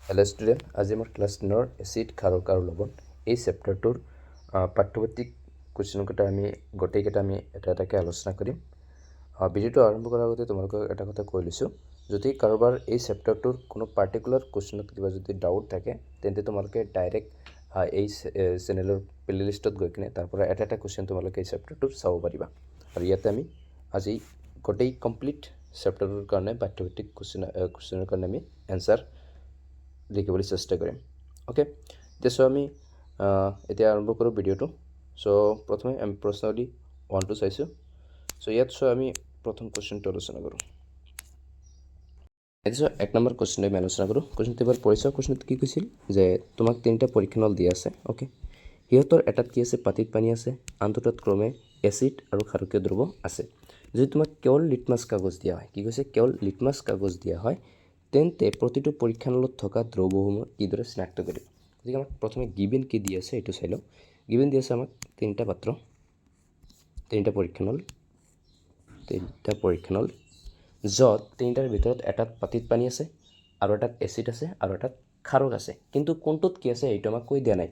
Hello' student, আজি আমাৰ class 10ৰ acid, ক্ষাৰক আৰু লৱণ এই চেপ্টাৰটোৰ পাঠ্যভিত্তিক কুৱেশ্যনকেইটা আমি গোটেইকেইটা আমি এটা এটাকৈ আলোচনা কৰিম। ভিডিঅ'টো আৰম্ভ কৰাৰ আগতে তোমালোকক এটা কথা কৈ লৈছোঁ, যদি কাৰোবাৰ এই চেপ্টাৰটোৰ কোনো পাৰ্টিকুলাৰ কুৱেশ্যনত কিবা যদি ডাউট থাকে, তেন্তে তোমালোকে ডাইৰেক্ট এই চেনেলৰ প্লে'লিষ্টত গৈ কিনে তাৰ পৰা এটা এটা কুৱেশ্যন তোমালোকে এই চেপ্টাৰটোৰ চাব পাৰিবা। আৰু ইয়াতে আমি আজি গোটেই কমপ্লিট চেপ্টাৰটোৰ কাৰণে পাঠ্যভিত্তিক কুৱেশ্যনৰ কাৰণে আমি এনচাৰ লিখিবলৈ চেষ্টা কৰিম। অ'কে, এতিয়া চ' আমি এতিয়া আৰম্ভ কৰোঁ ভিডিঅ'টো। চ' প্ৰথমে আমি প্ৰশ্নাৱলী ওৱানটো চাইছোঁ। চ' ইয়াত চোৱা, আমি প্ৰথম কুৱেশ্যনটো আলোচনা কৰোঁ। এতিয়া চোৱা, 1 নম্বৰ কুৱেশ্যনটো আমি আলোচনা কৰোঁ। কুৱেশ্যনটো এবাৰ পঢ়িছা। কুৱেশ্যনটো কি কৈছিল যে তোমাক তিনিটা পৰীক্ষানল দিয়া আছে। অ'কে, সিহঁতৰ এটাত কি আছে? পাতিত পানী আছে, আন দুটাত ক্ৰমে এচিড আৰু ক্ষাৰকীয় দ্ৰব্য আছে। যদি তোমাক কেৱল লিটমাছ কাগজ দিয়া হয়, কি কৈছে, কেৱল লিটমাছ কাগজ দিয়া হয়, তেন্তে প্ৰতিটো পৰীক্ষানলত থকা দ্ৰব্যসমূহ কিদৰে চিনাক্ত কৰিম? গতিকে আমাক প্ৰথমে গিভেন কি দি আছে এইটো চাই লওঁ। গিভেন দি আছে আমাক তিনিটা পাত্ৰ, তিনিটা পৰীক্ষানল, তিনিটা পৰীক্ষানল, য'ত তিনিটাৰ ভিতৰত এটাত পাতিত পানী আছে আৰু এটাত এচিড আছে আৰু এটাত ক্ষাৰক আছে। কিন্তু কোনটোত কি আছে এইটো আমাক কৈ দিয়া নাই।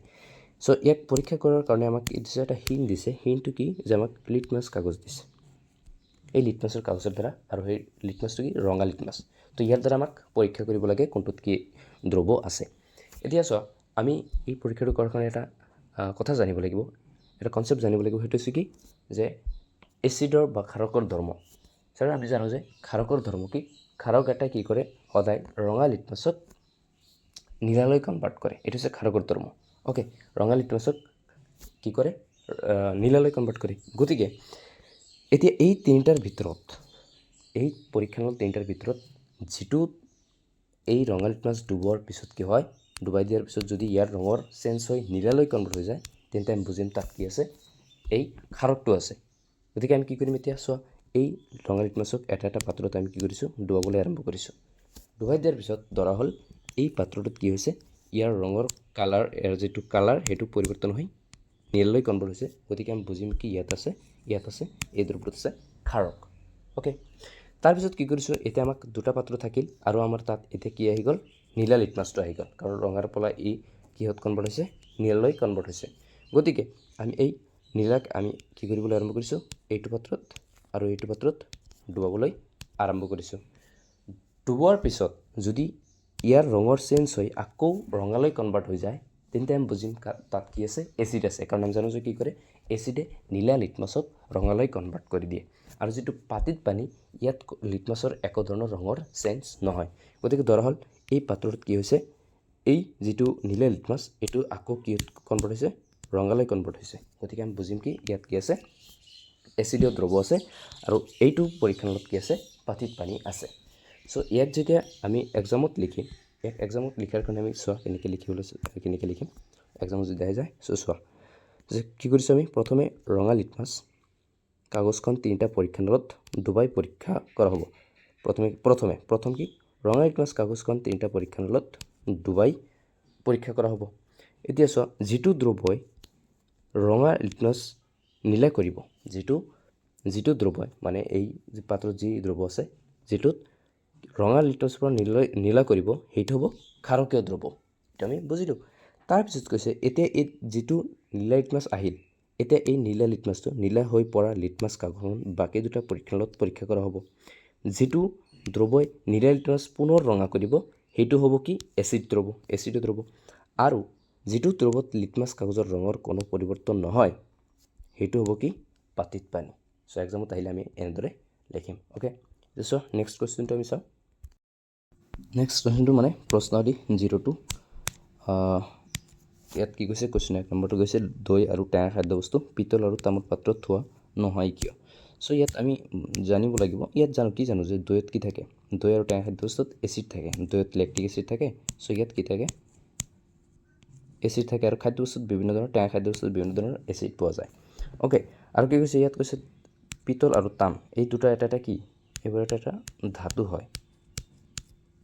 চ' ইয়াক পৰীক্ষা কৰাৰ কাৰণে আমাক কি দিছে? এটা হিণ্ট দিছে। হিণ্টটো কি যে আমাক লিটমাছ কাগজ দিছে। এই লিটমাছৰ কাগজৰ দ্বাৰা, আৰু সেই লিটমাছটো কি? ৰঙা লিটমাছ। তো ইয়াৰ দ্বাৰা আমাক পৰীক্ষা কৰিব লাগে কোনটোত কি দ্ৰব্য আছে। এতিয়া চোৱা, আমি এই পৰীক্ষাটো কৰাৰ কাৰণে এটা কথা জানিব লাগিব, এটা কনচেপ্ট জানিব লাগিব। সেইটো হৈছে কি যে এচিডৰ বা ক্ষাৰকৰ ধৰ্ম। ছাৰ, আমি জানো যে ক্ষাৰকৰ ধৰ্ম কি? ক্ষাৰক এটা কি কৰে? সদায় ৰঙা লিটমাছক নীলালৈ কনভাৰ্ট কৰে। এইটো হৈছে ক্ষাৰকৰ ধৰ্ম। অ'কে, ৰঙা লিটমাছক কি কৰে? নীলালৈ কনভাৰ্ট কৰে। গতিকে এতিয়া এই তিনিটাৰ ভিতৰত, এই পৰীক্ষানল তিনিটাৰ ভিতৰত যিটো এই ৰঙা লিটমাছ ডুবোৱাৰ পিছত কি হয়, ডুবাই দিয়াৰ পিছত যদি ইয়াৰ ৰঙৰ চেঞ্জ হৈ নীলালৈ কনভাৰ্ট হৈ যায়, তেন্তে আমি বুজিম তাত কি আছে? এই ক্ষাৰকটো আছে। গতিকে আমি কি কৰিম এতিয়া চোৱা, এই ৰঙা লিটমাছক এটা এটা পাত্ৰত আমি কি কৰিছোঁ? ডুবাবলৈ আৰম্ভ কৰিছোঁ। ডুবাই দিয়াৰ পিছত ধৰা হ'ল এই পাত্ৰটোত কি হৈছে? ইয়াৰ ৰঙৰ কালাৰ, ইয়াৰ যিটো কালাৰ সেইটো পৰিৱৰ্তন হৈ নীলালৈ কনভাৰ্ট হৈছে। গতিকে আমি বুজিম কি ইয়াত আছে, এই দ্ৰব্যটোত আছে ক্ষাৰক। অ'কে, তাৰপিছত কি কৰিছোঁ? এতিয়া আমাক দুটা পাত্ৰ থাকিল আৰু আমাৰ তাত এতিয়া কি আহি গ'ল? নীলা লিটমাছটো আহি গ'ল। কাৰণ ৰঙাৰ পৰা ই কিহত কনভাৰ্ট হৈছে? নীলালৈ কনভাৰ্ট হৈছে। গতিকে আমি এই নীলাক আমি কি কৰিবলৈ আৰম্ভ কৰিছোঁ? এইটো পাত্ৰত আৰু এইটো পাত্ৰত ডুবাবলৈ আৰম্ভ কৰিছোঁ। ডুবোৱাৰ পিছত যদি ইয়াৰ ৰঙৰ চেঞ্জ হৈ আকৌ ৰঙালৈ কনভাৰ্ট হৈ যায়, তেন্তে আমি বুজিম তাত কি আছে? এচিড আছে। কাৰণ আমি জানো যে কি কৰে? এচিডে নীলা লিটমাছক ৰঙালৈ কনভাৰ্ট কৰি দিয়ে। আৰু যিটো পাতিত পানী, ইয়াত লিটমাছৰ একো ধৰণৰ ৰঙৰ চেঞ্জ নহয়। গতিকে ধৰা হ'ল এই পাত্ৰটোত কি হৈছে? এই যিটো নীলা লিটমাছ, এইটো আকৌ কি কনভাৰ্ট হৈছে? ৰঙালৈ কনভাৰ্ট হৈছে। গতিকে আমি বুজিম কি ইয়াত কি আছে? এচিডীয় দ্ৰব্য আছে। আৰু এইটো পৰীক্ষানলত কি আছে? পাতিত পানী আছে। চ' ইয়াক যেতিয়া আমি এক্সামত লিখিম, ইয়াক এক্সামত লিখাৰ কাৰণে আমি চোৱা কেনেকৈ লিখিবলৈ, কেনেকৈ লিখিম এক্সামত যদি আহি যায়। চ' চোৱা যে কি কৰিছোঁ আমি। প্ৰথমে ৰঙা লিটমাছ কাগজখন তিনিটা পৰীক্ষানলত ডুবাই পৰীক্ষা কৰা হ'ব। প্ৰথমে প্ৰথম কি? ৰঙা লিটমাছ কাগজখন তিনিটা পৰীক্ষানলত ডুবাই পৰীক্ষা কৰা হ'ব। এতিয়া চোৱা, যিটো দ্ৰব্যই ৰঙা লিটমাছ নীলা কৰিব, যিটো দ্ৰব্যই মানে এই যি পাত্ৰত যি দ্ৰব্য আছে, যিটোত ৰঙা লিটমাছৰ পৰা নীলা কৰিব, সেইটো হ'ব ক্ষাৰকীয় দ্ৰব্য। এইটো আমি বুজিলোঁ। তাৰপিছত কৈছে, এতিয়া এই যিটো নীলা লিটমাছ আহিল, এতিয়া এই নীলা লিটমাছটো, নীলা হৈ পৰা লিটমাছ কাগজখন বাকী দুটা পৰীক্ষানত পৰীক্ষা কৰা হ'ব। যিটো দ্ৰব্যই নীলা লিটমাছ পুনৰ ৰঙা কৰিব, সেইটো হ'ব কি? এচিড দ্ৰব্য, এচিডৰ দ্ৰব্য। আৰু যিটো দ্ৰব্যত লিটমাছ কাগজৰ ৰঙৰ কোনো পৰিৱৰ্তন নহয়, সেইটো হ'ব কি? পাতিত পানী। চ' এক্সামত আহিলে আমি এনেদৰে লিখিম। অ'কে, চোৱা, নেক্সট কুৱেশ্যনটো আমি চাওঁ। নেক্সট কুৱেশ্যনটো মানে প্ৰশ্নাৱলী 02। ইয়াত কি কৈছে? কুৱেশ্যন 1 নম্বৰটো কৈছে, দৈ আৰু টেঙা খাদ্যবস্তু পিতল আৰু তামৰ পাত্ৰত থোৱা নহয় কিয়? চ' ইয়াত আমি জানিব লাগিব, ইয়াত জানো কি জানো যে দৈত কি থাকে? দৈ আৰু টেঙা খাদ্যবস্তুত এচিড থাকে। দৈত লেক্টিক এচিড থাকে। চ' ইয়াত কি থাকে? এচিড থাকে। আৰু খাদ্যবস্তুত বিভিন্ন ধৰণৰ, টেঙা খাদ্যবস্তুত বিভিন্ন ধৰণৰ এচিড পোৱা যায়। অ'কে, আৰু কি কৈছে ইয়াত? কৈছে পিতল আৰু তাম এই দুটা এটা এটা কি? এইবোৰ এটা এটা ধাতু হয়।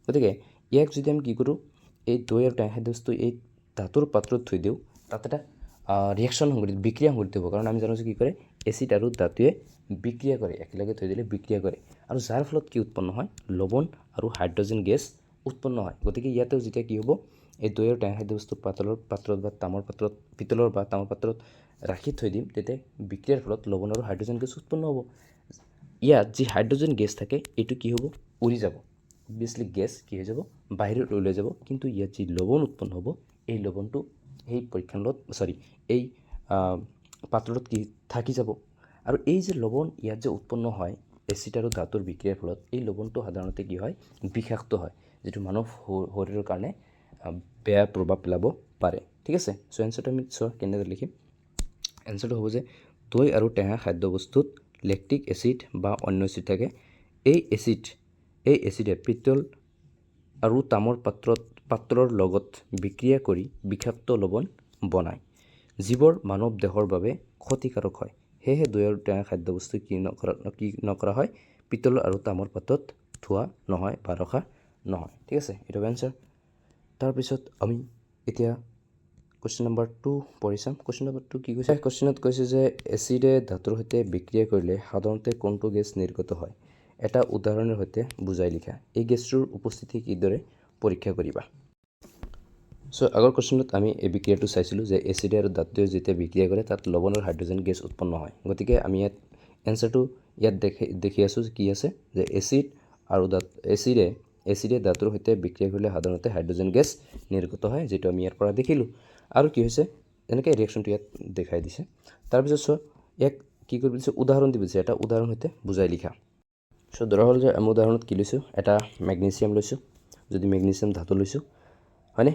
গতিকে ইয়াক যদি আমি কি কৰোঁ, এই দৈ আৰু টেঙা খাদ্যবস্তু এই ধাতুৰ পাত্ৰত থৈ দিওঁ, তাত এটা ৰিয়েকশ্যন সংঘটিত, বিক্ৰিয়া সংঘটিত হ'ব। কাৰণ আমি জানো যে কি কৰে? এচিড আৰু ধাতুৱে বিক্ৰিয়া কৰে, একেলগে থৈ দিলে বিক্ৰিয়া কৰে। আৰু যাৰ ফলত কি উৎপন্ন হয়? লৱণ আৰু হাইড্ৰজেন গেছ। উৎপন্ন হয়। গতিকে ইয়াতেও যেতিয়া কি হ'ব, এই দৈ আৰু টেঙা খাদ্যবস্তু পাতলৰ পাত্ৰত বা তামৰ পাত্ৰত, পিতলৰ বা তামৰ পাত্ৰত ৰাখি থৈ দিম, তেতিয়া বিক্ৰিয়াৰ ফলত লৱণ আৰু হাইড্ৰজেন গেছ উৎপন্ন হ'ব। ইয়াত যি হাইড্ৰজেন গেছ থাকে, এইটো কি হ'ব? উৰি যাব। অবভিয়াছলি গেছ কি হৈ যাব? বাহিৰত ওলাই যাব। কিন্তু ইয়াত যি লৱণ উৎপন্ন হ'ব, এই লৱণটো সেই পৰীক্ষানলত, চৰি, এই পাত্ৰটোত কি থাকি যাব। আৰু এই যে লৱণ ইয়াত যে উৎপন্ন হয় এচিড আৰু ধাতুৰ বিক্ৰিয়াৰ ফলত, এই লৱণটো সাধাৰণতে কি হয়? বিষাক্ত হয়, যিটো মানৱ শৰীৰৰ কাৰণে বেয়া প্ৰভাৱ পেলাব পাৰে। ঠিক আছে। চ' এনচাৰটো আমি চোৱা কেনেদৰে লিখিম। এনচাৰটো হ'ব যে দৈ আৰু টেঙা খাদ্যবস্তুত লেক্টিক এচিড বা অন্য এচিড থাকে। এই এচিডে পিতল আৰু তামৰ পাত্ৰৰ লগত বিক্ৰিয়া কৰি বিষাক্ত লৱণ বনায়, যিবোৰ মানৱ দেহৰ বাবে ক্ষতিকাৰক হয়। সেয়েহে দৈ আৰু টেঙা খাদ্যবস্তু কি নকৰা হয়? পিতল আৰু তামৰ পাত্ৰত থোৱা নহয় বা ৰখা নহয়। ঠিক আছে, এইটো এনচাৰ। তাৰপিছত আমি এতিয়া কুৱেশ্যন নম্বৰ 2 পঢ়ি চাম। কুৱেশ্যন নম্বৰ 2 কি কৈছে? কুৱেশ্যনত কৈছে যে এচিডে ধাতুৰ সৈতে বিক্ৰিয়া কৰিলে সাধাৰণতে কোনটো গেছ নিৰ্গত হয়? এটা উদাহৰণৰ সৈতে বুজাই লিখা। এই গেছটোৰ উপস্থিতি কিদৰে পৰীক্ষা কৰিবা? চ' আগৰ কুৱেশ্যনত আমি এই বিক্ৰিয়াটো চাইছিলোঁ যে এচিডে আৰু ধাতুৱে যেতিয়া বিক্ৰিয়া কৰে, তাত লৱণ আৰু হাইড্ৰজেন গেছ উৎপন্ন হয়। গতিকে আমি ইয়াত এনচাৰটো ইয়াত দেখি দেখি আছোঁ কি আছে যে এচিড আৰু দাঁত এচিডে এচিডে ধাতুৰ সৈতে বিক্ৰিয়া কৰিলে সাধাৰণতে হাইড্ৰজেন গেছ নিৰ্গত হয়, যিটো আমি ইয়াৰ পৰা দেখিলোঁ। আৰু কি হৈছে, এনেকৈ ৰিয়েকশ্যনটো ইয়াত দেখাই দিছে। তাৰপিছত চোৱা, ইয়াক কি কৰিব দিছে? উদাহৰণ দিব দিছে। এটা উদাহৰণ সৈতে বুজাই লিখা। চ' ধৰা হ'ল যে আমি উদাহৰণত কি লৈছোঁ? এটা মেগনেছিয়াম লৈছোঁ, যদি মেগনেছিয়াম ধাতু লৈছোঁ, হয়নে?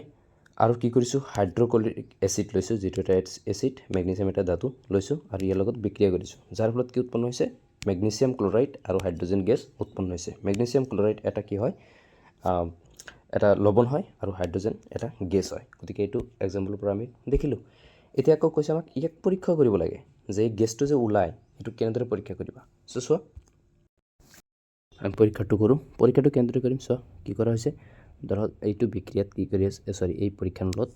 আৰু কি কৰিছোঁ? হাইড্ৰক্লৰিক এচিড লৈছোঁ, যিটো এটা এচিড। মেগনেছিয়াম এটা ধাতু লৈছোঁ আৰু ইয়াৰ লগত বিক্ৰিয়া কৰিছোঁ, যাৰ ফলত কি উৎপন্ন হৈছে? মেগনেছিয়াম ক্লৰাইড আৰু হাইড্ৰজেন গেছ উৎপন্ন হৈছে। মেগনেছিয়াম ক্লৰাইড এটা কি হয়? এটা লৱণ হয় আৰু হাইড্ৰজেন এটা গেছ হয়। গতিকে এইটো এক্সাম্পলৰ পৰা আমি দেখিলোঁ। এতিয়া আকৌ কৈছে আমাক ইয়াক পৰীক্ষা কৰিব লাগে যে এই গেছটো যে ওলায়, এইটো কেনেদৰে পৰীক্ষা কৰিবা? চ' চোৱা, আমি পৰীক্ষাটো কৰোঁ। পৰীক্ষাটো কেনেদৰে কৰিম? চোৱা, কি কৰা হৈছে। ধৰক এইটো বিক্ৰিয়াত কি কৰি আছে, চৰি, এই পৰীক্ষানলত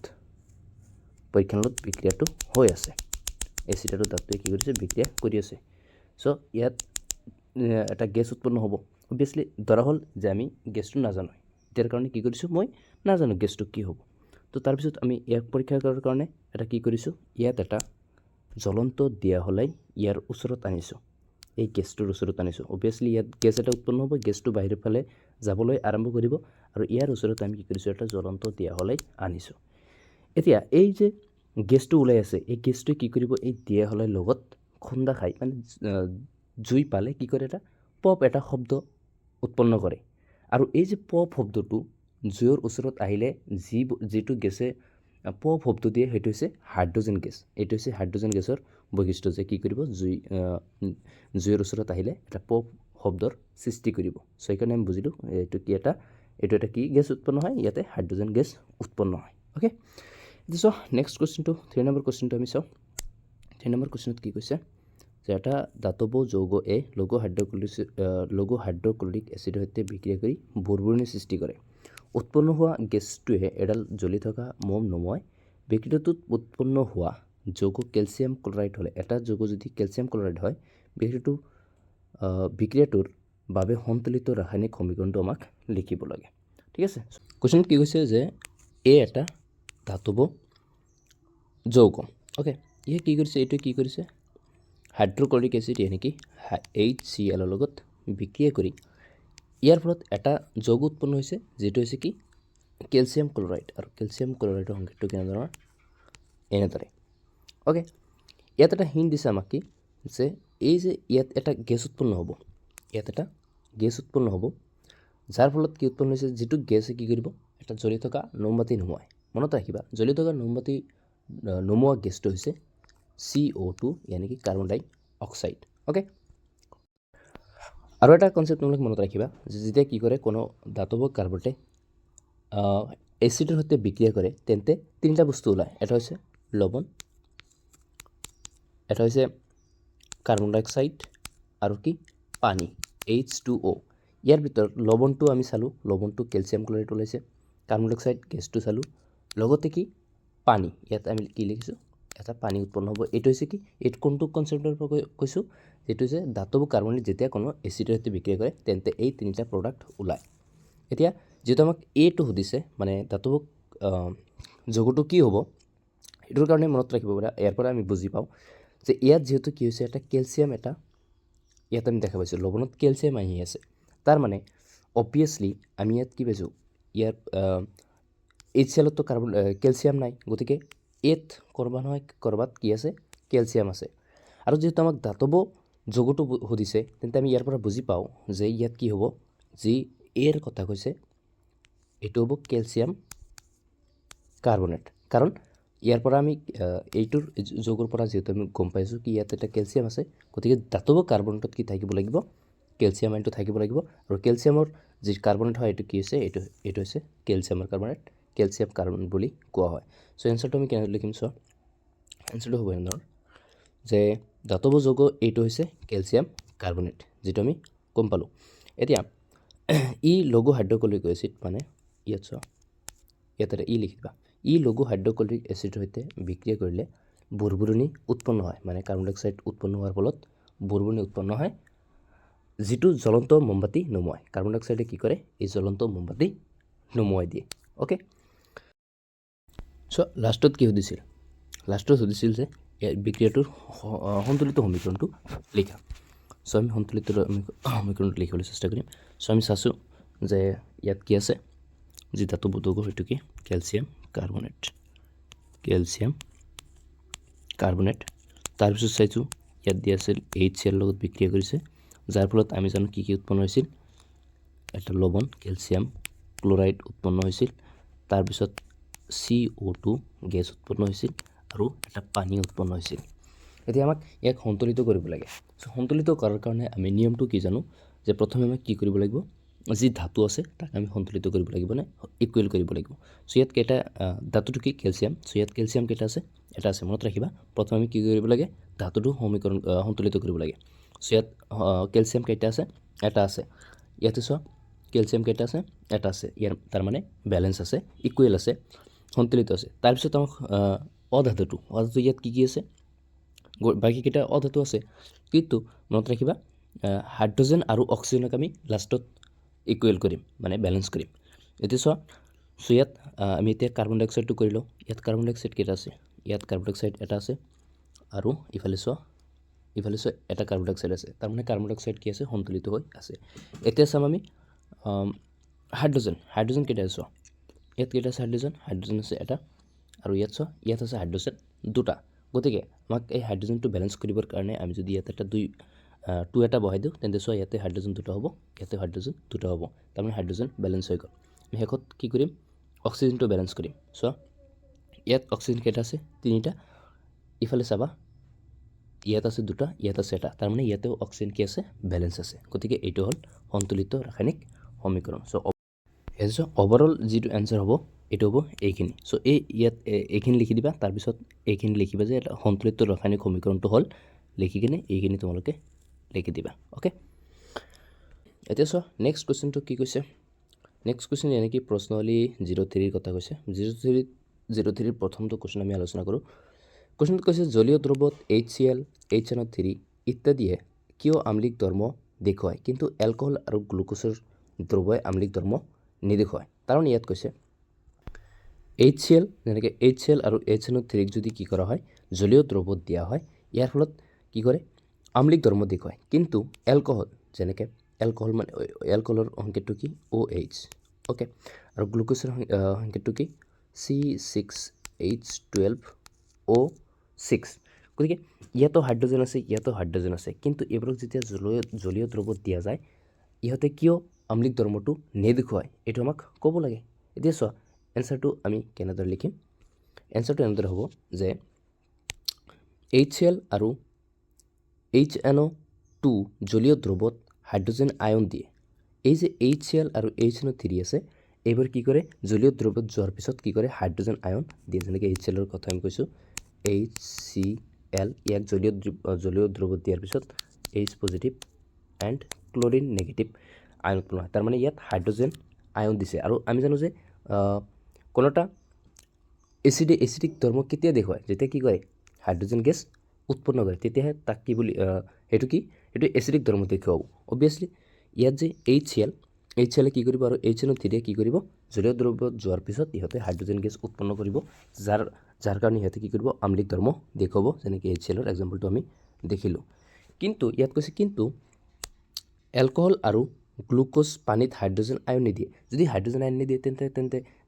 বিক্ৰিয়াটো হৈ আছে। এচিড আৰু ধাতুৱে কি কৰিছে? বিক্ৰিয়া কৰি আছে। চ' ইয়াত এটা গেছ উৎপন্ন হ'ব অভিয়াছলি। ধৰা হ'ল যে আমি গেছটো নাজানো। এতিয়াৰ কাৰণে কি কৰিছোঁ? মই নাজানো গেছটো কি হ'ব। তো তাৰপিছত আমি ইয়াক পৰীক্ষা কৰাৰ কাৰণে এটা কি কৰিছোঁ? ইয়াত এটা জ্বলন্ত দিয়াশলাই ইয়াৰ ওচৰত আনিছোঁ, এই গেছটোৰ ওচৰত আনিছোঁ। অভিয়াছলি ইয়াত গেছ এটা উৎপন্ন হ'ব, গেছটো বাহিৰৰ ফালে যাবলৈ আৰম্ভ কৰিব। আৰু ইয়াৰ ওচৰত আমি কি কৰিছোঁ? এটা জ্বলন্ত দিয়াশলাই আনিছোঁ। এতিয়া এই যে গেছটো ওলাই আছে, এই গেছটোৱে কি কৰিব? এই দিয়াশলাইৰ লগত খুন্দা খাই, মানে জুই পালে কি কৰে? এটা পপ এটা শব্দ উৎপন্ন কৰে। আৰু এই যে পপ শব্দটো জুইৰ ওচৰত আহিলে যিটো গেছে পপ শব্দ দিয়ে, সেইটো হৈছে হাইড্ৰজেন গেছ। এইটো হৈছে হাইড্ৰজেন গেছৰ বৈশিষ্ট্য যে কি কৰিব? জুইৰ ওচৰত আহিলে এটা পপ শব্দৰ সৃষ্টি কৰিব। চ' সেইকাৰণে আমি বুজিলোঁ এইটো এটা কি গেছ উৎপন্ন হয়? ইয়াতে হাইড্ৰজেন গেছ উৎপন্ন হয়। অ'কে, এতিয়া চোৱা নেক্সট কুৱেশ্যনটো, 3 নম্বৰ কুৱেশ্যনটো আমি চাওঁ। 3 নম্বৰ কুৱেশ্যনত কি কৈছে যে এটা ধাতৱ যৌগ এ লঘু হাইড্ৰক্লৰিক এচিডৰ সৈতে বিক্ৰিয়া কৰি বুৰবুৰণিৰ সৃষ্টি কৰে। উৎপন্ন হোৱা গেছটোৱে এডাল জ্বলি থকা মম নুমুৱায়। বিক্ৰিয়াটোত উৎপন্ন হোৱা যৌগ কেলছিয়াম ক্লৰাইড হ'লে, এটা যৌগ যদি কেলছিয়াম ক্লৰাইড হয়, বিক্ৰিয়াটোৰ বাবে সন্তুলিত ৰাসায়নিক সমীকৰণটো আমাক লিখিব লাগে। ঠিক আছে। কুৱেশ্যনত কি কৈছে যে এ এটা ধাতৱ যৌগ। অ'কে, ইয়ে কি কৰিছে? এইটোৱে কি কৰিছে? হাইড্ৰক্লৰিক এচিড, ইয়ানি এইচ চি এলৰ লগত বিক্ৰিয়া কৰি ইয়াৰ ফলত এটা যৌগ উৎপন্ন হৈছে, যিটো হৈছে কি? Calcium chloride. আৰু কেলছিয়াম ক্লৰাইডৰ সংকেতটো কেনেধৰণৰ? এনেদৰে। অ'কে, ইয়াত এটা হিণ্ট দিছে আমাক কি যে এই যে ইয়াত এটা গেছ উৎপন্ন হ'ব, ইয়াত এটা গেছ উৎপন্ন হ'ব, যাৰ ফলত কি উৎপন্ন হৈছে? যিটো গেছে কি কৰিব? এটা জ্বলি থকা মমবাতি নুমুৱায়। মনত ৰাখিবা, জ্বলি থকা মমবাতি নুমুৱা গেছটো হৈছে CO2, ইয়ানি কি কাৰ্বন ডাই অক্সাইড। অ'কে, আৰু এটা কনচেপ্ট তোমালোকে মনত ৰাখিবা যে যেতিয়া কি কৰে, কোনো ধাতৱ কাৰ্বনেটে এচিডৰ সৈতে বিক্ৰিয়া কৰে, তেন্তে তিনিটা বস্তু ওলায়। এটা হৈছে লৱণ, এটা হৈছে কাৰ্বন ডাই অক্সাইড আৰু কি? পানী, H2O। ইয়াৰ ভিতৰত লৱণটো আমি চালোঁ, লৱণটো কেলছিয়াম ক্লৰাইড ওলাইছে। কাৰ্বন ডাই অক্সাইড গেছটো চালোঁ, লগতে কি? পানী। ইয়াত আমি কি লিখিছোঁ? এটা পানী উৎপন্ন হ'ব। এইটো হৈছে কি? এইটো কোনটো কনচেপ্টৰ পৰা কৈছোঁ? এইটো হৈছে ধাতৱ কাৰ্বনেট যেতিয়া কোনো এচিডৰ সৈতে বিক্ৰিয়া কৰে, তেন্তে এই তিনিটা প্ৰডাক্ট ওলায়। এতিয়া যিহেতু আমাক এইটো সুধিছে, মানে ধাতৱ যৌগটো কি হ'ব, সেইটোৰ কাৰণে মনত ৰাখিব পাৰা। ইয়াৰ পৰা আমি বুজি পাওঁ যে ইয়াত যিহেতু কি হৈছে, এটা কেলছিয়াম এটা ইয়াত আমি দেখা পাইছোঁ, লৱণত কেলছিয়াম আহি আছে। তাৰ মানে অবভিয়াছলি আমি ইয়াত কি পাইছোঁ? ইয়াত এইচ চি এলততো কেলছিয়াম নাই। গতিকে ইয়াত ক'ৰবাত নহয় ক'ৰবাত কি আছে? কেলছিয়াম আছে। আৰু যিহেতু আমাক ধাতৱ যৌগটো সুধিছে, তেন্তে আমি ইয়াৰ পৰা বুজি পাওঁ যে ইয়াত কি হ'ব? যি এৰ কথা কৈছে, এইটো হ'ব কেলছিয়াম কাৰ্বনেট। কাৰণ ইয়াৰ পৰা আমি এইটোৰ যৌগৰ পৰা যিহেতু আমি গম পাইছোঁ কি ইয়াত এটা কেলছিয়াম আছে, গতিকে ধাতৱ কাৰ্বনেটত কি থাকিব লাগিব? কেলছিয়াম আয়নটো থাকিব লাগিব। আৰু কেলছিয়ামৰ যি কাৰ্বনেট হয়, এইটো কি হৈছে? এইটো হৈছে কেলছিয়ামৰ কাৰ্বনেট, কেলছিয়াম কাৰ্বনেট বুলি কোৱা হয়। চ' এনচাৰটো আমি কেনেদৰে লিখিম চোৱা। এনচাৰটো হ'ব এনেধৰণৰ যে ধাতৱ যৌগ এইটো হৈছে কেলছিয়াম কাৰ্বনেট, যিটো আমি গম পালোঁ। এতিয়া ই লঘু হাইড্ৰক্লৰিক এচিড, মানে ইয়াত চোৱা, ইয়াত এটা ই লিখি দিবা। ই লঘু হাইড্ৰক্লৰিক এচিডৰ সৈতে বিক্ৰিয়া কৰিলে বুৰবুৰণি উৎপন্ন হয়, মানে কাৰ্বন ডাই অক্সাইড উৎপন্ন হোৱাৰ ফলত বুৰবুৰণি উৎপন্ন হয়, যিটো জ্বলন্ত মমবাতি নুমুৱায়। কাৰ্বন ডাই অক্সাইডে কি কৰে? এই জ্বলন্ত মমবাতি নুমুৱাই দিয়ে। অ'কে, চ' লাষ্টত কি সুধিছিল? লাষ্টত সুধিছিল যে ইয়াৰ বিক্ৰিয়াটোৰ সন্তুলিত সমীকৰণটো লিখা। চ' আমি সন্তুলিত সমীকৰণটো লিখিবলৈ চেষ্টা কৰিম। চ' আমি চাইছোঁ যে ইয়াত কি আছে? যি ধাতু যৌগ, সেইটো কি? Calcium carbonate, calcium carbonate. তাৰপিছত চাইছোঁ ইয়াত দিয়া আছিল এইচ চি এল লগত বিক্ৰিয়া কৰিছে, যাৰ ফলত আমি জানো কি কি উৎপন্ন হৈছিল। এটা লৱণ কেলছিয়াম ক্লৰাইড উৎপন্ন হৈছিল, তাৰপিছত CO2 gas উৎপন্ন হৈছিল আৰু এটা পানী উৎপন্ন হৈছিল। এতিয়া আমাক ইয়াক সন্তুলিত কৰিব লাগে। চ' সন্তুলিত কৰাৰ কাৰণে আমি নিয়মটো কি জানো যে প্ৰথমে আমাক কি কৰিব লাগিব? যি ধাতু আছে তাক আমি সন্তুলিত কৰিব লাগিব নে ইকুৱেল কৰিব লাগিব। চ' ইয়াত কেইটা ধাতুটো কি? কেলছিয়াম। চ' ইয়াত কেলছিয়াম কেইটা আছে? এটা আছে। মনত ৰাখিবা, প্ৰথমে আমি কি কৰিব লাগে? ধাতুটো সমীকৰণ সন্তুলিত কৰিব লাগে। চ' ইয়াত কেলছিয়াম কেইটা আছে? এটা আছে। ইয়াতে চোৱা, কেলছিয়াম কেইটা আছে? এটা আছে। ইয়াৰ তাৰমানে বেলেঞ্চ আছে, ইকুৱেল আছে, সন্তুলিত আছে। তাৰপিছত আমাক অধাতুটো, অধাতু ইয়াত কি কি আছে? বাকীকেইটা অধাতু আছে। কিন্তু মনত ৰাখিবা, হাইড্ৰজেন আৰু অক্সিজেনক আমি লাষ্টত ইকুৱেল কৰিম, মানে বেলেঞ্চ কৰিম। এতিয়া চোৱা, চ' ইয়াত আমি এতিয়া কাৰ্বন ডাই অক্সাইডটো কৰি লওঁ। ইয়াত কাৰ্বন ডাই অক্সাইড কেইটা আছে? ইয়াত কাৰ্বন ডাই অক্সাইড এটা আছে আৰু ইফালে চোৱা, ইফালে চোৱা, এটা কাৰ্বন ডাই অক্সাইড আছে। তাৰমানে কাৰ্বন ডাই অক্সাইড কি আছে? সন্তুলিত হৈ আছে। এতিয়া চাম আমি হাইড্ৰজেন। হাইড্ৰজেন কেইটা আছে চোৱা। ইয়াত কেইটা আছে হাইড্ৰজেন? হাইড্ৰজেন আছে এটা। আৰু ইয়াত চোৱা, ইয়াত আছে হাইড্ৰজেন দুটা। গতিকে আমাক এই হাইড্ৰজেনটো বেলেঞ্চ কৰিবৰ কাৰণে আমি যদি ইয়াত এটা দুই টু এটা বহাই দিওঁ, তেন্তে চোৱা, ইয়াতে হাইড্ৰজেন দুটা হ'ব, ইয়াতে হাইড্ৰজেন দুটা হ'ব। তাৰমানে হাইড্ৰজেন বেলেঞ্চ হৈ গ'ল। আমি শেষত কি কৰিম? অক্সিজেনটো বেলেঞ্চ কৰিম। চোৱা, ইয়াত অক্সিজেন কেইটা আছে? তিনিটা। ইফালে চাবা, ইয়াত আছে দুটা, ইয়াত আছে এটা। তাৰমানে ইয়াতেও অক্সিজেন কি আছে? বেলেঞ্চ আছে। গতিকে এইটো হ'ল সন্তুলিত ৰাসায়নিক সমীকৰণ। চ' ইয়াত অভাৰঅল যিটো এনচাৰ হ'ব, এইটো হ'ব এইখিনি। চ' এই ইয়াত এইখিনি লিখি দিবা, তাৰপিছত এইখিনি লিখিবা যে এটা সন্তুলিত ৰাসায়নিক সমীকৰণটো হ'ল, লিখি কিনে এইখিনি তোমালোকে লিখি দিবা। অ'কে, এতিয়া চোৱা, নেক্সট কুৱেশ্যনটো কি কৈছে? নেক্সট কুৱেশ্যন এনেকি প্ৰশ্নাৱলী 03ৰ কথা কৈছে। 03, 03ৰ প্ৰথমটো কুৱেশ্যন আমি আলোচনা কৰোঁ। কুৱেশ্যনটো কৈছে, জলীয় দ্ৰৱত H C L, H N O' 3 ইত্যাদিয়ে কিয় আম্লিক ধৰ্ম দেখুৱায়, কিন্তু এলকহল আৰু গ্লুক'জৰ দ্ৰৱই আম্লিক ধৰ্ম নেদেখুৱায়? কাৰণ ইয়াত কৈছে এইচ চি এল, যেনেকৈ এইচ চি এল আৰু এইচ এন অ' 3ক যদি কি কৰা হয়, জলীয় দ্ৰৱত দিয়া হয়, ইয়াৰ ফলত কি কৰে? আম্লিক ধৰ্ম দেখুৱায়। কিন্তু এলকহল, যেনেকৈ এলকহল, মানে এলকহলৰ সংকেতটো কি? অ' এইচ। অ'কে, আৰু গ্লুক'জৰ সংকেতটো কি? C6H12O6। গতিকে ইয়াতো হাইড্ৰজেন আছে, ইয়াতো হাইড্ৰজেন আছে, কিন্তু এইবোৰক যেতিয়া জলীয় দ্ৰৱত দিয়া যায়, ইহঁতে কিয় আম্লিক ধৰ্মটো নেদেখুৱায়, এইটো আমাক ক'ব লাগে। এতিয়া চোৱা, এনচাৰটো আমি কেনেদৰে লিখিম? এনচাৰটো এনেদৰে হ'ব যে এইচ চি এল আৰু এইচ এন অ' 2 জলীয় দ্ৰৱত হাইড্ৰজেন আয়ন দিয়ে। এই যে এইচ চি এল আৰু এইচ এন অ' 3 আছে, এইবোৰ কি কৰে? জলীয় দ্ৰৱত যোৱাৰ পিছত কি কৰে? হাইড্ৰজেন আয়ন দিয়ে। যেনেকৈ এইচ চি এলৰ কথা আমি কৈছোঁ, এইচ চি এল, ইয়াক জলীয় দ্ৰৱত দিয়াৰ পিছত H positive and chlorine negative ion উৎপন্ন হয়। তাৰমানে ইয়াত হাইড্ৰজেন আয়ন দিছে। আৰু আমি জানো যে কোনো এটা এচিডে এচিডিক ধৰ্ম কেতিয়া দেখুৱায়? যেতিয়া কি কৰে? হাইড্ৰজেন গেছ উৎপন্ন কৰে, তেতিয়াহে তাক কি বুলি সেইটো কি, সেইটো এচিডিক ধৰ্ম দেখুৱাব। অভিয়াছলি ইয়াত যে H C L, H C এলে কি কৰিব আৰু এইচ এন অ' থ্ৰীয়ে কি কৰিব? জলীয় দ্ৰব্যত যোৱাৰ পিছত ইহঁতে হাইড্ৰজেন গেছ উৎপন্ন কৰিব, যাৰ যাৰ কাৰণে ইহঁতে কি কৰিব? আম্লিক ধৰ্ম দেখুৱাব, যেনেকৈ এইচ চি এলৰ এক্সাম্পলটো আমি দেখিলোঁ। কিন্তু ইয়াত কৈছে, কিন্তু এলকহল আৰু গ্লুক'জ পানীত হাইড্ৰজেন আয়ন নিদিয়ে। যদি হাইড্ৰজেন আয়ন নিদিয়ে,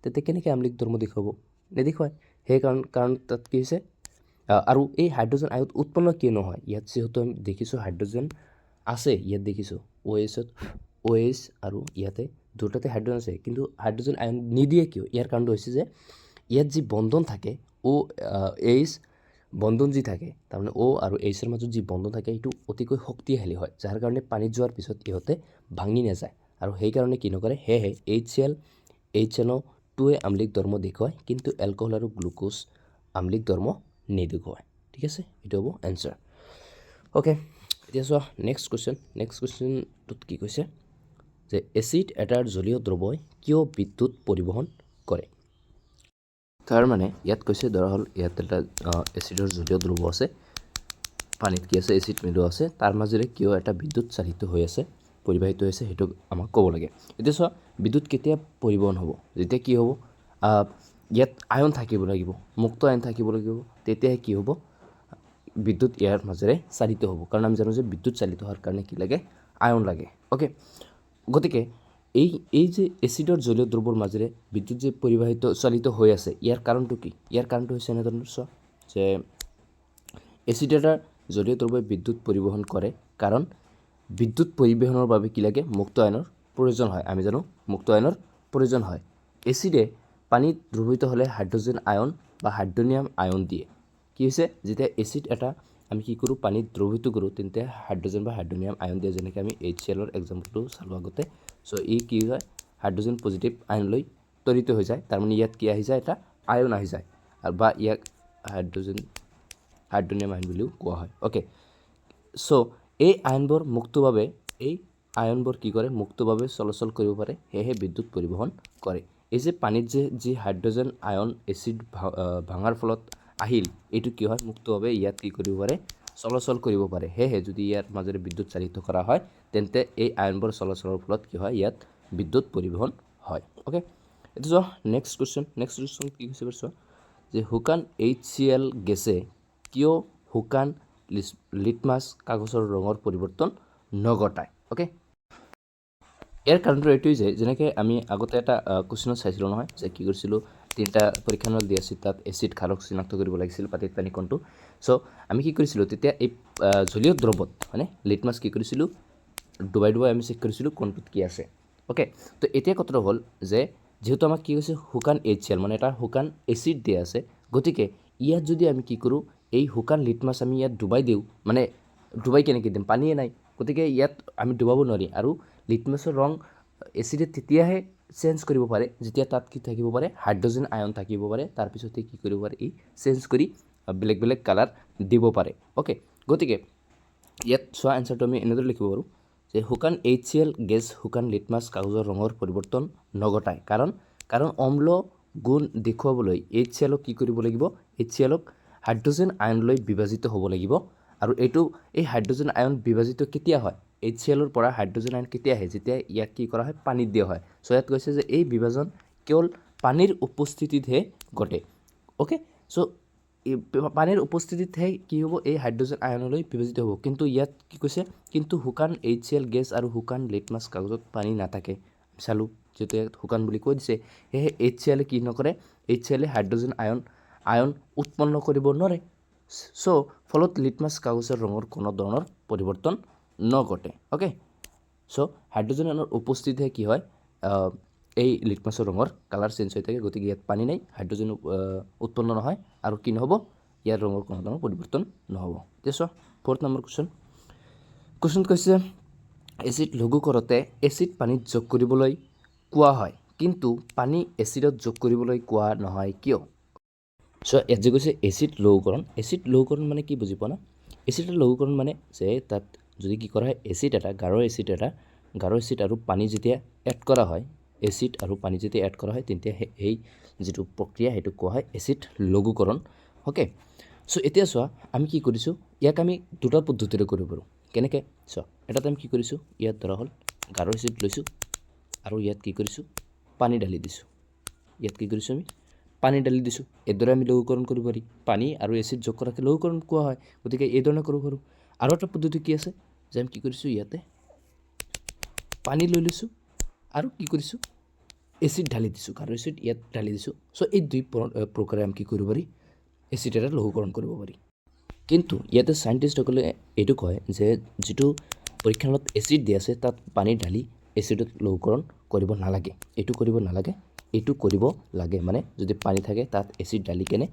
তেন্তে কেনেকৈ আম্লিক ধৰ্ম দেখুৱাব? নেদেখুৱায়। সেইকাৰণ কাৰণ তাত কি হৈছে আৰু এই হাইড্ৰজেন আয়ন উৎপন্ন কিয় নহয়? ইয়াত যিহেতু আমি দেখিছোঁ হাইড্ৰজেন আছে, ইয়াত দেখিছোঁ অ' এইচত অ' এইচ আৰু ইয়াতে দুটাতে হাইড্ৰজেন আছে, কিন্তু হাইড্ৰজেন আয়ন নিদিয়ে কিয়? ইয়াৰ কাৰণটো হৈছে যে ইয়াত যি বন্ধন থাকে, অ' এইচ বন্ধন যি থাকে, তাৰমানে অ' আৰু এইচৰ মাজত যি বন্ধন থাকে, সেইটো অতিকৈ শক্তিশালী হয়, যাৰ কাৰণে পানীত যোৱাৰ পিছত ইহঁতে ভাঙি নাযায় আৰু সেইকাৰণে কি নকৰে। সেয়েহে H C L, H N অ' টুৱে আম্লিক ধৰ্ম দেখুৱায়, কিন্তু এলকহল আৰু গ্লুক'জ আম্লিক ধৰ্ম নেদেখুৱায়। ঠিক আছে, এইটো হ'ব এনচাৰ। অ'কে, এতিয়া চোৱা নেক্সট কুৱেশ্যন। নেক্সট কুৱেশ্যনটোত কি কৈছে যে এচিড এটাৰ জলীয় দ্ৰৱই কিয় বিদ্যুৎ পৰিবহণ কৰে? তাৰ মানে ইয়াত কৈছে, ধৰা হ'ল ইয়াত এটা এচিডৰ জলীয় দ্ৰৱ আছে, পানীত কি আছে? এচিড মিলোৱা আছে। তাৰ মাজেৰে কিয় এটা বিদ্যুৎ চালিত হৈ আছে, পৰিবাহিত হৈছে, সেইটো আমাক ক'ব লাগে। এতিয়া চোৱা, বিদ্যুৎ কেতিয়া পৰিবহণ হ'ব? যেতিয়া কি হ'ব, ইয়াত আয়ন থাকিব লাগিব, মুক্ত আয়ন থাকিব লাগিব, তেতিয়াহে কি হ'ব? বিদ্যুৎ ইয়াৰ মাজেৰে চালিত হ'ব। কাৰণ আমি জানো যে বিদ্যুৎ চালিত হোৱাৰ কাৰণে কি লাগে? আয়ন লাগে। অ'কে, গতিকে এই এই যে এচিডৰ জলীয় দ্ৰৱৰ মাজেৰে বিদ্যুৎ যে পৰিবাহিত, চালিত হৈ আছে, ইয়াৰ কাৰণটো কি? ইয়াৰ কাৰণটো হৈছে এনেধৰণৰ, চোৱা যে এচিড এটাৰ জলীয় দ্ৰৱই বিদ্যুৎ পৰিবহণ কৰে কাৰণ বিদ্যুৎ পৰিবহণৰ বাবে কি লাগে? মুক্ত আয়নৰ প্ৰয়োজন হয়। আমি জানো মুক্ত আয়নৰ প্ৰয়োজন হয়। এচিডে পানীত দ্ৰৱীভূত হ'লে হাইড্ৰজেন আয়ন বা হাইড্ৰনিয়াম আয়ন দিয়ে। কি হৈছে? যেতিয়া এচিড এটা আমি কি কৰোঁ, পানীত দ্ৰৱীভূত কৰোঁ, তেন্তে হাইড্ৰজেন বা হাইড্ৰনিয়াম আয়ন দিয়ে, যেনেকৈ আমি এইচ চি এলৰ এক্সাম্পলটো চালোঁ আগতে। চ' ই কি হয়? হাইড্ৰজেন পজিটিভ আয়নলৈ ত্বৰিত হৈ যায়। তাৰমানে ইয়াত কি আহি যায়? এটা আয়ন আহি যায় আৰু বা ইয়াক হাইড্ৰজেন হাইড্ৰনিয়াম আয়ন বুলিও কোৱা হয়। অ'কে, চ' এই আয়নবোৰ মুক্তভাৱে, এই আয়নবোৰ কি কৰে? মুক্তভাৱে চলাচল কৰিব পাৰে, সেয়েহে বিদ্যুৎ পৰিবহণ কৰে। এই যে পানীত যে যি হাইড্ৰজেন আয়ন এচিড ভাঙাৰ ফলত আহিল, এইটো কি হয়? মুক্তভাৱে ইয়াত কি কৰিব পাৰে? চলাচল কৰিব পাৰে। সেয়েহে যদি ইয়াৰ মাজেৰে বিদ্যুৎ চালিত কৰা হয়, তেন্তে এই আয়নবোৰ চলাচলৰ ফলত কি হয়? ইয়াত বিদ্যুৎ পৰিবহণ হয়। অ'কে, এইটো চোৱা নেক্সট কুৱেশ্যন। নেক্সট কুৱেশ্যন কি কৈছে বাৰু চোৱা যে শুকান এইচ চি এল গেছে কিয় শুকান লিটমাছ কাগজৰ ৰঙৰ পৰিৱৰ্তন নঘটায়? অ'কে, ইয়াৰ কাৰণটো এইটোৱেই যে যেনেকৈ আমি আগতে এটা কুৱেশ্যনত চাইছিলোঁ নহয় যে কি কৰিছিলোঁ, তিনিটা পৰীক্ষানল দি আছিল, তাত এচিড, ক্ষাৰক চিনাক্ত কৰিব লাগিছিল, পাতিত পানী কোনটো। চ' আমি কি কৰিছিলোঁ তেতিয়া? এই জলীয় দ্ৰৱত, মানে লিটমাছ কি কৰিছিলোঁ? ডুবাই ডুবাই আমি চেক কৰিছিলোঁ কোনটোত কি আছে। অ'কে, তো এতিয়া কথাটো হ'ল যে যিহেতু আমাক কি কৈছে, শুকান এইচ চি এল, মানে এটা শুকান এচিড দিয়া আছে, গতিকে ইয়াত যদি আমি কি কৰোঁ, এই শুকান লিটমাছ আমি ইয়াত ডুবাই দিওঁ, মানে ডুবাই কেনেকৈ দিম? পানীয়ে নাই। গতিকে ইয়াত আমি ডুবাব নোৱাৰি। আৰু লিটমাছৰ ৰং এচিডে তেতিয়াহে চেঞ্জ কৰিব পাৰে যেতিয়া তাত কি থাকিব পাৰে? হাইড্ৰজেন আয়ন থাকিব পাৰে। তাৰপিছতে কি কৰিব পাৰে? ই চেঞ্জ কৰি বেলেগ বেলেগ কালাৰ দিব পাৰে। অ'কে, গতিকে ইয়াত চোৱা, এনচাৰটো আমি এনেদৰে লিখিব পাৰোঁ যে শুকান এইচ চি এল গেছ শুকান লিটমাছ কাগজৰ ৰঙৰ পৰিৱৰ্তন নঘটায় কাৰণ অম্ল গুণ দেখুৱাবলৈ এইচ চি এলক কি কৰিব লাগিব? এইচ চি এলক হাইড্ৰজেন আয়নলৈ বিভাজিত হ'ব লাগিব। আৰু এই হাইড্ৰজেন আয়ন বিভাজিত কেতিয়া হয়? এইচ চি এলৰ পৰা হাইড্ৰজেন আয়ন কেতিয়া আহে? যেতিয়া ইয়াক কি কৰা হয়? পানীত দিয়া হয়। চ' ইয়াত কৈছে যে এই বিভাজন কেৱল পানীৰ উপস্থিতিতহে ঘটে। অ'কে, চ' পানীৰ উপস্থিতিতহে কি হ'ব? এই হাইড্ৰজেন আয়নলৈ বিভাজিত হ'ব। কিন্তু ইয়াত কি কৈছে? কিন্তু শুকান এইচ চি এল গেছ আৰু শুকান লিটমাছ কাগজত পানী নাথাকে। চালোঁ, যিহেতু ইয়াত শুকান বুলি কৈ দিছে, সেয়েহে এইচ চি এলে কি নকৰে? এইচ চি এলে হাইড্ৰজেন আয়ন উৎপন্ন কৰিব নোৱাৰে। চ' ফলত লিটমাছ কাগজৰ ৰঙৰ কোনো ধৰণৰ পৰিৱৰ্তন নঘটে। অ'কে, চ' হাইড্ৰজেন আয়নৰ উপস্থিতিহে কি হয়, এই লিটমাছৰ ৰঙৰ কালাৰ চেঞ্জ হৈ থাকে। গতিকে ইয়াত পানী নাই, হাইড্ৰজেন উৎপন্ন নহয় আৰু কি নহ'ব? ইয়াৰ ৰঙৰ কোনো ধৰণৰ পৰিৱৰ্তন নহ'ব। এতিয়া চোৱা ফ'ৰ্থ নম্বৰ কুৱেশ্যন। কুৱেশ্যন কৈছে, এচিড লঘু কৰোঁতে এচিড পানীত যোগ কৰিবলৈ কোৱা হয়, কিন্তু পানী এচিডত যোগ কৰিবলৈ কোৱা নহয় কিয়? চ' ইয়াত যে কৈছে এচিড লঘুকৰণ, এচিড লঘুকৰণ মানে কি বুজি পোৱা না? এচিডৰ লঘুকৰণ মানে যে তাত যদি কি কৰা হয়, এচিড এটা, গাঢ় এচিড এটা, গাঢ় এচিড আৰু পানী যেতিয়া এড কৰা হয়, এচিড আৰু পানী যেতিয়া এড কৰা হয়, তেতিয়া সেই যিটো প্ৰক্ৰিয়া, সেইটো কোৱা হয় এচিড লঘুকৰণ। অ'কে, চ' এতিয়া চোৱা, আমি কি কৰিছোঁ? ইয়াক আমি দুটা পদ্ধতিৰে কৰিব পাৰোঁ। কেনেকৈ চোৱা, এটাত আমি কি কৰিছোঁ? ইয়াত ধৰা হ'ল গাঢ় এচিড লৈছোঁ। আৰু ইয়াত কি কৰিছোঁ? পানী ঢালি দিছোঁ। ইয়াত কি কৰিছোঁ আমি? পানী ঢালি দিছোঁ। এইদৰে আমি লঘুকৰণ কৰিব পাৰি। পানী আৰু এচিড যোগ কৰাকে লঘুকৰণ কোৱা হয়। গতিকে এই ধৰণে কৰিব পাৰোঁ। আৰু এটা পদ্ধতি কি আছে যে আমি কি কৰিছোঁ? ইয়াতে পানী লৈ লৈছোঁ আৰু কি কৰিছোঁ? এচিড ঢালি দিছোঁ, গাঢ় এচিড ইয়াত ঢালি দিছোঁ। চ' এই দুই প্ৰকাৰে আমি কি কৰিব পাৰি? এচিড এটা লঘুকৰণ কৰিব পাৰি। কিন্তু ইয়াতে চাইণ্টিষ্টসকলে এইটো কয় যে যিটো পৰীক্ষালত এচিড দি আছে, তাত পানী ঢালি এচিডত লঘুকৰণ কৰিব নালাগে। এইটো কৰিব নালাগে, এইটো কৰিব লাগে। মানে যদি পানী থাকে, তাত এচিড ঢালি কেনে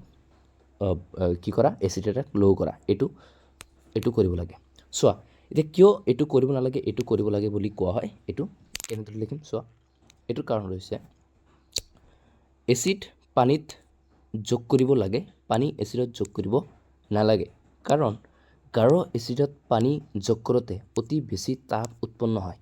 কি কৰা, এচিড এটা লঘু কৰা, এইটো কৰিব লাগে। চোৱা, এতিয়া কিয় এইটো কৰিব নালাগে, এইটো কৰিব লাগে বুলি কোৱা হয়, এইটো কেনেদৰে লিখিম চোৱা। এইটোৰ কাৰণ হৈছে এচিড পানীত যোগ কৰিব লাগে, পানী এচিডত যোগ কৰিব নালাগে। কাৰণ গাঢ় এচিডত পানী যোগ কৰোঁতে অতি বেছি তাপ উৎপন্ন হয়।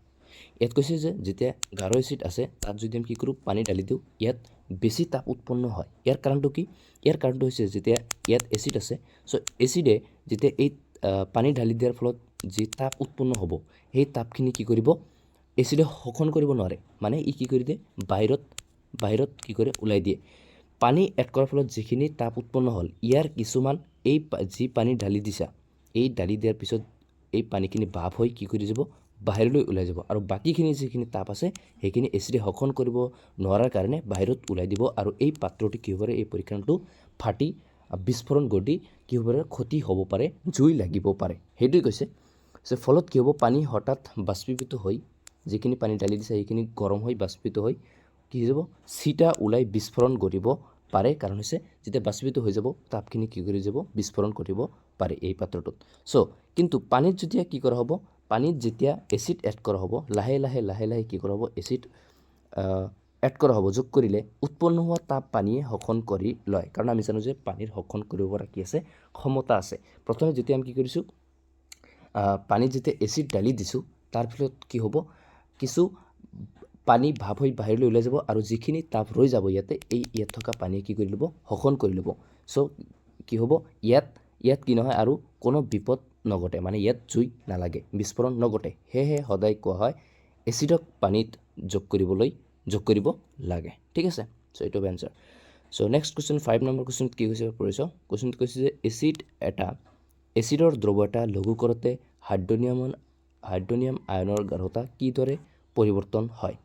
ইয়াত কৈছে যে যেতিয়া গাঢ় এচিড আছে, তাত যদি আমি কি কৰোঁ, পানী ঢালি দিওঁ, ইয়াত বেছি তাপ উৎপন্ন হয়। ইয়াৰ কাৰণটো কি? ইয়াৰ কাৰণটো হৈছে যেতিয়া ইয়াত এচিড আছে, চ' এচিডে যেতিয়া এই পানী ঢালি দিয়াৰ ফলত যি তাপ উৎপন্ন হ'ব, সেই তাপখিনি কি কৰিব? এচিডে শোষণ কৰিব নোৱাৰে। মানে ই কি কৰি দিয়ে? বাহিৰত কি কৰে? ওলাই দিয়ে। পানী এড কৰাৰ ফলত যিখিনি তাপ উৎপন্ন হ'ল, ইয়াৰ কিছুমান এই যি পানী ঢালি দিছা, এই ঢালি দিয়াৰ পিছত এই পানীখিনি ভাপ হৈ কি কৰি যাব? বাহিৰলৈ ওলাই যাব। আৰু বাকীখিনি যিখিনি তাপ আছে, সেইখিনি এচিডে শোষণ কৰিব নোৱাৰাৰ কাৰণে বাহিৰত ওলাই দিব আৰু এই পাত্ৰটি কি হ'ব পাৰে? এই পৰীক্ষণটো ফাটি বিস্ফোৰণ ঘটি কি হ'ব পাৰে? ক্ষতি হ'ব পাৰে, জুই লাগিব পাৰে। সেইটোৱে কৈছে যে ফলত কি হ'ব? পানী হঠাৎ বাষ্পীভূত হৈ, যিখিনি পানী ঢালি দিছে সেইখিনি গৰম হৈ বাষ্পীভূত হৈ কি হৈ যাব? চিটা ওলাই বিস্ফোৰণ ঘটিব পাৰে। কাৰণ হৈছে যেতিয়া বাষ্পীভূত হৈ যাব, তাপখিনি কি কৰি যাব? বিস্ফোৰণ ঘটিব পাৰে এই পাত্ৰটোত। চ' কিন্তু পানীত যেতিয়া কি কৰা হ'ব, পানীত যেতিয়া এচিড এড কৰা হ'ব, লাহে লাহে লাহে লাহে কি কৰা হ'ব? এচিড এড কৰা হ'ব। যোগ কৰিলে উৎপন্ন হোৱা তাপ পানীয়ে শোষণ কৰি লয়। কাৰণ আমি জানো যে পানীৰ শোষণ কৰিব পৰা কি আছে? ক্ষমতা আছে। প্ৰথমে যেতিয়া আমি কি কৰিছোঁ, পানীত যেতিয়া এচিড ঢালি দিছোঁ, তাৰ ফলত কি হ'ব? কিছু পানী ভাপ হৈ বাহিৰলৈ ওলাই যাব আৰু যিখিনি তাপ ৰৈ যাব ইয়াতে, এই ইয়াত থকা পানীয়ে কি কৰি ল'ব? শোষণ কৰি ল'ব। চ' কি হ'ব ইয়াত? ইয়াত কি নহয় আৰু কোনো বিপদ নঘটে, মানে ইয়াত জুই নালাগে, বিস্ফোৰণ নঘটে। সেয়েহে সদায় কোৱা হয় এচিডক পানীত যোগ কৰিব লাগে। ঠিক আছে। চ' এইটো এনচাৰ। চ' নেক্সট কুৱেশ্যন, 5 নম্বৰ কুৱেশ্যনত কি কৈছে পঢ়িছ। কুৱেশ্যনত কৈছে যে এচিডৰ দ্ৰৱ এটা লঘু কৰোঁতে হাইড্ৰনিয়াম আয়নৰ গাঢ়তা কিদৰে পৰিৱৰ্তন হয়?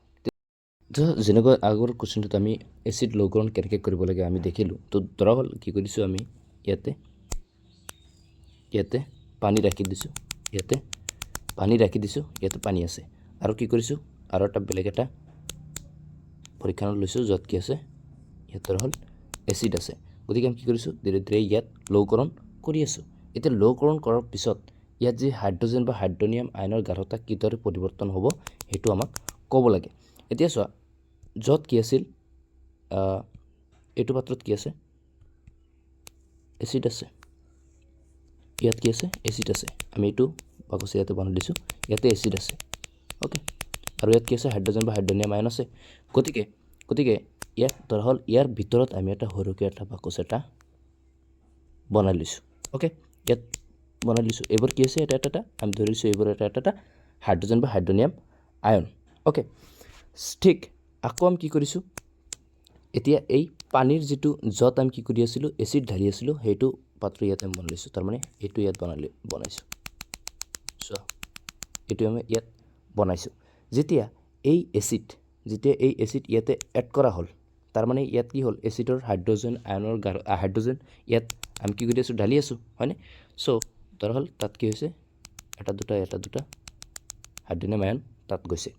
যেনেকুৱা আগৰ কুৱেশ্যনটোত আমি এচিড লঘুকৰণ কেনেকৈ কৰিব লাগে আমি দেখিলোঁ। তো ধৰা হ'ল কি কৰিছোঁ আমি? ইয়াতে পানী ৰাখি দিছোঁ, ইয়াতে পানী ৰাখি দিছোঁ, ইয়াতে পানী আছে। আৰু কি কৰিছোঁ? আৰু এটা বেলেগ এটা পৰীক্ষানত লৈছোঁ, য'ত কি আছে? ইয়াত ধৰা হ'ল এচিড আছে। গতিকে আমি কি কৰিছোঁ? ধীৰে ধীৰে ইয়াত লঘুকৰণ কৰি আছোঁ। এতিয়া লঘুকৰণ কৰাৰ পিছত ইয়াত যি হাইড্ৰজেন বা হাইড্ৰনিয়াম আয়নৰ গাঢ়তা কিদৰে পৰিৱৰ্তন হ'ব, সেইটো আমাক ক'ব লাগে। এতিয়া চোৱা, য'ত কি আছিল? এইটো পাত্ৰত কি আছে? এচিড আছে। ইয়াত কি আছে? এচিড আছে। আমি এইটো বাকচ ইয়াতে বনাই দিছোঁ, ইয়াতে এচিড আছে, অ'কে। আৰু ইয়াত কি আছে? হাইড্ৰজেন বা হাইড্ৰনিয়াম আয়ন আছে। গতিকে ইয়াত ধৰা হ'ল ইয়াৰ ভিতৰত আমি এটা সৰুকৈ এটা বাকচ এটা বনাই লৈছোঁ, অ'কে। ইয়াত বনাই লৈছোঁ। এইবোৰ কি আছে? এটা এটা এটা আমি ধৰিছোঁ, এইবোৰ এটা এটা এটা হাইড্ৰজেন বা হাইড্ৰনিয়াম আয়ন, অ'কে। ঠিক আকৌ আমি কি কৰিছোঁ? এতিয়া এই পানীৰ যিটো য'ত আমি কি কৰি আছিলোঁ, এচিড ঢালি আছিলোঁ, সেইটো পাত্ৰ ইয়াতে আমি বনাই লৈছোঁ। তাৰমানে এইটো ইয়াত বনাইছোঁ। চোৱা, এইটো আমি ইয়াত বনাইছোঁ। যেতিয়া এই এচিড ইয়াতে এড কৰা হ'ল, তাৰমানে ইয়াত কি হ'ল? এচিডৰ হাইড্ৰজেন আয়নৰ গাঢ়, হাইড্ৰজেন ইয়াত আমি কি কৰি আছোঁ? ঢালি আছোঁ, হয়নে? চ' ধৰা হ'ল তাত কি হৈছে? এটা দুটা, এটা দুটা হাইড্ৰনিয়াম আয়ন তাত গৈছে।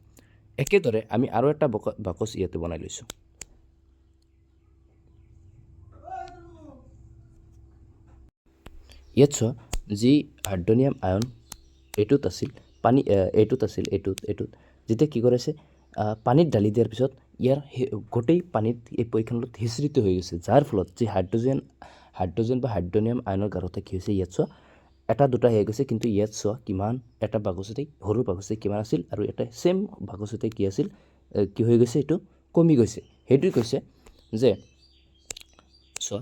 একেদৰে আমি আৰু এটা বাকচ ইয়াতে বনাই লৈছোঁ। ইয়াত চোৱা, যি হাইড্ৰনিয়াম আয়ন এইটোত আছিল, পানী এইটোত আছিল, এইটোত যেতিয়া কি কৰাইছে, পানীত ঢালি দিয়াৰ পিছত ইয়াৰ গোটেই পানীত এই পৰীক্ষণত সিঁচৰিত হৈ গৈছে, যাৰ ফলত যি হাইড্ৰজেন বা হাইড্ৰনিয়াম আয়নৰ গাঢ়তা কি হৈছে? ইয়াত চোৱা, এটা দুটা হৈ গৈছে। কিন্তু ইয়াত চোৱা, কিমান এটা বাকচতে, সৰু বাকচতে কিমান আছিল আৰু এটা ছেম বাকচতে কি আছিল, কি হৈ গৈছে? এইটো কমি গৈছে। সেইটোৱে কৈছে যে চোৱা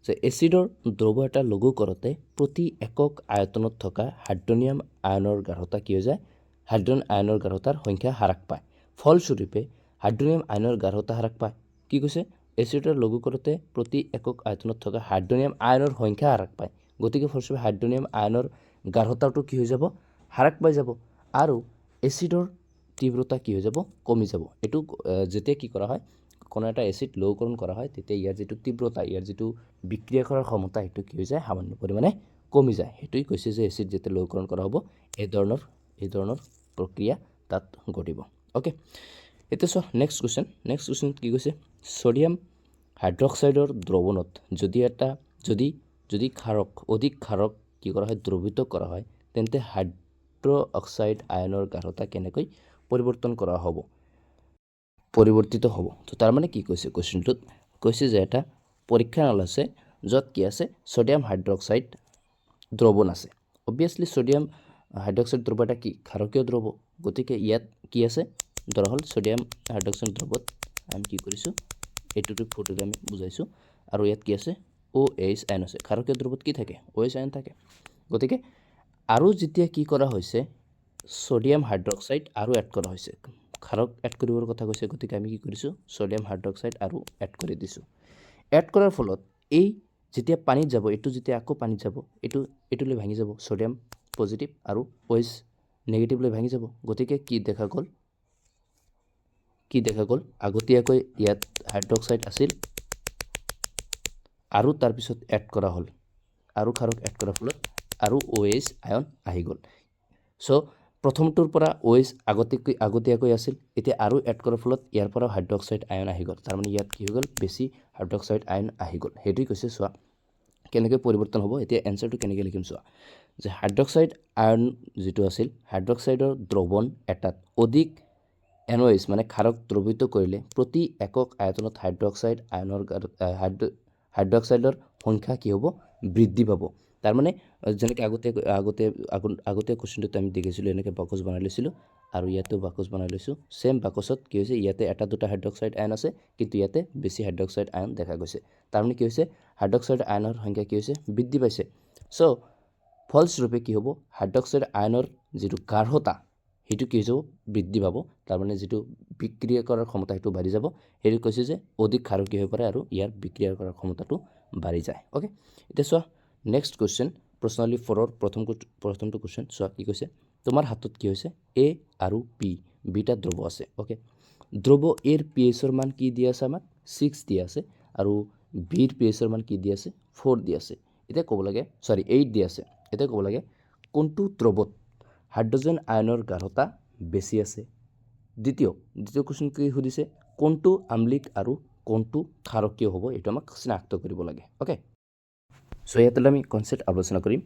যে এচিডৰ দ্ৰৱ এটা লঘু কৰোঁতে প্ৰতি একক আয়তনত থকা হাইড্ৰনিয়াম আয়নৰ গাঢ়তা কি হৈ যায়? হাইড্ৰনিয়াম আয়নৰ গাঢ়তাৰ সংখ্যা হ্ৰাস পায়। ফলস্বৰূপে হাইড্ৰনিয়াম আয়নৰ গাঢ়তা হ্ৰাস পায়। কি কৈছে? এচিডৰ লঘু কৰোঁতে প্ৰতি একক আয়তনত থকা হাইড্ৰনিয়াম আয়নৰ সংখ্যা হ্ৰাস পায়। গতিকে ফলস্বৰূপে হাইড্ৰনিয়াম আয়নৰ গাঢ়তাটো কি হৈ যাব? হ্ৰাস পাই যাব আৰু এচিডৰ তীব্ৰতা কি হৈ যাব? কমি যাব। এইটো যেতিয়া কি কৰা হয়, কোনো এটা এচিড লঘুকৰণ কৰা হয়, তেতিয়া ইয়াৰ যিটো তীব্ৰতা, ইয়াৰ যিটো বিক্ৰিয়া কৰাৰ ক্ষমতা, সেইটো কি হৈ যায়? সামান্য পৰিমাণে কমি যায়। সেইটোৱেই কৈছে যে এচিড যেতিয়া লঘুকৰণ কৰা হ'ব, এই ধৰণৰ প্ৰক্ৰিয়া তাত ঘটিব। অ'কে, এতিয়া চোৱা নেক্সট কুৱেশ্যন। নেক্সট কুৱেশ্যনত কি কৈছে? ছ'ডিয়াম হাইড্ৰক্সাইডৰ দ্ৰৱণত যদি এটা যদি যদি ক্ষাৰক অধিক ক্ষাৰক কি কৰা হয়, দ্ৰৱীভূত কৰা হয়, তেন্তে হাইড্ৰ অক্সাইড আয়নৰ গাঢ়তা কেনেকৈ পৰিৱৰ্তন কৰা হ'ব, পৰিৱৰ্তিত হ'ব? তো তাৰমানে কি কৈছে কুৱেশ্যনটোত? কৈছে যে এটা পৰীক্ষা নল আছে, য'ত কি আছে? ছ'ডিয়াম হাইড্ৰক্সাইড দ্ৰৱণ আছে। অবভিয়াছলি ছ'ডিয়াম হাইড্ৰক্সাইড দ্ৰৱ এটা কি? ক্ষাৰকীয় দ্ৰৱ। গতিকে ইয়াত কি আছে? ধৰা হ'ল ছ'ডিয়াম হাইড্ৰক্সাইড দ্ৰৱত আমি কি কৰিছোঁ, এইটোতো ফটোতে আমি বুজাইছোঁ। আৰু ইয়াত কি আছে? অ' এইচ আয়ন আছে। ক্ষাৰকীয় দ্ৰৱত কি থাকে? অ' এইচ আয়ন থাকে। গতিকে আৰু যেতিয়া কি কৰা হৈছে, ছ'ডিয়াম হাইড্ৰক্সাইড আৰু এড কৰা হৈছে, ক্ষাৰক এড কৰিবৰ কথা কৈছে, গতিকে আমি কি কৰিছোঁ? ছ'ডিয়াম হাইড্ৰক্সাইড আৰু এড কৰি দিছোঁ। এড কৰাৰ ফলত এই যেতিয়া পানীত যাব, এইটো যেতিয়া আকৌ পানীত যাব, এইটো এইটোলৈ ভাঙি যাব, ছ'ডিয়াম পজিটিভ আৰু অ' এইচ নিগেটিভলৈ ভাঙি যাব। গতিকে কি দেখা গ'ল? কি দেখা গ'ল? আগতীয়াকৈ ইয়াত হাইড্ৰক্সাইড আছিল আৰু তাৰপিছত এড কৰা হ'ল আৰু ক্ষাৰক এড কৰাৰ ফলত আৰু অ' এইচ আয়ন আহি গ'ল। চ' প্ৰথমটোৰ পৰা অ' এইচ আগতীয়াকৈ আছিল, এতিয়া আৰু এড কৰাৰ ফলত ইয়াৰ পৰাও হাইড্ৰক্সাইড আয়ন আহি গ'ল। তাৰমানে ইয়াত কি হৈ গ'ল? বেছি হাইড্ৰক্সাইড আয়ন আহি গ'ল। সেইটোৱে কৈছে। চোৱা কেনেকৈ পৰিৱৰ্তন হ'ব। এতিয়া এনচাৰটো কেনেকৈ লিখিম চোৱা, যে হাইড্ৰক্সাইড আয়ন যিটো আছিল, হাইড্ৰক্সাইডৰ দ্ৰৱণ এটাত অধিক এন অ' এইচ মানে ক্ষাৰক দ্ৰৱীভূত কৰিলে প্ৰতি একক আয়তনত হাইড্ৰক্সাইড আয়নৰ হাইড্ৰক্সাইডৰ সংখ্যা কি হ'ব? বৃদ্ধি পাব। তাৰমানে যেনেকৈ আগতে কুৱেশ্যনটোত আমি দেখিছিলোঁ, এনেকৈ বাকচ বনাই লৈছিলোঁ আৰু ইয়াতেও বাকচ বনাই লৈছোঁ। ছেম বাকচত কি হৈছে? ইয়াতে এটা দুটা হাইড্ৰক্সাইড আয়ন আছে, কিন্তু ইয়াতে বেছি হাইড্ৰক্সাইড আয়ন দেখা গৈছে। তাৰমানে কি হৈছে? হাইড্ৰক্সাইড আয়নৰ সংখ্যা কি হৈছে? বৃদ্ধি পাইছে। চ' ফলস্বৰূপে কি হ'ব? হাইড্ৰক্সাইড আয়নৰ যিটো গাঢ়তা, সেইটো কি হৈ যাব? বৃদ্ধি পাব। তাৰমানে যিটো বিক্ৰিয়া কৰাৰ ক্ষমতা, সেইটো বাঢ়ি যাব। সেইটো কৈছে যে অধিক ক্ষাৰকীয় হৈ পৰে আৰু ইয়াৰ বিক্ৰিয়া কৰাৰ ক্ষমতাটো বাঢ়ি যায়। অ'কে, এতিয়া চোৱা নেক্সট কুৱেশ্যন, প্ৰশ্নাৱলী ফ'ৰৰ প্ৰথমটো কুৱেশ্যন চোৱা কি কৈছে। তোমাৰ হাতত কি হৈছে? এ আৰু বি দুটা দ্ৰৱ আছে। অ'কে, দ্ৰৱ এৰ পি এইচৰ মান কি দি আছে আমাক? 6 দি আছে। আৰু বিৰ পি এইচৰ মান কি দি আছে? 4 দি আছে। এতিয়া ক'ব লাগে, চৰি, 8 দি আছে। এতিয়া ক'ব লাগে কোনটো দ্ৰৱত হাইড্ৰজেন আয়নৰ গাঢ়তা বেছি আছে। দ্বিতীয় দ্বিতীয় কুৱেশ্যন কি সুধিছে? কোনটো আম্লিক আৰু কোনটো ক্ষাৰকীয় হ'ব, এইটো আমাক চিনাক্ত কৰিব লাগে। অ'কে, চ' ইয়াতে আমি কনচেপ্ট আলোচনা কৰিম,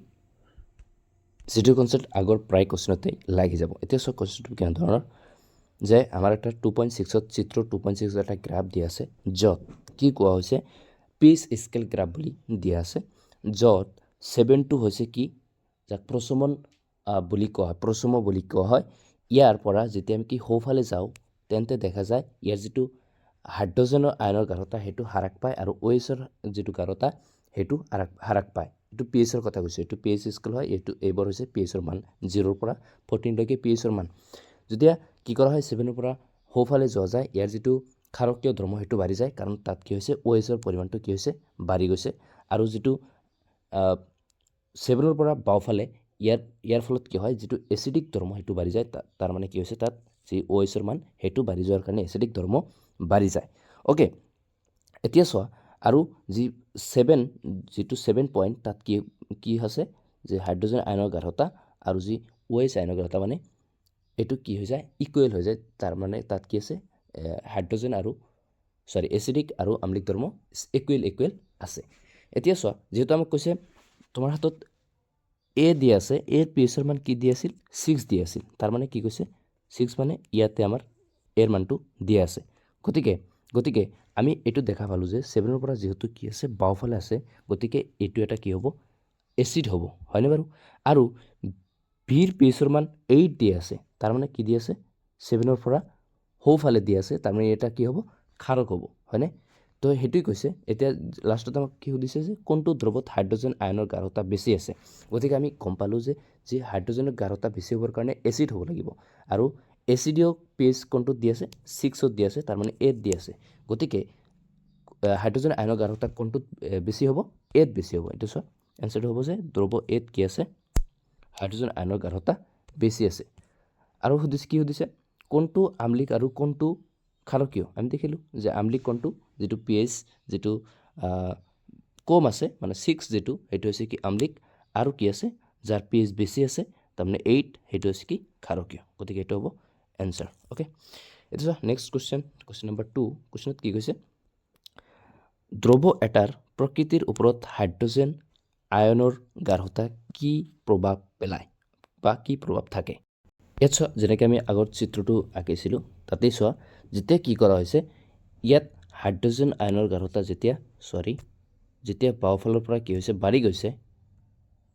যিটো কনচেপ্ট আগৰ প্ৰায় কুৱেশ্যনতে লাগি যাব। এতিয়া চোৱা কনচেপ্টটো কেনেধৰণৰ, যে আমাৰ এটা 2.6ত চিত্ৰ 2.6ত এটা গ্ৰাফ দিয়া আছে, য'ত কি কোৱা হৈছে? পি এইচ স্কেল গ্ৰাফ বুলি দিয়া আছে, য'ত 7টো হৈছে কি, যাক প্ৰশমন বুলি কোৱা হয়, প্ৰশম বুলি কোৱা হয়। ইয়াৰ পৰা যেতিয়া আমি কি সোঁফালে যাওঁ, তেন্তে দেখা যায় ইয়াৰ যিটো হাইড্ৰজেনৰ আয়নৰ গাঢ়তা, সেইটো হ্ৰাস পায় আৰু অ' এইচৰ যিটো গাঢ়তা, সেইটো হ্ৰাস পায়। এইটো পি এইচৰ কথা কৈছোঁ। এইটো পি এইচ স্কেল হয়। এইটো এইবোৰ হৈছে পি এইচৰ মান, 0ৰ পৰা 14লৈকে পি এইচৰ মান। যেতিয়া কি কৰা হয়, 7ৰ পৰা সোঁফালে যোৱা যায়, ইয়াৰ যিটো ক্ষাৰকীয় ধৰ্ম, সেইটো বাঢ়ি যায়, কাৰণ তাত কি হৈছে? অ' এইচৰ পৰিমাণটো কি হৈছে? বাঢ়ি গৈছে। আৰু যিটো 7ৰ পৰা বাওঁফালে, ইয়াৰ ফলত কি হয়? যিটো এচিডিক ধৰ্ম, সেইটো বাঢ়ি যায়। তাৰমানে কি হৈছে? তাত যি অ' এইচৰ মান, সেইটো বাঢ়ি যোৱাৰ কাৰণে এচিডিক ধৰ্ম বাঢ়ি যায়। অ'কে, এতিয়া চোৱা, আৰু যি ছেভেন যিটো 7 পইণ্ট, তাত কি কি আছে যে হাইড্ৰজেন আয়নৰ গাঢ়তা আৰু যি অ' এইচ আয়নৰ গাঢ়তা, মানে এইটো কি হৈ যায়? ইকুৱেল হৈ যায়। তাৰমানে তাত কি আছে? হাইড্ৰজেন আৰু, চৰি, এচিডিক আৰু আম্লিক ধৰ্ম ইকুৱেল ইকুৱেল আছে। এতিয়া চোৱা, যিহেতু আমাক কৈছে তোমাৰ হাতত এ দি আছে, এৰ পি এইচৰ মান কি দি আছিল? 6 দি আছিল। তাৰমানে কি কৈছে? 6 মানে ইয়াতে আমাৰ এৰ মানটো দিয়া আছে। গতিকে আমি এইটো দেখা পালোঁ যে 7ৰ পৰা যিহেতু কি আছে, বাওঁফালে আছে, গতিকে এইটো এটা কি হ'ব? এচিড হ'ব, হয়নে বাৰু? আৰু বিৰ পি এইচৰ মান 8 দি আছে। তাৰমানে কি দি আছে? 7ৰ পৰা সোঁফালে দি আছে। তাৰমানে এটা কি হ'ব? ক্ষাৰক হ'ব, হয়নে? তো সেইটোৱে কৈছে। এতিয়া লাষ্টত আমাক কি সুধিছে যে কোনটো দ্ৰৱত হাইড্ৰজেন আয়নৰ গাঢ়তা বেছি আছে। গতিকে আমি গম পালোঁ যে যি হাইড্ৰজেনৰ গাঢ়তা বেছি হ'বৰ কাৰণে এচিড হ'ব লাগিব আৰু এচিডীয় পি এইচ কোনটোত দি আছে? 6ত দি আছে, তাৰমানে এত দি আছে। গতিকে হাইড্ৰজেন আয়নৰ গাঢ়তা কোনটোত বেছি হ'ব? এত বেছি হ'ব। এইটো চোৱা, এনচাৰটো হ'ব যে দ্ৰৱ এত কি আছে? হাইড্ৰজেন আয়নৰ গাঢ়তা বেছি আছে। আৰু সুধিছে, কি সুধিছে? কোনটো আম্লিক আৰু কোনটো ক্ষাৰকীয়? আমি দেখিলোঁ যে আম্লিক কোনটো? যিটো পি এইচ যিটো কম আছে, মানে 6 যিটো, সেইটো হৈছে কি? আম্লিক। আৰু কি আছে? যাৰ পি এইচ বেছি আছে, তাৰমানে 8, সেইটো হৈছে কি? ক্ষাৰকীয়। গতিকে এইটো হ'ব এনচাৰ। অ'কে, এইটো চোৱা, নেক্সট কুৱেশ্যন, কুৱেশ্যন নম্বৰ 2। কুৱেশ্যনত কি কৈছে? দ্ৰৱ এটাৰ প্ৰকৃতিৰ ওপৰত হাইড্ৰজেন আয়নৰ গাঢ়তা কি প্ৰভাৱ পেলায় বা কি প্ৰভাৱ থাকে? ইয়াত চোৱা, যেনেকৈ আমি আগত চিত্ৰটো আঁকিছিলোঁ, তাতেই চোৱা, যেতিয়া কি কৰা হৈছে, ইয়াত হাইড্ৰজেন আয়নৰ গাঢ়তা যেতিয়া, চৰি, যেতিয়া বাওঁফালৰ পৰা কি হৈছে, বাঢ়ি গৈছে,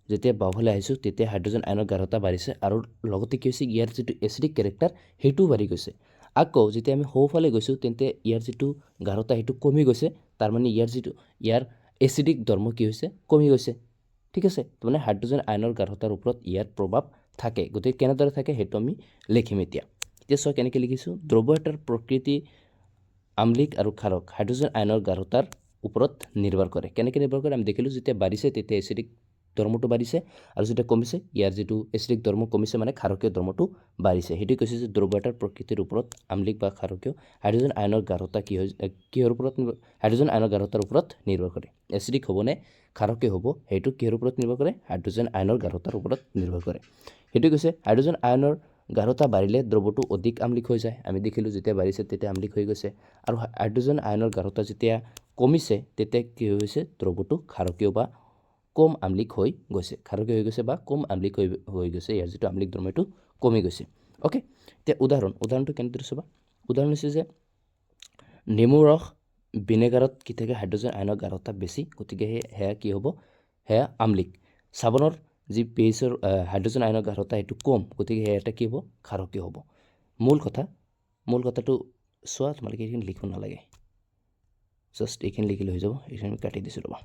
যেতিয়া বাওঁফালে আহিছোঁ, তেতিয়া হাইড্ৰজেন আয়নৰ গাঢ়তা বাঢ়িছে আৰু লগতে কি হৈছে? ইয়াৰ যিটো এচিডিক কেৰেক্টাৰ, সেইটোও বাঢ়ি গৈছে। আকৌ যেতিয়া আমি সোঁফালে গৈছোঁ, তেন্তে ইয়াৰ যিটো গাঢ়তা, সেইটো কমি গৈছে। তাৰমানে ইয়াৰ এচিডিক ধৰ্ম কি হৈছে? কমি গৈছে। ঠিক আছে? তাৰমানে হাইড্ৰজেন আয়নৰ গাঢ়তাৰ ওপৰত ইয়াৰ প্ৰভাৱ থাকে। গতিকে কেনেদৰে থাকে, সেইটো আমি লিখিম এতিয়া। এতিয়া চোৱা, কেনেকৈ লিখিছোঁ। দ্ৰব্য এটাৰ প্ৰকৃতি আম্লিক আৰু ক্ষাৰক হাইড্ৰজেন আয়নৰ গাঢ়তাৰ ওপৰত নিৰ্ভৰ কৰে। কেনেকৈ নিৰ্ভৰ কৰে? আমি দেখিলোঁ, যেতিয়া বাঢ়িছে তেতিয়া এচিডিক ধৰ্মটো বাঢ়িছে আৰু যেতিয়া কমিছে, ইয়াৰ যিটো এচিডিক ধৰ্ম কমিছে, মানে ক্ষাৰকীয় ধৰ্মটো বাঢ়িছে। সেইটোৱে কৈছে যে দ্ৰব্য এটাৰ প্ৰকৃতিৰ ওপৰত আম্লিক বা ক্ষাৰকীয় হাইড্ৰজেন আয়নৰ গাঢ়তা কি হৈ কিহৰ ওপৰত? হাইড্ৰজেন আয়নৰ গাঢ়তাৰ ওপৰত নিৰ্ভৰ কৰে। এচিডিক হ'বনে ক্ষাৰকীয় হ'ব, সেইটো কিহৰ ওপৰত নিৰ্ভৰ কৰে? হাইড্ৰজেন আয়নৰ গাঢ়তাৰ ওপৰত নিৰ্ভৰ কৰে। সেইটো কৈছে, হাইড্ৰজেন আয়নৰ গাঢ়তা বাঢ়িলে দ্ৰৱটো অধিক আম্লিক হৈ যায়। আমি দেখিলোঁ, যেতিয়া বাঢ়িছে তেতিয়া আম্লিক হৈ গৈছে। আৰু হাইড্ৰজেন আয়নৰ গাঢ়তা যেতিয়া কমিছে, তেতিয়া কি হৈ গৈছে? দ্ৰৱটো ক্ষাৰকীয় বা কম আম্লিক হৈ গৈছে। ক্ষাৰকীয় হৈ গৈছে বা কম আম্লিক হৈ গৈছে। ইয়াৰ যিটো আম্লিক ধৰ্ম, এইটো কমি গৈছে। অ'কে, এতিয়া উদাহৰণটো কেনেদৰে চাবা। উদাহৰণ হৈছে যে নেমু ৰস, ভিনেগাৰত কি থাকে? হাইড্ৰজেন আয়নৰ গাঢ়তা বেছি। গতিকে সেয়া কি হ'ব? সেয়া আম্লিক। চাবোনৰ যি পি এইচৰ হাইড্ৰজেন আয়নৰ গাঢ়তা, সেইটো কম। গতিকে সেয়া এটা কি হ'ব? ক্ষাৰকীয় হ'ব। মূল কথাটো চোৱা, তোমালোকে এইখিনি লিখিব নালাগে, জাষ্ট এইখিনি লিখিলে হৈ যাব। এইখিনি আমি কাটি দিছোঁ, ৰ'বা।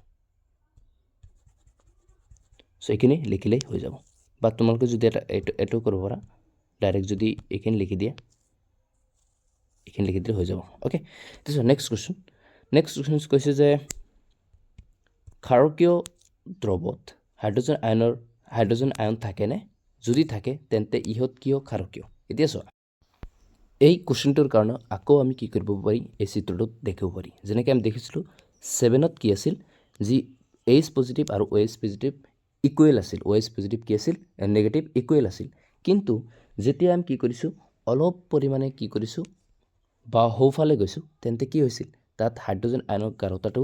চ' এইখিনি লিখিলেই হৈ যাব। বা তোমালোকে যদি এটা এইটো কৰিব পাৰা, ডাইৰেক্ট যদি এইখিনি লিখি দিয়া, এইখিনি লিখি দিলে হৈ যাব। অ'কে, তাৰপিছত নেক্সট কুৱেশ্যন। নেক্সট কুৱেশ্যন কৈছে যে ক্ষাৰকীয় দ্ৰৱত হাইড্ৰজেন আয়ন থাকেনে? যদি থাকে, তেন্তে ইহঁত কিয় ক্ষাৰকীয়? এতিয়া চোৱা, এই কুৱেশ্যনটোৰ কাৰণে আকৌ আমি কি কৰিব পাৰি? এই চিত্ৰটোত দেখিব পাৰি। যেনেকৈ আমি দেখিছিলোঁ, 7ত কি আছিল? যি এইচ পজিটিভ আৰু অ' এইচ পজিটিভ ইকুৱেল আছিল, অ' এইচ পজিটিভ কি আছিল? নেগেটিভ ইকুৱেল আছিল। কিন্তু যেতিয়া আমি কি কৰিছোঁ, অলপ পৰিমাণে কি কৰিছোঁ বা সোঁফালে গৈছোঁ, তেন্তে কি হৈছিল? তাত হাইড্ৰজেন আয়নৰ গাঢ়তাটো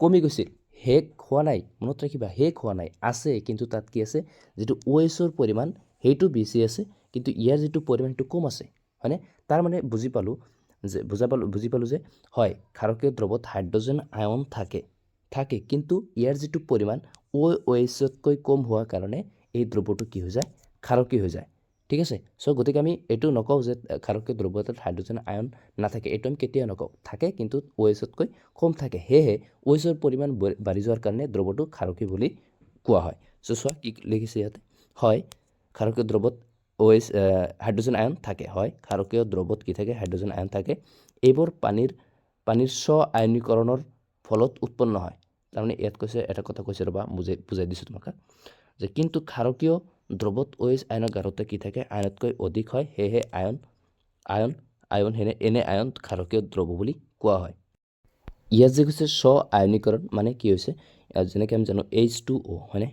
কমি গৈছিল। শেষ হোৱা নাই, মনত ৰাখিবা, শেষ হোৱা নাই, আছে। কিন্তু তাত কি আছে? যিটো অ' এইচৰ পৰিমাণ, সেইটো বেছি আছে, কিন্তু ইয়াৰ যিটো পৰিমাণ, সেইটো কম আছে, হয়নে? তাৰমানে বুজি পালোঁ যে বুজা পালোঁ বুজি পালোঁ যে হয়, ক্ষাৰকীয় দ্ৰৱত হাইড্ৰজেন আয়ন থাকে থাকে কিন্তু ইয়াৰ যিটো পৰিমাণ অ' এইচতকৈ কম হোৱাৰ কাৰণে এই দ্ৰৱটো কি হৈ যায়? ক্ষাৰকীয় হৈ যায়। ঠিক আছে? চ' গতিকে আমি এইটো নকওঁ যে ক্ষাৰকীয় দ্ৰব্য এটাত হাইড্ৰজেন আয়ন নাথাকে। এইটো আমি কেতিয়াও নকওঁ। থাকে, কিন্তু অ' এইচতকৈ কম থাকে। সেয়েহে অ' এইচৰ পৰিমাণ বাঢ়ি যোৱাৰ কাৰণে দ্ৰৱটো ক্ষাৰকীয় বুলি কোৱা হয়। চ' চোৱা, কি লিখিছে ইয়াতে। হয়, ক্ষাৰকীয় দ্ৰৱত অ' এইচ হাইড্ৰজেন আয়ন থাকে। হয়, ক্ষাৰকীয় দ্ৰৱত কি থাকে? হাইড্ৰজেন আয়ন থাকে। এইবোৰ পানীৰ স্ব আয়নীকৰণৰ ফলত উৎপন্ন হয়। তাৰমানে ইয়াত কৈছে, এটা কথা কৈছে, ৰ'বা, বুজাই বুজাই দিছোঁ তোমাক যে কিন্তু ক্ষাৰকীয় দ্ৰৱত অ' এইচ আয়নৰ গাঢ়তা কি থাকে? আয়নতকৈ অধিক হয়। সেয়েহে আয়ন আয়ন আয়ন সেনে এনে আয়ন ক্ষাৰকীয় দ্ৰৱ বুলি কোৱা হয়। ইয়াত যে কৈছে স্ব আয়নীকৰণ, মানে কি হৈছে? ইয়াত যেনেকৈ আমি জানো H2O, হয়নে?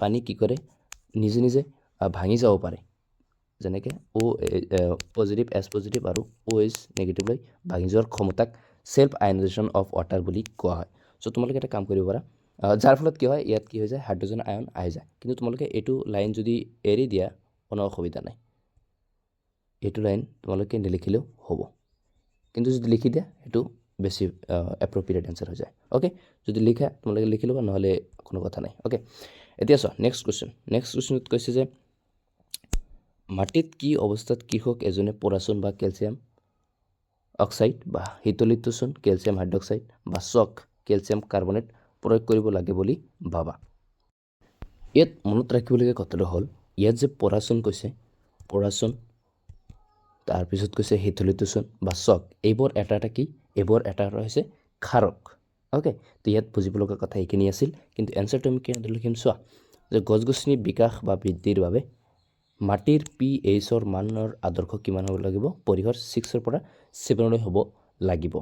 পানী কি কৰে? নিজে নিজে ভাঙি যাব পাৰে। যেনেকৈ অ' পজিটিভ, এছ পজিটিভ আৰু অ' এইচ নিগেটিভলৈ ভাঙি যোৱাৰ ক্ষমতাক চেল্ফ আয়নাইজেশ্যন অফ ৱাটাৰ বুলি কোৱা হয়। চ' তোমালোকে এটা কাম কৰিব পাৰা, যাৰ ফলত কি হয়, ইয়াত কি হৈ যায়? হাইড্ৰজেন আয়ন আহি যায়। কিন্তু তোমালোকে এইটো লাইন যদি এৰি দিয়া, কোনো অসুবিধা নাই। এইটো লাইন তোমালোকে নিলিখিলেও হ'ব। কিন্তু যদি লিখি দিয়া, সেইটো বেছি এপ্ৰপ্ৰিয়েট এনচাৰ হৈ যায়। অ'কে, যদি লিখা তোমালোকে লিখি ল'বা, নহ'লে কোনো কথা নাই। অ'কে, এতিয়া চোৱা, নেক্সট কুৱেশ্যন। নেক্সট কুৱেশ্যনত কৈছে যে মাটিত কি অৱস্থাত কৃষক এজনে পৰাচূণ বা কেলছিয়াম অক্সাইড বা শীতলিত চূণ, কেলছিয়াম হাইড্ৰক্সাইড বা চক, কেলছিয়াম কাৰ্বনেট প্ৰয়োগ কৰিব লাগে বুলি ভাবা? ইয়াত মনত ৰাখিবলগীয়া কথাটো হ'ল, ইয়াত যে পৰাচূণ কৈছে পৰাচোন, তাৰপিছত কৈছে শীতলিত চূণ বা চক, এইবোৰ এটা এটা কি? এইবোৰ এটা এটা হৈছে ক্ষাৰক। অ'কে, তো ইয়াত বুজিব লগা কথা এইখিনি আছিল। কিন্তু এনচাৰটো আমি কেনেদৰে লিখিম চোৱা, যে গছ গছনি বিকাশ বা বৃদ্ধিৰ বাবে মাটিৰ পি এইচৰ মানৰ আদৰ্শ কিমান হ'ব লাগিব? পৰিসৰ 6ৰ পৰা 7লৈ হ'ব লাগিব।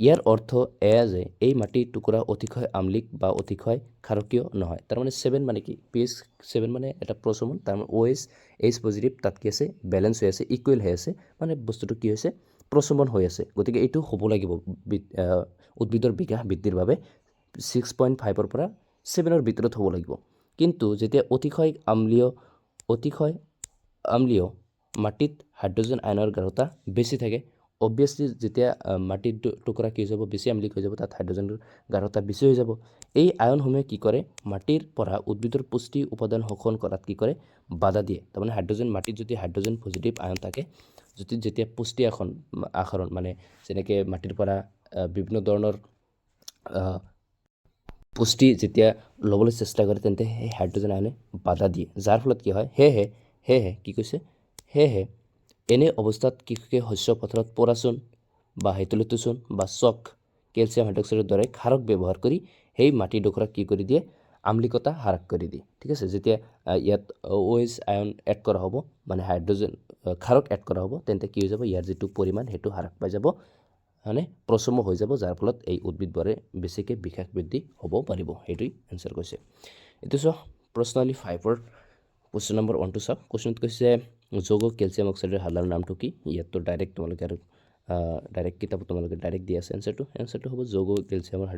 ইয়াৰ অৰ্থ এয়া যে এই মাটিৰ টুকুৰা অতিশয় আম্লিক বা অতিশয় ক্ষাৰকীয় নহয়। তাৰমানে 7 মানে কি? পি এইচ 7 মানে এটা প্ৰশমন। তাৰমানে অ' এইচ, এইচ পজিটিভ, তাত কি আছে? বেলেঞ্চ হৈ আছে, ইকুৱেল হৈ আছে। মানে বস্তুটো কি হৈছে? প্ৰশমন হৈ আছে। গতিকে এইটো হ'ব লাগিব উদ্ভিদৰ বিকাশ বৃদ্ধিৰ বাবে 6.5ৰ পৰা 7ৰ ভিতৰত হ'ব লাগিব। কিন্তু যেতিয়া অতিশয় আম্লীয় মাটিত হাইড্ৰজেন আয়নৰ গাঢ়তা বেছি থাকে, অবভিয়াছলি যেতিয়া মাটিৰ টুকুৰা কি হৈ যাব? বেছি আম্লিক হৈ যাব, তাত হাইড্ৰজেনৰ গাঢ়তা বেছি হৈ যাব। এই আয়নসমূহে কি কৰে? মাটিৰ পৰা উদ্ভিদৰ পুষ্টি উপাদান শোষণ কৰাত কি কৰে? বাধা দিয়ে। তাৰমানে হাইড্ৰজেন মাটিত যদি হাইড্ৰজেন পজিটিভ আয়ন থাকে, যদি যেতিয়া পুষ্টি আহৰণ, মানে যেনেকৈ মাটিৰ পৰা বিভিন্ন ধৰণৰ পুষ্টি যেতিয়া ল'বলৈ চেষ্টা কৰে, তেন্তে সেই হাইড্ৰজেন আয়নে বাধা দিয়ে, যাৰ ফলত কি হয়? সেয়েহে কি কৈছে? সেয়েহে এনে অৱস্থাত কৃষকে শস্য পথাৰত পৰাচূণ বা হেতুলতু চূণ বা চক, কেলছিয়াম হাইড্ৰক্সাইডৰ দৰে ক্ষাৰক ব্যৱহাৰ কৰি সেই মাটিডোখৰক কি কৰি দিয়ে? আম্লিকতা হ্ৰাস কৰি দিয়ে। ঠিক আছে, যেতিয়া ইয়াত অ' এইচ আয়ন এড কৰা হ'ব, মানে হাইড্ৰজেন ক্ষাৰক এড কৰা হ'ব, তেন্তে কি হৈ যাব? ইয়াৰ যিটো পৰিমাণ সেইটো হ্ৰাস পাই যাব, মানে প্ৰশম হৈ যাব, যাৰ ফলত এই উদ্ভিদবোৰে বেছিকৈ বিকাশ বৃদ্ধি হ'ব পাৰিব। সেইটোৱেই এনচাৰ কৈছে। এইটো চোৱা, প্ৰশ্নাৱলী 5ৰ কুৱেশ্যন নম্বৰ 1টো চাওক। কুৱেশ্যনত কৈছে, যৌগ কেলছিয়াম অক্সাইডৰ সাধাৰণ নামটো কি? ইয়াততো ডাইৰেক্ট তোমালোকে আৰু ডাইৰেক্ট কিতাপত তোমালোকে ডাইৰেক্ট দি আছে এনচাৰটো। এনচাৰটো হ'ব, যৌগ কেলছিয়ামৰ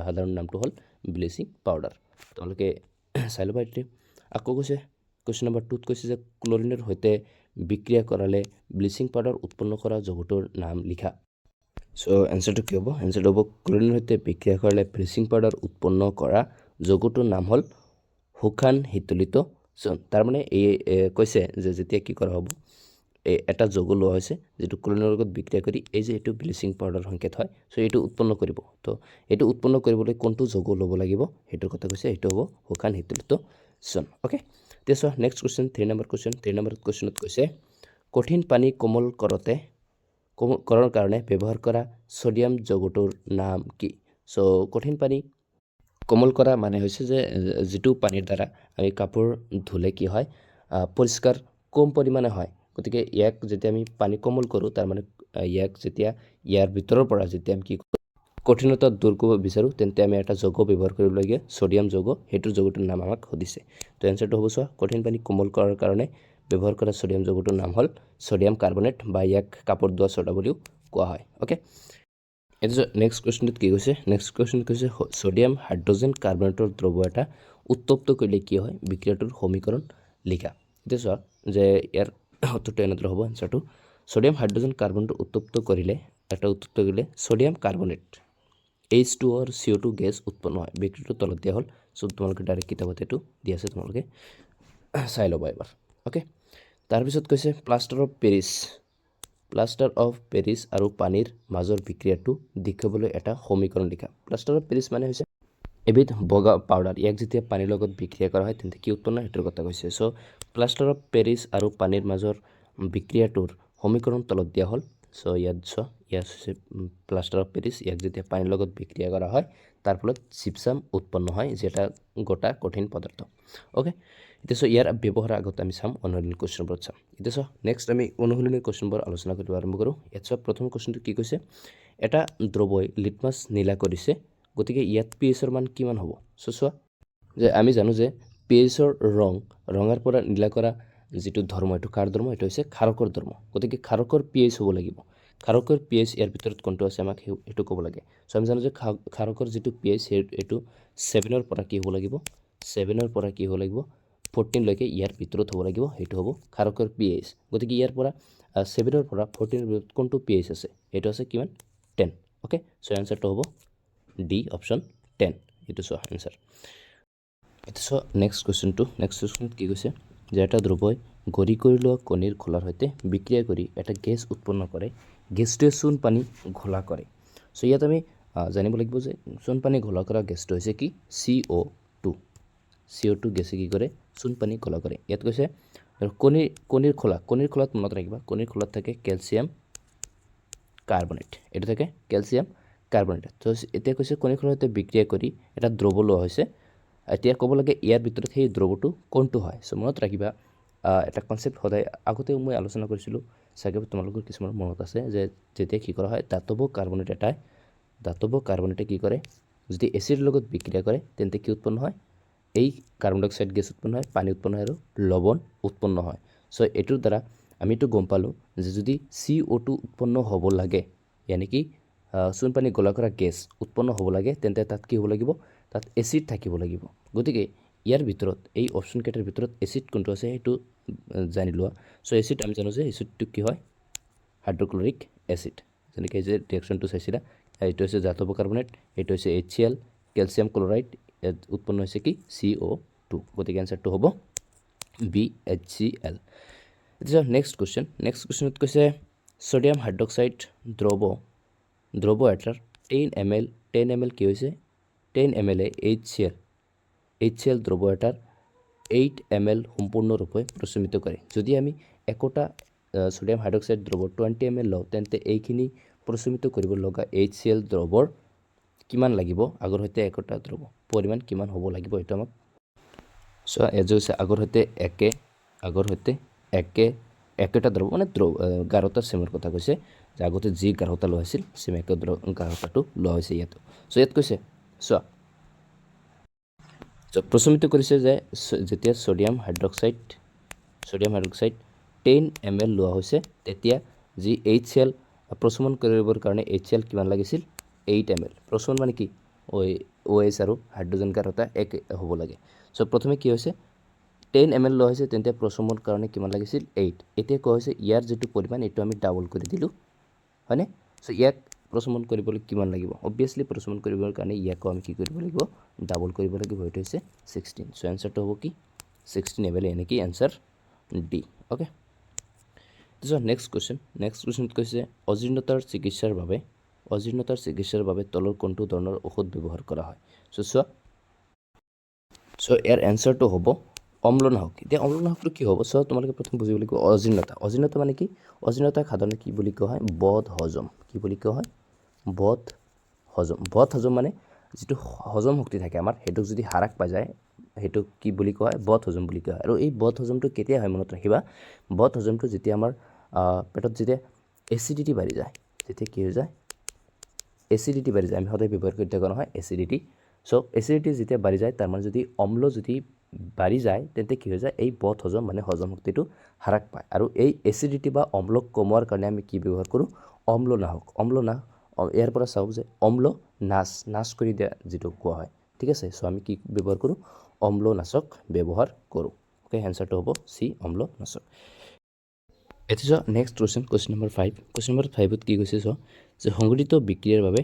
সাধাৰণ নামটো হ'ল ব্লিচিং পাউডাৰ। তোমালোকে চাই ল'বা এইটোৱে। আকৌ কৈছে, কুৱেশ্যন নম্বৰ 2ত কৈছে যে ক্লৰিনৰ সৈতে বিক্ৰিয়া কৰালে ব্লিচিং পাউডাৰ উৎপন্ন কৰা যৌগটোৰ নাম লিখা। চ' এনচাৰটো কি হ'ব? এনচাৰটো হ'ব, ক্লৰিনৰ সৈতে বিক্ৰিয়া কৰালে ব্লিচিং পাউডাৰ উৎপন্ন কৰা যৌগটোৰ নাম হ'ল শুকান শীতলিত চূণ। তাৰমানে এই কৈছে যে যেতিয়া কি কৰা হ'ব, এই এটা যৌগ লোৱা হৈছে যিটো ক্লৰিনৰ লগত বিক্ৰিয়া কৰি এই যে এইটো ব্লিচিং পাউডাৰ সংকেত হয়, চ' এইটো উৎপন্ন কৰিব। তো এইটো উৎপন্ন কৰিবলৈ কোনটো যৌগ ল'ব লাগিব, সেইটোৰ কথা কৈছে। সেইটো হ'ব শুকান শীতলিত চূণ। অ'কে, এতিয়া চোৱা, next question, 3 number question. 3 number কুৱেশ্যনত কৈছে, কঠিন পানী কোমল কৰাৰ কাৰণে ব্যৱহাৰ কৰা ছ'ডিয়াম যৌগটোৰ নাম কি? চ' কঠিন পানী কোমল কৰা মানে হৈছে যে যিটো পানীৰ দ্বাৰা আমি কাপোৰ ধুলে কি হয়, পৰিষ্কাৰ কম পৰিমাণে হয়। গতিকে ইয়াক যেতিয়া আমি পানী কোমল কৰোঁ, তাৰমানে ইয়াক যেতিয়া ইয়াৰ ভিতৰৰ পৰা যেতিয়া আমি কি কঠিনতা দূৰ কৰিব বিচাৰোঁ, তেন্তে আমি এটা যৌগ ব্যৱহাৰ কৰিব লাগে, ছ'ডিয়াম যৌগ। সেইটোৰ যৌগটোৰ নাম আমাক সুধিছে। তো এনচাৰটো হ'ব, চোৱা, কঠিন পানী কোমল কৰাৰ কাৰণে ব্যৱহাৰ কৰা ছ'ডিয়াম যৌগটোৰ নাম হ'ল ছ'ডিয়াম কাৰ্বনেট বা ইয়াক কাপোৰ ধোৱা ছ'ডা বুলিও কোৱা হয়। অ'কে, এইটো নেক্সট কুৱেশ্যনটোত কি কৈছে? নেক্সট কুৱেশ্যনত কৈছে, ছ'ডিয়াম হাইড্ৰজেন কাৰ্বনেটৰ দ্ৰব্য এটা উত্তপ্ত কৰিলে কি হয়? বিক্ৰিয়াটোৰ সমীকৰণ লিখা। এতিয়া চোৱা যে ইয়াৰ উত্তৰটো এনেদৰে হ'ব। এনচাৰটো, ছ'ডিয়াম হাইড্ৰজেন কাৰ্বনটো উত্তপ্ত কৰিলে ছ'ডিয়াম কাৰ্বনেট H2 আৰু CO2 gas উৎপন্ন হয়। বিক্ৰিয়াটো তলত দিয়া হ'ল। চ' তোমালোকে ডাইৰেক্ট কিতাপত এইটো দি আছে, তোমালোকে চাই ল'বা এবাৰ। অ'কে, তাৰপিছত কৈছে, প্লাষ্টাৰ অফ পেৰিছ আৰু পানীৰ মাজৰ বিক্ৰিয়াটো দেখুৱাবলৈ এটা সমীকৰণ লিখা। প্লাষ্টাৰ অফ পেৰিছ মানে হৈছে এবিধ বগা পাউডাৰ। ইয়াক যেতিয়া পানীৰ লগত বিক্ৰিয়া কৰা হয়, তেন্তে কি উৎপন্ন হয়, সেইটোৰ কথা কৈছে। চ' প্লাষ্টাৰ অফ পেৰিছ আৰু পানীৰ মাজৰ বিক্ৰিয়াটোৰ সমীকৰণ তলত দিয়া হ'ল। চ' ইয়াত চোৱা, ইয়াত হৈছে প্লাষ্টাৰ অফ পেৰিছ। ইয়াক যেতিয়া পানীৰ লগত বিক্ৰিয়া কৰা হয়, তাৰ ফলত জিপচাম উৎপন্ন হয়, যি এটা গোটা কঠিন পদাৰ্থ। অ'কে, এতিয়া চোৱা, ইয়াৰ ব্যৱহাৰৰ আগত আমি চাম, অনুশীলনী কুৱেশ্যনবোৰত চাম। এতিয়া চোৱা, নেক্সট আমি অনুশীলনী কুৱেশ্যনবোৰ আলোচনা কৰিব আৰম্ভ কৰোঁ। ইয়াত চোৱা, প্ৰথম কুৱেশ্যনটো কি কৈছে? এটা দ্ৰৱই লিটমাছ নীলা কৰিছে, গতিকে ইয়াত পি এইচৰ মান কিমান হ'ব? চ' চোৱা যে আমি জানো যে পি এইচৰ ৰং ৰঙাৰ পৰা নীলা কৰা যিটো ধৰ্ম, এইটো কাৰ ধৰ্ম? এইটো হৈছে ক্ষাৰকৰ ধৰ্ম। গতিকে ক্ষাৰকৰ পি এইচ হ'ব লাগিব। ক্ষাৰকৰ পি এইচ ইয়াৰ ভিতৰত কোনটো আছে, আমাক সেইটো ক'ব লাগে। চ' আমি জানো যে ক্ষাৰকৰ যিটো পি এইচ, এইটো 7ৰ পৰা কি হ'ব লাগিব? 7ৰ পৰা কি হ'ব লাগিব? 14লৈকে ইয়াৰ ভিতৰত হ'ব লাগিব। সেইটো হ'ব ক্ষাৰকৰ পি এইচ। গতিকে ইয়াৰ পৰা 7ৰ পৰা 14ৰ ভিতৰত কোনটো পি এইচ আছে? এইটো আছে কিমান? 10। অ'কে, চ' এনচাৰটো হ'ব ডি অপশ্যন, 10। এইটো চোৱা এনচাৰ। এইটো চোৱা নেক্সট কুৱেশ্যনটো। নেক্সট কুৱেশ্যনত কি কৈছে যে এটা দ্ৰব্যই গুড়ি কৰি লোৱা কণীৰ খোলাৰ সৈতে বিক্ৰিয়া কৰি এটা গেছ উৎপন্ন কৰে। গেছটোৱে চূণ পানী ঘোলা কৰে। চ' ইয়াত আমি জানিব লাগিব যে চূণ পানী ঘোলা কৰা গেছটো হৈছে কি? CO2। CO2 গেছে কি কৰে? চূণ পানী ঘোলা কৰে। ইয়াত কৈছে আৰু কণীৰ খোলা, কণীৰ খোলাত মনত ৰাখিবা, কণীৰ খোলাত থাকে কেলছিয়াম কাৰ্বনেট। এইটো থাকে কেলছিয়াম কাৰ্বনেট। তো এতিয়া কৈছে কণীৰ খোলাৰ সৈতে বিক্ৰিয়া কৰি এটা দ্ৰৱ লোৱা হৈছে। এতিয়া ক'ব লাগে ইয়াৰ ভিতৰত সেই দ্ৰৱটো কোনটো হয়। চ' মনত ৰাখিবা, এটা কনচেপ্ট সদায় আগতেও মই আলোচনা কৰিছিলোঁ চাগে, তোমালোকৰ কিছুমান মনত আছে যে যেতিয়া কি কৰা হয়, ধাতৱ কাৰ্বনেট এটাই, ধাতৱ কাৰ্বনেটে কি কৰে, যদি এচিডৰ লগত বিক্ৰিয়া কৰে তেন্তে কি উৎপন্ন হয়? এই কাৰ্বন ডাই অক্সাইড গেছ উৎপন্ন হয়, পানী উৎপন্ন হয় আৰু লৱণ উৎপন্ন হয়। চ' এইটোৰ দ্বাৰা আমি এইটো গম পালোঁ যে যদি CO2 উৎপন্ন হ'ব লাগে, ইয়ানি কি চূণপানী গলা কৰা গেছ উৎপন্ন হ'ব লাগে, তেন্তে তাত কি হ'ব লাগিব? তাত এচিড থাকিব লাগিব। গতিকে ইয়াৰ ভিতৰত, এই অপশ্যন কেইটাৰ ভিতৰত এচিড কোনটো আছে সেইটো জানি লোৱা। চ' এচিড আমি জানো যে এচিডটো কি হয়? Hydrochloric acid. যেনেকৈ যে ৰিয়েকশ্যনটো চাইছিলা, এইটো হৈছে ধাতৱ কাৰ্বনেট, এইটো হৈছে HCl, calcium chloride, ইয়াত উৎপন্ন হৈছে কি? CO2। গতিকে এনচাৰটো হ'ব বি, HCl। এতিয়া নেক্সট কুৱেশ্যন। নেক্সট কুৱেশ্যনত কৈছে ছ'ডিয়াম হাইড্ৰক্সাইড দ্ৰৱ এটাৰ 10 ml, 10 ml কি হৈছে? 10 ml এ HCl, HCl দ্ৰৱ এটাৰ 8 ml সম্পূৰ্ণৰূপে প্ৰশমিত কৰে। যদি আমি একোটা ছ'ডিয়াম হাইড্ৰক্সাইড দ্ৰৱ 20 ml লওঁ, তেন্তে এইখিনি প্ৰশমিত কৰিব লগা HCl দ্ৰৱৰ কিমান লাগিব? আগৰ সৈতে একোটা দ্ৰৱ পৰিমাণ কিমান হ'ব লাগিব, এইটো আমাক চোৱা। ইয়াত যে হৈছে আগৰ সৈতে একে, আগৰ সৈতে একে একেটা দ্ৰৱ মানে দ্ৰৱ গাঢ়তাৰ চেমৰ কথা কৈছে যে আগতে যি গাঢ়তা লোৱা হৈছিল, চেম একে গাঢ়তাটো লোৱা হৈছে ইয়াতো। চ' ইয়াত কৈছে চোৱা, প্ৰশমিত কৰিছে যে যেতিয়া ছ'ডিয়াম হাইড্ৰক্সাইড 10 ml লোৱা হৈছে, তেতিয়া যি HCl প্ৰশমন কৰিবৰ কাৰণে HCl কিমান লাগিছিল? 8 ml। প্ৰশমন মানে কি? অ' এইচ আৰু হাইড্ৰজেন গাঢ়তা এক হ'ব লাগে। চ' প্ৰথমে কি হৈছে? 10 ml লোৱা হৈছে, তেন্তে প্ৰশমনৰ কাৰণে কিমান লাগিছিল? 8। এতিয়া কোৱা হৈছে ইয়াৰ যিটো পৰিমাণ, এইটো আমি ডাবল কৰি দিলোঁ, হয়নে? চ' ইয়াক প্ৰশমন কৰিবলৈ কিমান লাগিব? অবভিয়াছলি প্ৰশমন কৰিবৰ কাৰণে ইয়াকো আমি কি কৰিব লাগিব? ডাবল কৰিব লাগিব। সেইটো হৈছে 16। চ' এনচাৰটো হ'ব কি? 16 ml, এনেকি এনচাৰ ডি। অ'কে, তাৰপিছত নেক্সট কুৱেশ্যন। নেক্সট কুৱেশ্যনত কৈছে অজীৰ্ণতাৰ চিকিৎসাৰ বাবে তলৰ কোনটো ধৰণৰ ঔষধ ব্যৱহাৰ কৰা হয়? চ' চোৱা, চ' ইয়াৰ এনচাৰটো হ'ব অম্লনাশক। এতিয়া অম্লনাশকটো কি হ'ব? চোৱা, তোমালোকে প্ৰথম বুজিব লাগিব অজীৰ্ণতা। অজীৰ্ণতা মানে কি? অজীৰ্ণতাক সাধাৰণতে কি বুলি কোৱা হয়? বদ হজম। কি বুলি কোৱা হয়? বদ হজম। বদ হজম মানে যিটো হজম শক্তি থাকে আমাৰ, সেইটোক যদি হ্ৰাস পাই যায়, সেইটোক কি বুলি কোৱা হয়? বদ হজম বুলি কোৱা হয়। আৰু এই বদ হজমটো কেতিয়া হয় মনত ৰাখিবা, বদ হজমটো যেতিয়া আমাৰ পেটত যেতিয়া এচিডিটি বাঢ়ি যায়, তেতিয়া কি হৈ যায়? এচিডিটি বাঢ়ি যায়। আমি সদায় ব্যৱহাৰ কৰি থকা নহয় এচিডিটি। চ' এচিডিটি যেতিয়া বাঢ়ি যায়, তাৰমানে যদি অম্ল যদি বাঢ়ি যায়, তেন্তে কি হৈ যায়? এই বদ হজম মানে হজম শক্তিটো হ্ৰাস পায়। আৰু এই এচিডিটি বা অম্লক কমোৱাৰ কাৰণে আমি কি ব্যৱহাৰ কৰোঁ? অম্লনাশক। অম্লনাশ ইয়াৰ পৰা চাওঁ যে অম্ল নাশ, নাশ কৰি দিয়া যিটো কোৱা হয়, ঠিক আছে? চ' আমি কি ব্যৱহাৰ কৰোঁ? অম্লনাশক ব্যৱহাৰ কৰোঁ। অ'কে, এনচাৰটো হ'ব চি, অম্লনাশক। এতিয়া চোৱা next question, question number 5। Question number 5ত কি কৈছে চোৱা যে সংগঠিত বিক্ৰিয়াৰ বাবে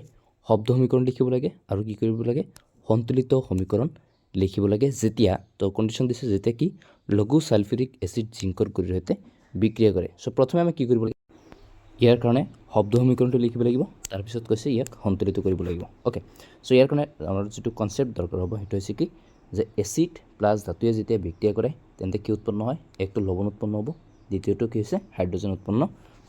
শব্দ সমীকৰণ লিখিব লাগে আৰু কি কৰিব লাগে? সন্তুলিত সমীকৰণ লিখিব লাগে। যেতিয়া তো কণ্ডিশ্যন দিছে, যেতিয়া কি লঘু ছালফিউৰিক এচিড জিংকৰ গুড়িৰ সৈতে বিক্ৰিয়া কৰে। চ' প্ৰথমে আমি কি কৰিব লাগিব? ইয়াৰ কাৰণে শব্দ সমীকৰণটো লিখিব লাগিব। তাৰপিছত কৈছে ইয়াক সন্তুলিত কৰিব লাগিব। অ'কে, চ' ইয়াৰ কাৰণে আমাৰ যিটো কনচেপ্ট দৰকাৰ হ'ব, সেইটো হৈছে কি যে এচিড প্লাছ ধাতুৱে যেতিয়া বিক্ৰিয়া কৰে, তেন্তে কি উৎপন্ন হয়? একটো লৱণ উৎপন্ন হ'ব, দ্বিতীয়টো কি হৈছে? হাইড্ৰজেন উৎপন্ন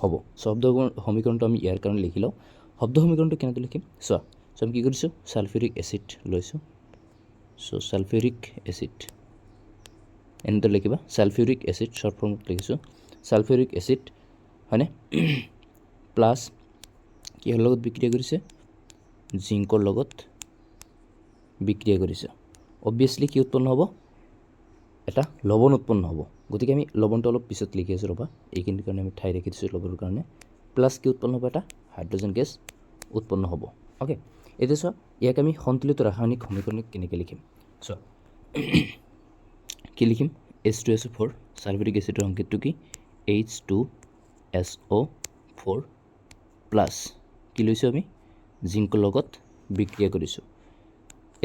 হ'ব। শব্দ সমীকৰণটো আমি ইয়াৰ কাৰণে লিখি লওঁ। শব্দ সমীকৰণটো কেনেদৰে লিখিম চোৱা। চ' আমি কি কৰিছোঁ? ছালফিউৰিক এচিড লৈছোঁ। চ' ছালফিউৰিক এচিড এনেদৰে লিখিবা। ছালফিউৰিক এচিড শ্বৰ্ট ফৰ্মত লিখিছোঁ। ছালফিউৰিক এচিড, হয়নে, প্লাছ কিহৰ লগত বিক্ৰিয়া কৰিছে? জিংকৰ লগত বিক্ৰিয়া কৰিছে। অবভিয়াছলি কি উৎপন্ন হ'ব? এটা লৱণ উৎপন্ন হ'ব। গতিকে আমি লৱণটো অলপ পিছত লিখি আছোঁ, ৰ'বা। এইখিনিৰ কাৰণে আমি ঠাই ৰাখি দিছোঁ লৱণৰ কাৰণে। প্লাছ কি উৎপন্ন হ'ব? এটা হাইড্ৰজেন গেছ উৎপন্ন হ'ব। অ'কে, এতিয়া চোৱা, ইয়াক আমি সন্তুলিত ৰাসায়নিক সমীকৰণ কেনেকৈ লিখিম চোৱা। কি লিখিম? H2SO4, sulphuric এচিডৰ সংকেতটো কি? H2SO4 plus কি লৈছোঁ আমি? জিংকৰ লগত বিক্ৰিয়া কৰিছোঁ।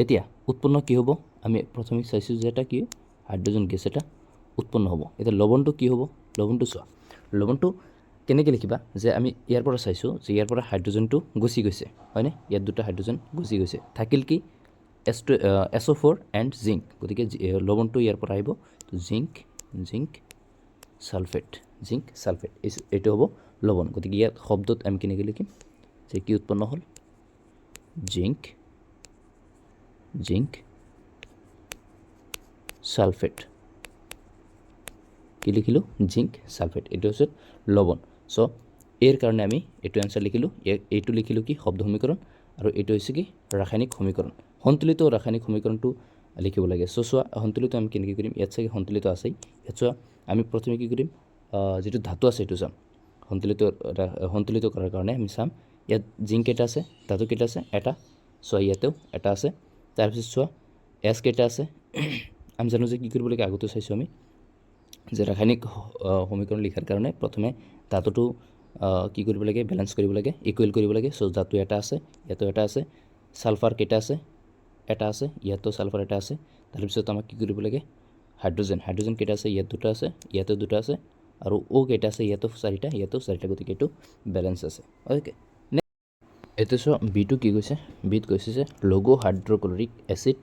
এতিয়া উৎপন্ন কি হ'ব? আমি প্ৰথমে চাইছোঁ যে এটা কি হাইড্ৰজেন গেছ এটা উৎপন্ন হ'ব। এতিয়া লৱণটো কি হ'ব? লৱণটো চোৱা, লৱণটো কেনেকৈ লিখিবা যে আমি ইয়াৰ পৰা চাইছোঁ যে ইয়াৰ পৰা হাইড্ৰজেনটো গুচি গৈছে, হয়নে? ইয়াত দুটা হাইড্ৰজেন গুচি গৈছে, থাকিল কি? S2SO4 and zinc. গতিকে লৱণটো ইয়াৰ পৰা আহিব zinc, zinc. Sulphate, zinc sulphate, এইটো হ'ব লৱণ। গতিকে ইয়াত শব্দত আমি কেনেকৈ লিখিম যে কি উৎপন্ন হ'ল? Zinc zinc sulphate. কি লিখিলোঁ? জিংক ছালফেট, এইটো হৈছে লৱণ। চ' এৰ কাৰণে আমি এইটো এনচাৰ লিখিলোঁ। এইটো লিখিলোঁ কি? শব্দ সমীকৰণ। আৰু এইটো হৈছে কি? ৰাসায়নিক সমীকৰণ। সন্তুলিত ৰাসায়নিক সমীকৰণটো লিখিব লাগে। চ' চোৱা, সন্তুলিত আমি কেনেকৈ কৰিম? ইয়াত চাগে সন্তুলিত আছেই। ইয়াত চোৱা, আমি প্ৰথমে কি কৰিম? যিটো ধাতু আছে সেইটো চাম। সন্তুলিত কৰাৰ কাৰণে আমি চাম ইয়াত জিংক কেইটা আছে, ধাতু কেইটা আছে? এটা। চোৱা, ইয়াতেও এটা আছে। তাৰপিছত চোৱা, এছ কেইটা আছে? আমি জানো যে কি কৰিব লাগে, আগতেও চাইছোঁ আমি যে ৰাসায়নিক সমীকৰণ লিখাৰ কাৰণে প্ৰথমে ধাতুটো কি কৰিব লাগে? বেলেঞ্চ কৰিব লাগে, ইকুৱেল কৰিব লাগে। চ' ধাতু এটা আছে, ইয়াতো এটা আছে। ছালফাৰ কেইটা আছে? এটা আছে, ইয়াতো ছালফাৰ এটা আছে। তাৰপিছত আমাক কি কৰিব লাগে? হাইড্ৰজেন। হাইড্ৰজেন কেইটা আছে? ইয়াত দুটা আছে, ইয়াতো দুটা আছে। আৰু অ' কেইটা আছে? ইয়াতো চাৰিটা, ইয়াতো চাৰিটা। গতিকে এইটো বেলেঞ্চ আছে। অ'কে, এইটো চোৱা, বিটো কি কৈছে? বিত কৈছে যে লঘু হাইড্ৰক্লৰিক এচিড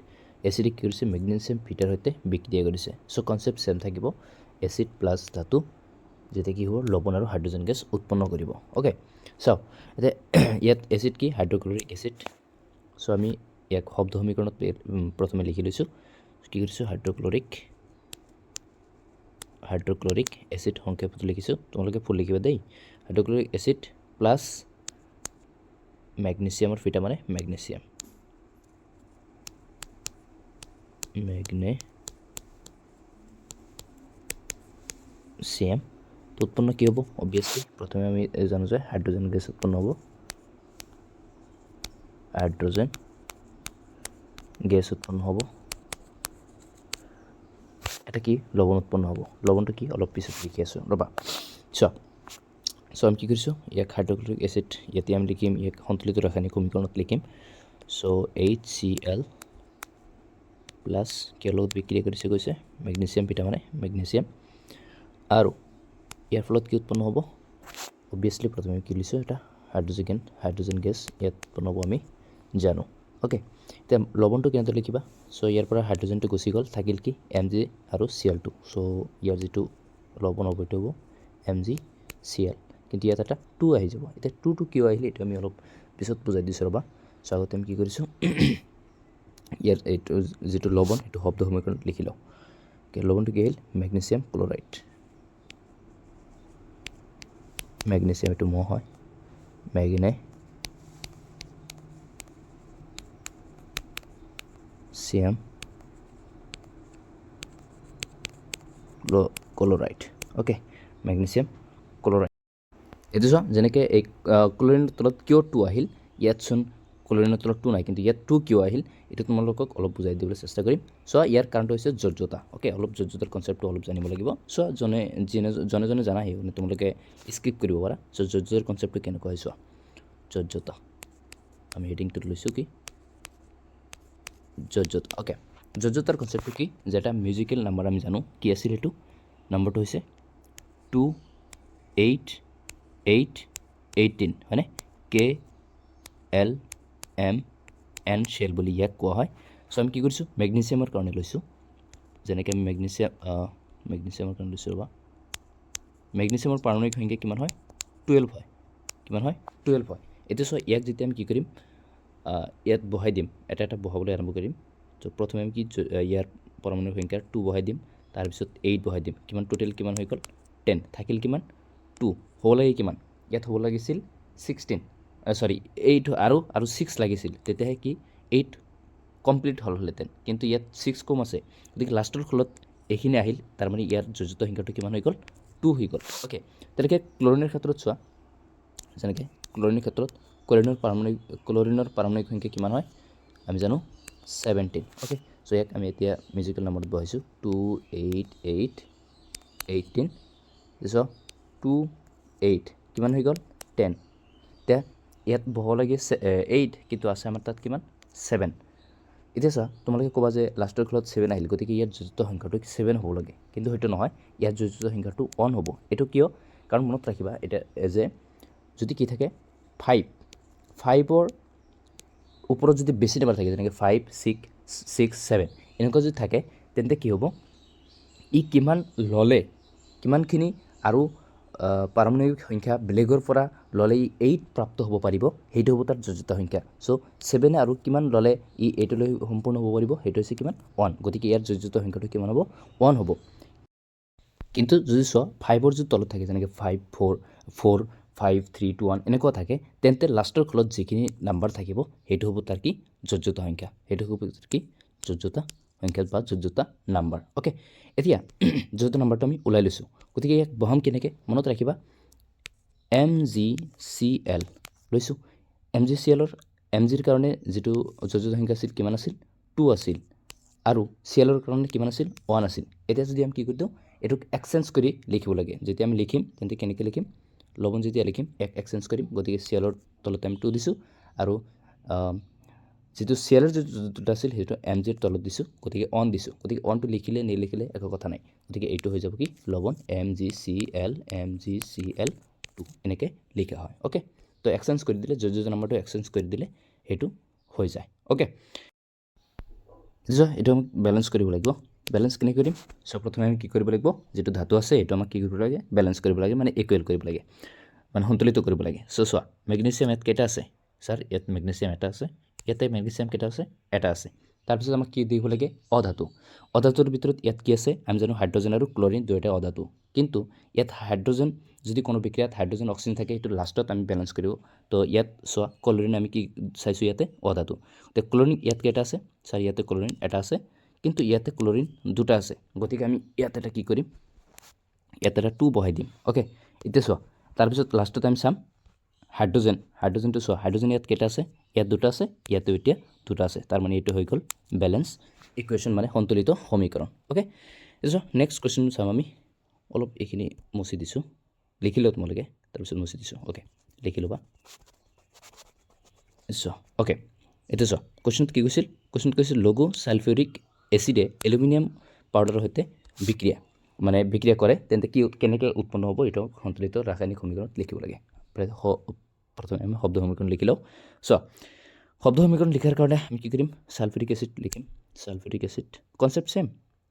এচিডে কি কৰিছে? মেগনেছিয়াম ফিটাৰ সৈতে বিক্ৰিয়া কৰিছে। চ' কনচেপ্ট ছেম থাকিব। এচিড প্লাছ ধাতু যেতিয়া কি হ'ব? লৱণ আৰু হাইড্ৰজেন গেছ উৎপন্ন কৰিব। অ'কে, চাওক, এতিয়া ইয়াত এচিড কি? Hydrochloric acid. চ' আমি ইয়াক শব্দ সমীকৰণত প্ৰথমে লিখি লৈছোঁ। কি কৰিছোঁ? হাইড্ৰক্লৰিক এচিড সংক্ষেপত লিখিছোঁ, তোমালোকে ফুল লিখিবা দেই। হাইড্ৰক্লৰিক এচিড প্লাছ মেগনেছিয়ামৰ ফিটা মানে মেগনেছিয়াম, মেগনেছিয়াম উৎপন্ন কি হ'ব? অবভিয়াছলি প্ৰথমে আমি জানো যে হাইড্ৰজেন গেছ উৎপন্ন হ'ব, হাইড্ৰজেন গেছ উৎপন্ন হ'ব। এটা কি লৱণ উৎপন্ন হ'ব। লৱণটো কি অলপ পিছত লিখি আছোঁ, ৰ'বা। চোৱা, চ' আমি কি কৰিছোঁ? ইয়াক হাইড্ৰক্লৰিক এচিড ইয়াতে আমি লিখিম, ইয়াক সন্তুলিত ৰাসায়নিক সমীকৰণত লিখিম। চ' এইচ চি এল প্লাছ কিহৰ লগত বিক্ৰিয়া কৰিছে কৈছে? মেগনেছিয়াম পিঠা মানে মেগনেছিয়াম। আৰু ইয়াৰ ফলত কি উৎপন্ন হ'ব? অবভিয়াছলি প্ৰথমে কি লিখিছোঁ? এটা হাইড্ৰজেন গেছ ইয়াত উৎপন্ন হ'ব, আমি জানো। অ'কে, এতিয়া লৱণটো কেনেদৰে লিখিবা? চ' ইয়াৰ পৰা হাইড্ৰজেনটো গুচি গ'ল, থাকিল কি? এম জি আৰু চি এল টু। চ' ইয়াৰ যিটো লৱণ হ'ব এইটো হ'ব এম জি চি এল, কিন্তু ইয়াত এটা টু আহি যাব। এতিয়া টুটো কিয় আহিলে এইটো আমি অলপ পিছত বুজাই দিছোঁ, ৰ'বা। চ' আগতে আমি কি কৰিছোঁ? ইয়াৰ এইটো যিটো লৱণ সেইটো শব্দ সমীকৰণত লিখি লওঁ। লৱণটো কি আহিল? Magnesium chloride. মেগনেছিয়াম এইটো মহ হয়, magnesium chloride. Okay, magnesium chloride. এইটো চোৱা, যেনেকৈ এই ক্লৰিনৰ তলত কিয় টু আহিল? ইয়াতচোন ক্লৰিনৰ তলত টু নাই, কিন্তু ইয়াত টু কিয় আহিল, এইটো তোমালোকক অলপ বুজাই দিবলৈ চেষ্টা কৰিম। চোৱা, ইয়াৰ কাৰণটো হৈছে যোজ্যতা। অ'কে, অলপ যোজ্যতাৰ কনচেপ্টটো অলপ জানিব লাগিব। চোৱা, জনে যেনে জনে জনে জানা সেই তোমালোকে স্কিপ কৰিব পাৰা। চ' যোজ্যতাৰ কনচেপ্টটো কেনেকুৱা হয় চোৱা। যোজ্যতা আমি হেডিংটোত লৈছোঁ কি? যোজ্যতা। অ'কে, যোজ্যতাৰ কনচেপ্টটো কি যে এটা মিউজিকেল নাম্বাৰ আমি জানো কি আছিল, সেইটো নাম্বাৰটো হৈছে 2 8 8 18, হয়নে? কে এল এম এন শ্বেল বুলি ইয়াক কোৱা হয়। চ' আমি কি কৰিছোঁ? মেগনেছিয়ামৰ কাৰণে লৈছোঁ। যেনেকৈ আমি মেগনেছিয়ামৰ কাৰণে লৈছোঁ, ৰ'বা। মেগনেছিয়ামৰ পাৰমাণৱিক সংখ্যা কিমান হয়? 12 হয়। কিমান হয়? 12 হয়। এতিয়া চোৱা, ইয়াক যেতিয়া আমি কি কৰিম, ইয়াত বহাই দিম, এটা এটা বহাবলৈ আৰম্ভ কৰিম। ত' প্ৰথমে আমি কি ইয়াৰ পাৰমাণৱিক সংখ্যাৰ 2 বহাই দিম, তাৰপিছত 8 বহাই দিম। কিমান টোটেল কিমান হৈ গ'ল? 10। থাকিল কিমান? 2। হ'ব লাগে কিমান? ইয়াত হ'ব লাগিছিল 16, চৰি, 8 আৰু 6 লাগিছিল, তেতিয়াহে কি 8 কমপ্লিট হ'লহেঁতেন। কিন্তু ইয়াত 6 কম আছে, গতিকে লাষ্টৰ ফলত এইখিনি আহিল। তাৰমানে ইয়াৰ যোজিত সংখ্যাটো কিমান হৈ গ'ল? 2 হৈ গ'ল। অ'কে, তেনেকৈ ক্লৰিনৰ ক্ষেত্ৰত চোৱা, যেনেকৈ ক্লৰিনৰ ক্ষেত্ৰত ক্লৰিনৰ পাৰমাণৱিক সংখ্যা কিমান হয় আমি জানো, 17। অ'কে, চ' ইয়াক আমি এতিয়া মিউজিকেল নাম্বাৰত বহাইছোঁ 2 8 8 18। চোৱা, 2 8 কিমান হৈ গ'ল? 10। এতিয়া ইয়াত বহাব লাগে 8, কিন্তু আছে আমাৰ তাত কিমান? 7। এতিয়া চোৱা, তোমালোকে ক'বা যে লাষ্টৰ খেলত 7 আহিল, গতিকে ইয়াত যোজিত সংখ্যাটো 7 হ'ব লাগে, কিন্তু সেইটো নহয়। ইয়াত যোজিত সংখ্যাটো 1 হ'ব। এইটো কিয়? কাৰণ মনত ৰাখিবা এতিয়া যে যদি কি থাকে, 5ৰ ওপৰত যদি বেছি নাম্বাৰ থাকে, যেনেকৈ 5 6 6 7 এনেকুৱা যদি থাকে, তেন্তে কি হ'ব? ই কিমান ল'লে কিমানখিনি আৰু পাৰমাণৱিক সংখ্যা বেলেগৰ পৰা ল'লে ই 8 প্ৰাপ্ত হ'ব পাৰিব, সেইটো হ'ব তাৰ যোজ্যতা সংখ্যা। চ' 7 আৰু কিমান ল'লে ই 8লৈ সম্পূৰ্ণ হ'ব পাৰিব, সেইটো হৈছে কিমান? 1। গতিকে ইয়াৰ যোজ্যতা সংখ্যাটো কিমান হ'ব? 1 হ'ব। কিন্তু যদি চোৱা, 5ৰ যদি তলত থাকে, যেনেকৈ 5 4 4 5 3 2 1 এনেকুৱা থাকে, তেন্তে লাষ্টৰ খলত যিখিনি নাম্বাৰ থাকিব সেইটো হ'ব তাৰ কি? যোজ্যতা সংখ্যা। সেইটো হ'ব কি? যোজ্যতা সংখ্যা বা যোজ্যতা নাম্বাৰ। অ'কে, এতিয়া যোজ্যতা নাম্বাৰটো আমি ওলাই লৈছোঁ। গতিকে ইয়াক বহাম কেনেকৈ? মনত ৰাখিবা, এম জি চি এল লৈছোঁ। এম জি চি এলৰ এম জিৰ কাৰণে যিটো যোজ্যতা সংখ্যা আছিল কিমান আছিল? 2 আছিল। আৰু চি এলৰ কাৰণে কিমান আছিল? 1 আছিল। এতিয়া যদি আমি কি কৰি দিওঁ, এইটোক এক্সচেঞ্জ কৰি লিখিব লাগে। যেতিয়া আমি লিখিম তেন্তে কেনেকৈ লিখিম? লৱণ যেতিয়া লিখিম, এক এক্সচেঞ্জ কৰিম। গতিকে চি এলৰ তলত আমি 2 দিছোঁ আৰু যিটো চি এলৰ যিটো দুটা আছিল সেইটো এম জিৰ তলত দিছোঁ, গতিকে 1 দিছোঁ। গতিকে 1টো লিখিলে নিলিখিলে একো কথা নাই। গতিকে এইটো হৈ যাব কি? লৱণ M G C L, M G C L 2, এনেকৈ লিখা হয়। অ'কে, তো এক্সচেঞ্জ কৰি দিলে, যোজ্যতা নাম্বাৰটো এক্সচেঞ্জ কৰি দিলে সেইটো হৈ যায়। অ'কে, এইটো আমাক বেলেঞ্চ কৰিব লাগিব। বেলেঞ্চ কেনেকৈ কৰিম? চ' প্ৰথমে আমি কি কৰিব লাগিব? যিটো ধাতু আছে সেইটো আমাক কি কৰিব লাগে? বেলেঞ্চ কৰিব লাগে, মানে ইকুৱেল কৰিব লাগে, মানে সন্তুলিত কৰিব লাগে। চ' চোৱা, মেগনেছিয়াম ইয়াত কেইটা আছে ছাৰ? ইয়াত মেগনেছিয়াম এটা আছে। ইয়াতে মেগনেছিয়াম কেইটা আছে? এটা আছে। তাৰপিছত আমাক কি দিব লাগে? অধাতু। অধাতুৰ ভিতৰত ইয়াত কি আছে? আমি জানো হাইড্ৰজেন আৰু ক্লৰিন দুয়োটাই অধাতু। কিন্তু ইয়াত হাইড্ৰজেন, যদি কোনো বিক্ৰিয়াত হাইড্ৰজেন অক্সিজেন থাকে, সেইটো লাষ্টত আমি বেলেঞ্চ কৰিব। তো ইয়াত চোৱা, ক্লৰিন আমি কি চাইছোঁ? ইয়াতে অধাতু। এতিয়া ক্লৰিন ইয়াত কেইটা আছে ছাৰ? ইয়াতে ক্লৰিন এটা আছে, কিন্তু ইয়াতে ক্লৰিন দুটা আছে। গতিকে আমি ইয়াত এটা কি কৰিম? ইয়াত এটা 2 বহাই দিম। অ'কে, এতিয়া চোৱা, তাৰপিছত লাষ্টত আমি চাম হাইড্ৰজেন। হাইড্ৰজেনটো চোৱা, হাইড্ৰজেন ইয়াত কেইটা আছে? ইয়াত দুটা আছে, ইয়াতো এতিয়া দুটা আছে। তাৰমানে এইটো হৈ গ'ল বেলেঞ্চ ইকুৱেশ্যন, মানে সন্তুলিত সমীকৰণ। অ'কে, চোৱা, নেক্সট কুৱেশ্যন চাম আমি। অলপ এইখিনি মচি দিছোঁ, লিখি লওঁ তোমালোকে, তাৰপিছত মচি দিছোঁ। অ'কে, লিখি ল'বা। চোৱা, অ'কে, এতিয়া চোৱা, কুৱেশ্যনত কি কৈছিল? কুৱেশ্যনত কৈছিল লঘু ছালফিউৰিক এচিডে এলুমিনিয়াম পাউডাৰৰ সৈতে বিক্ৰিয়া, মানে বিক্ৰিয়া কৰে, তেন্তে কি কেনেকৈ উৎপন্ন হ'ব, এইটো সন্তুলিত ৰাসায়নিক সমীকৰণত লিখিব লাগে। প্ৰথমে আমি শব্দ সমীকৰণ লিখি লওঁ। চোৱা, শব্দ সমীকৰণ লিখাৰ কাৰণে আমি কি কৰিম? ছালফিউৰিক এচিড লিখিম। ছালফিউৰিক এচিড কনচেপ্ট ছেম,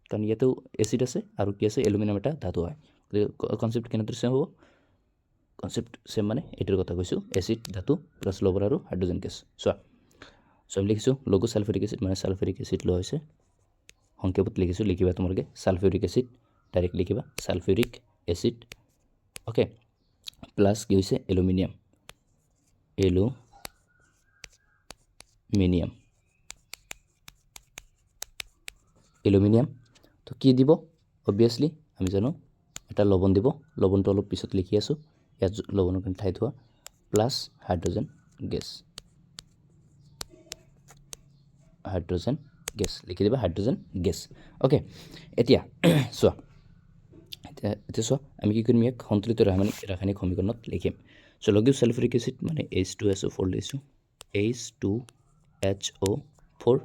কাৰণ ইয়াতেও এচিড আছে আৰু কি আছে? এলুমিনিয়াম এটা ধাতু হয়। গতিকে কনচেপ্ট কেনেদৰে ছেম হ'ব? কনচেপ্ট ছেম মানে এইটোৰ কথা কৈছোঁ, এচিড ধাতু প্লাছ লৱণ আৰু হাইড্ৰজেন গেছ। চোৱা, চ' আমি লিখিছোঁ লঘু ছালফিউৰিক এচিড, মানে ছালফিউৰিক এচিড লোৱা হৈছে। সংক্ষেপত লিখিছোঁ, লিখিবা তোমালোকে ছালফিউৰিক এচিড, ডাইৰেক্ট লিখিবা ছালফিউৰিক এচিড। অ'কে, প্লাছ কি হৈছে? Aluminium, aluminium, aluminium. তো কি দিব? অবভিয়াছলি আমি জানো এটা লৱণ দিব। লৱণটো অলপ পিছত লিখি আছোঁ। ইয়াত লৱণৰ কাৰণে ঠাই থোৱা, plus hydrogen gas, hydrogen gas লিখি দিবা, হাইড্ৰজেন গেছ। অ'কে, এতিয়া চোৱা, এতিয়া চোৱা, আমি কি কৰিম? ইয়াক সন্তুলিত ৰাসায়নিক সমীকৰণত লিখিম। চ' লঘু ছালফিউৰিক এচিড মানে H2SO4 লৈছোঁ, H2SO4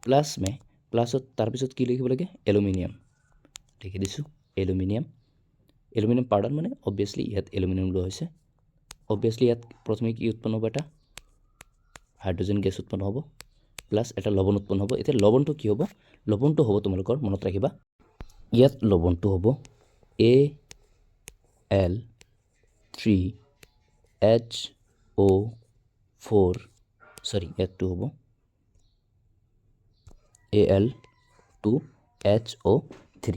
plus মে প্লাছত তাৰপিছত কি লিখিব লাগে? এলুমিনিয়াম লিখি দিছোঁ। এলুমিনিয়াম, এলুমিনিয়াম পাউডাৰ, মানে অবভিয়াছলি ইয়াত এলুমিনিয়াম লোৱা হৈছে। অবভিয়াছলি ইয়াত প্ৰথমে কি উৎপন্ন হ'ব? এটা হাইড্ৰজেন গেছ উৎপন্ন হ'ব, প্লাছ এটা লৱণ উৎপন্ন হ'ব। এতিয়া লৱণটো কি হ'ব? লৱণটো হ'ব তোমালোকৰ মনত ৰাখিবা, ইয়াত লৱণটো হ'ব Al3HO4, চৰি, ইয়াতটো হ'ব Al2HO3।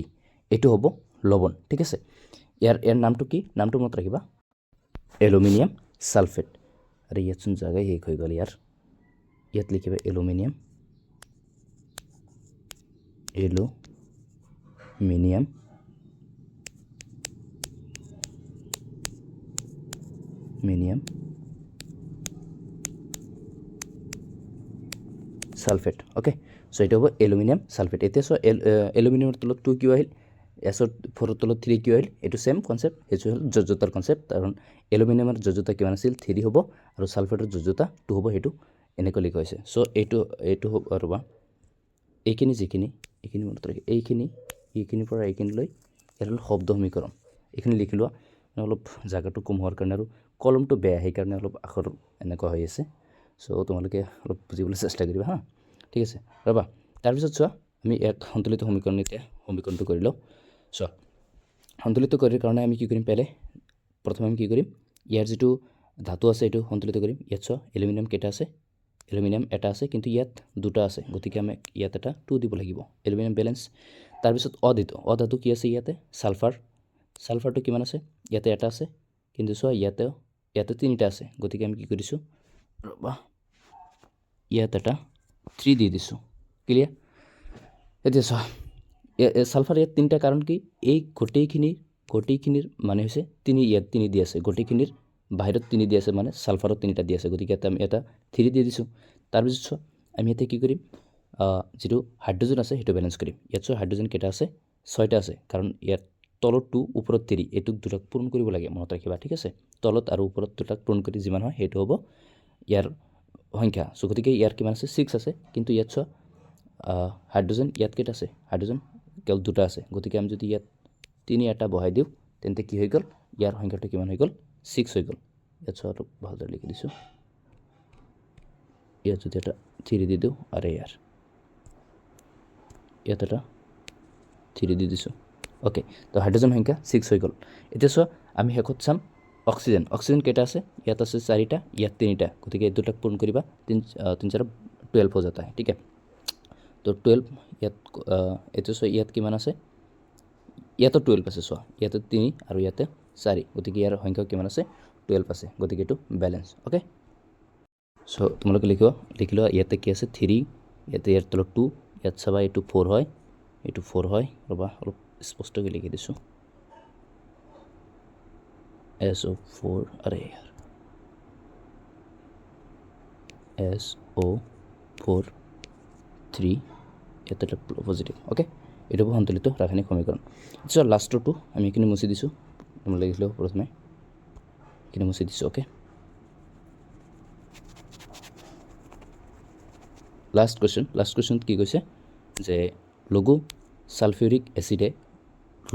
এইটো হ'ব লৱণ, ঠিক আছে। ইয়াৰ ইয়াৰ নামটো কি? নামটো মনত ৰাখিবা, এলুমিনিয়াম ছালফেট। আৰু ইয়াতচোন জাগাই শেষ হৈ গ'ল। ইয়াত লিখিবা এলুমিনিয়াম, এলুমিনিয়াম মিনিয়াম ছালফেট। অ'কে, চ' এইটো হ'ব এলুমিনিয়াম ছালফেট। এতিয়া চোৱা, এলুমিনিয়ামৰ তলত 2 কিয় আহিল, এছৰ 4ৰ তলত 3 কিয় আহিল? এইটো ছেম কনচেপ্ট, সেইটো হ'ল যোজ্যতাৰ কনচেপ্ট। কাৰণ এলুমিনিয়ামৰ যোজ্যতা কিমান আছিল? 3 হ'ব, আৰু ছালফেটৰ যোজ্যতা 2 হ'ব, সেইটো এনেকৈ লিখা হৈছে। চ' এইটো হ'ব, ৰ'বা, এইখিনি যিখিনি এইখিনি মনত ৰাখি, এইখিনিৰ পৰা এইখিনিলৈ ইয়াৰ হ'ল শব্দ সমীকৰণ। এইখিনি লিখি লোৱা। অলপ জাগাটো কম হোৱাৰ কাৰণে আৰু কলমটো বেয়া, সেইকাৰণে অলপ আখৰ এনেকুৱা হৈ আছে। চ' তোমালোকে অলপ বুজিবলৈ চেষ্টা কৰিবা। হা, ঠিক আছে, ৰ'বা। তাৰপিছত চোৱা, আমি ইয়াক সন্তুলিত সমীকৰণ, এতিয়া সমীকৰণটো কৰি লওঁ। চোৱা, সন্তুলিত কৰাৰ কাৰণে আমি কি কৰিম? পেলে প্ৰথমে আমি কি কৰিম? ইয়াৰ যিটো ধাতু আছে এইটো সন্তুলিত কৰিম। ইয়াত চোৱা, এলুমিনিয়াম কেইটা আছে? এলুমিনিয়াম এটা আছে, কিন্তু ইয়াত দুটা আছে, গতিকে আমি ইয়াত এটা টু দিব লাগিব। Aluminium balance. তাৰপিছত অধাতু, অধাতু কি আছে ইয়াতে? ছালফাৰ। ছালফাৰটো কিমান আছে? ইয়াতে এটা আছে, কিন্তু চোৱা ইয়াতে ইয়াতে তিনিটা আছে, গতিকে আমি কি কৰিছোঁ? ৰ'বা, ইয়াত এটা থ্ৰী দি দিছোঁ। ক্লিয়াৰ? এতিয়া চোৱা, ছালফাৰ ইয়াত তিনিটা, কাৰণ কি? এই গোটেইখিনিৰ মানে হৈছে তিনি, ইয়াত তিনি দি আছে, গোটেইখিনিৰ বাহিৰত তিনি দি আছে, মানে ছালফাৰত তিনিটা দি আছে, গতিকে ইয়াতে আমি এটা থ্ৰী দি দিছোঁ। তাৰপিছত চোৱা, আমি ইয়াতে কি কৰিম? যিটো হাইড্ৰজেন আছে সেইটো বেলেঞ্চ কৰিম। ইয়াত চোৱা, হাইড্ৰজেন কেইটা আছে? ছয়টা আছে, কাৰণ ইয়াত তলত টু, ওপৰত থ্ৰী, এইটোক দুটাক পূৰণ কৰিব লাগে, মনত ৰাখিবা, ঠিক আছে? তলত আৰু ওপৰত দুটাক পূৰণ কৰি যিমান হয় সেইটো হ'ব ইয়াৰ সংখ্যা। চ' গতিকে ইয়াৰ কিমান আছে? ছিক্স আছে। কিন্তু ইয়াত চোৱা, হাইড্ৰজেন ইয়াত কেইটা আছে? হাইড্ৰজেন কেৱল দুটা আছে, গতিকে আমি যদি ইয়াত তিনি এটা বহাই দিওঁ, তেন্তে কি হৈ গ'ল? ইয়াৰ সংখ্যাটো কিমান হৈ গ'ল? ছিক্স হৈ গ'ল। ইয়াত চোৱা, অলপ ভালদৰে লিখি দিছোঁ। ইয়াত যদি এটা থ্ৰী দি দিওঁ আৰু ইয়াত এটা থ্ৰী দি দিছোঁ, অ'কে। তো হাইড্ৰজেন সংখ্যা ছিক্স হৈ গ'ল। এতিয়া চোৱা, আমি শেষত চাম অক্সিজেন। অক্সিজেন কেইটা আছে? ইয়াত আছে চাৰিটা, ইয়াত তিনিটা, গতিকে এই দুটাক পূৰণ কৰিবা। তিনি তিনি চাৰি 12 हो जाता है, ঠিক আছে? তো 12 ইয়াত। এইটো চোৱা, ইয়াত কিমান আছে? ইয়াতো 12 আছে। চোৱা, ইয়াতে তিনি আৰু ইয়াতে চাৰি, গতিকে ইয়াৰ সংখ্যা কিমান আছে? 12 আছে, গতিকে এইটো বেলেঞ্চ। অ'কে, চ' তোমালোকে লিখি লোৱা। ইয়াতে কি আছে? থ্ৰী ইয়াতে, ইয়াৰ তলত টু। ইয়াত চাবা, এইটো ফ'ৰ হয়, এইটো ফ'ৰ হয়। ৰ'বা, অলপ স্পষ্টকৈ লিখি দিছোঁ। এছ অ' ফ'ৰ, আৰে ইয়াৰ এছ অ' ফ'ৰ থ্ৰী, ইয়াতে এটা পজিটিভ। অ'কে, এইটো হ'ব সন্তুলিত ৰাসায়নিক সমীকৰণ। পিছত লাষ্টৰটো আমি এইখিনি মুচি দিছোঁ। তোমালোকে লিখিলেও প্ৰথমে এইখিনি মুচি দিছোঁ। Okay, last question. লাষ্ট কুৱেশ্যনত কি কৈছে যে লঘু ছালফিউৰিক এচিডে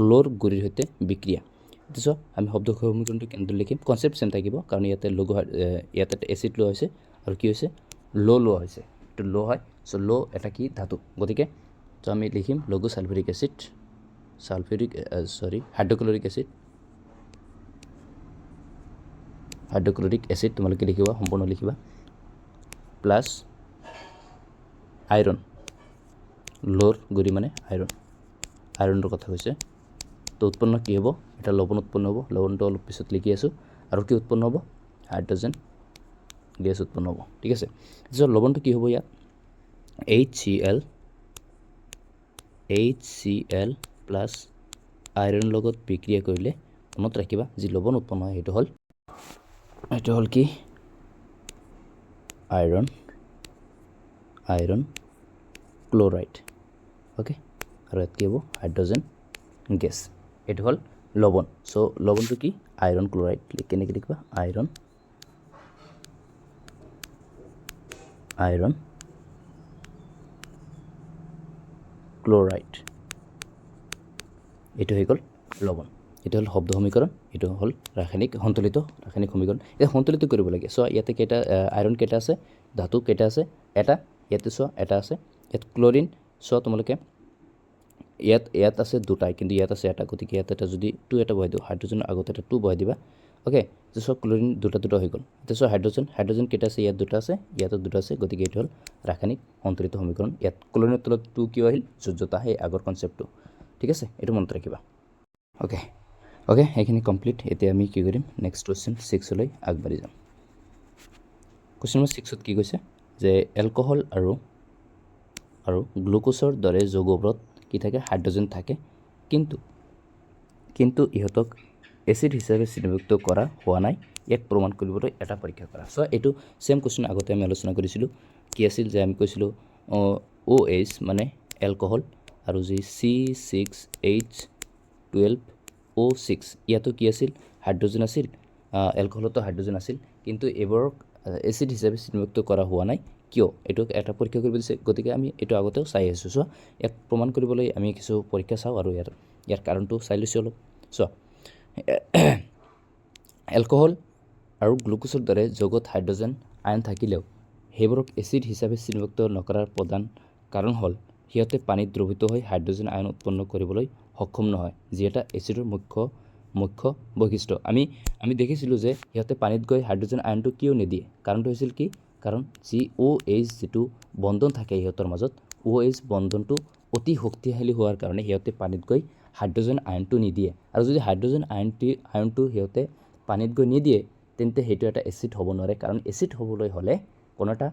লোৰ গুড়িৰ সৈতে বিক্ৰিয়া। এতিয়া চোৱা, আমি শব্দ সমীকৰণটো কেনেদৰে লিখিম? কনচেপ্ট ছেম থাকিব, কাৰণ ইয়াতে লঘু, ইয়াতে এটা এচিড লোৱা হৈছে আৰু কি হৈছে? ল' লোৱা হৈছে। এইটো ল' হয়। চ' ল' এটা কি ধাতু? গতিকে ত' আমি লিখিম লঘু sulphuric acid, sulphuric, sorry, hydrochloric acid, hydrochloric acid তোমালোকে লিখিবা, সম্পূৰ্ণ লিখিবা, প্লাছ আইৰণ, লোৰ গুড়ি মানে আইৰণ, আইৰণৰ কথা কৈছে। তো উৎপন্ন কি হ'ব? এটা লৱণ উৎপন্ন হ'ব। লৱণটো অলপ পিছত লিখি আছোঁ। আৰু কি উৎপন্ন হ'ব? হাইড্ৰজেন গেছ উৎপন্ন হ'ব, ঠিক আছে? পিছত লৱণটো কি হ'ব ইয়াত? HCl, HCl plus আইৰণৰ লগত বিক্ৰিয়া কৰিলে, মনত ৰাখিবা, যি লৱণ উৎপন্ন হয় সেইটো হ'ল কি? Iron, iron chloride. অ'কে, আৰু ইয়াত কি হ'ব? Hydrogen gas. এইটো হ'ল লৱণ। চ' লৱণটো কি? Iron chloride. কেনেকৈ লিখিবা? Iron, iron chloride. এইটো হৈ গ'ল লৱণ। এইটো হ'ল শব্দ সমীকৰণ, এইটো হ'ল ৰাসায়নিক, সন্তুলিত ৰাসায়নিক সমীকৰণ। এতিয়া সন্তুলিত কৰিব লাগে। চোৱা, ইয়াতে কেইটা আইৰণ কেইটা আছে? ধাতু কেইটা আছে? এটা। ইয়াতে চোৱা, এটা আছে। ইয়াত ক্ল'ৰিন চোৱা তোমালোকে, ইয়াত আছে দুটাই, কিন্তু ইয়াত আছে এটা, গতিকে ইয়াত এটা যদি টু এটা বহাই দিওঁ, হাইড্ৰজেনৰ আগত এটা টু বহাই দিবা। অ'কে, এতিয়া চোৱা, ক্ল'ৰিন দুটা দুটা হৈ গ'ল। এতিয়া চোৱা, হাইড্ৰজেন, হাইড্ৰজেন কেইটা আছে? ইয়াত দুটা আছে, ইয়াতো দুটা আছে, গতিকে এইটো হ'ল ৰাসায়নিক সন্তুলিত সমীকৰণ। ইয়াত ক্ল'ৰিনৰ তলত টু কিয় আহিল? যোজ্যতা, সেই আগৰ কনচেপ্টটো, ঠিক আছে? এইটো মনত ৰাখিবা। অ'কে অ'কে সেইখিনি কমপ্লিট। এতিয়া আমি কি কৰিম? নেক্সট কুৱেশ্যন ছিক্সলৈ আগবাঢ়ি যাম। কুৱেশ্যন নম্বৰ ছিক্সত কি কৈছে যে এলকহল আৰু গ্লুক'জৰ দৰে যৌগবোৰত কি থাকে? হাইড্ৰজেন থাকে, কিন্তু ইহঁতক এচিড হিচাপে শ্ৰেণীভুক্ত কৰা হোৱা নাই। ইয়াক প্ৰমাণ কৰিবলৈ এটা পৰীক্ষা কৰা। চ' এইটো ছেম কুৱেশ্যন আগতে আমি আলোচনা কৰিছিলোঁ। কি আছিল যে আমি কৈছিলোঁ অ' এইচ মানে এলকহল আৰু যি C6H12O6, ইয়াতো কি আছিল? হাইড্ৰজেন আছিল। এলকহলতো হাইড্ৰজেন আছিল, কিন্তু এইবোৰক এচিড হিচাপে শ্ৰেণীভুক্ত কৰা হোৱা নাই কিয়? এইটো এটা পৰীক্ষা কৰিব দিছে। গতিকে আমি এইটো আগতেও চাই আহিছোঁ। চোৱা, ইয়াক প্ৰমাণ কৰিবলৈ আমি কিছু পৰীক্ষা চাওঁ আৰু ইয়াৰ কাৰণটো চাই লৈছোঁ অলপ। চোৱা, এলকহল আৰু গ্লুক'জৰ দৰে যৌগত হাইড্ৰজেন আয়ন থাকিলেও সেইবোৰক এচিড হিচাপে শ্ৰেণীভুক্ত নকৰাৰ প্ৰধান কাৰণ হ'ল সিহঁতে পানীত দ্ৰৱীভূত হৈ হাইড্ৰজেন আয়ন উৎপন্ন কৰিবলৈ সক্ষম নহয়, যি এটা এচিডৰ মুখ্য মুখ্য বৈশিষ্ট্য। আমি দেখিছিলোঁ যে সিহঁতে পানীত গৈ হাইড্ৰজেন আয়নটো কিয় নিদিয়ে। কাৰণটো হৈছিল কি? কাৰণ যি অ' এইচ যিটো বন্ধন থাকে সিহঁতৰ মাজত, অ' এইচ বন্ধনটো অতি শক্তিশালী হোৱাৰ কাৰণে সিহঁতে পানীত গৈ হাইড্ৰজেন আয়নটো নিদিয়ে। আৰু যদি হাইড্ৰজেন আয়নটো সিহঁতে পানীত গৈ নিদিয়ে, তেন্তে সেইটো এটা এচিড হ'ব নোৱাৰে। কাৰণ এচিড হ'বলৈ হ'লে, কোনো এটা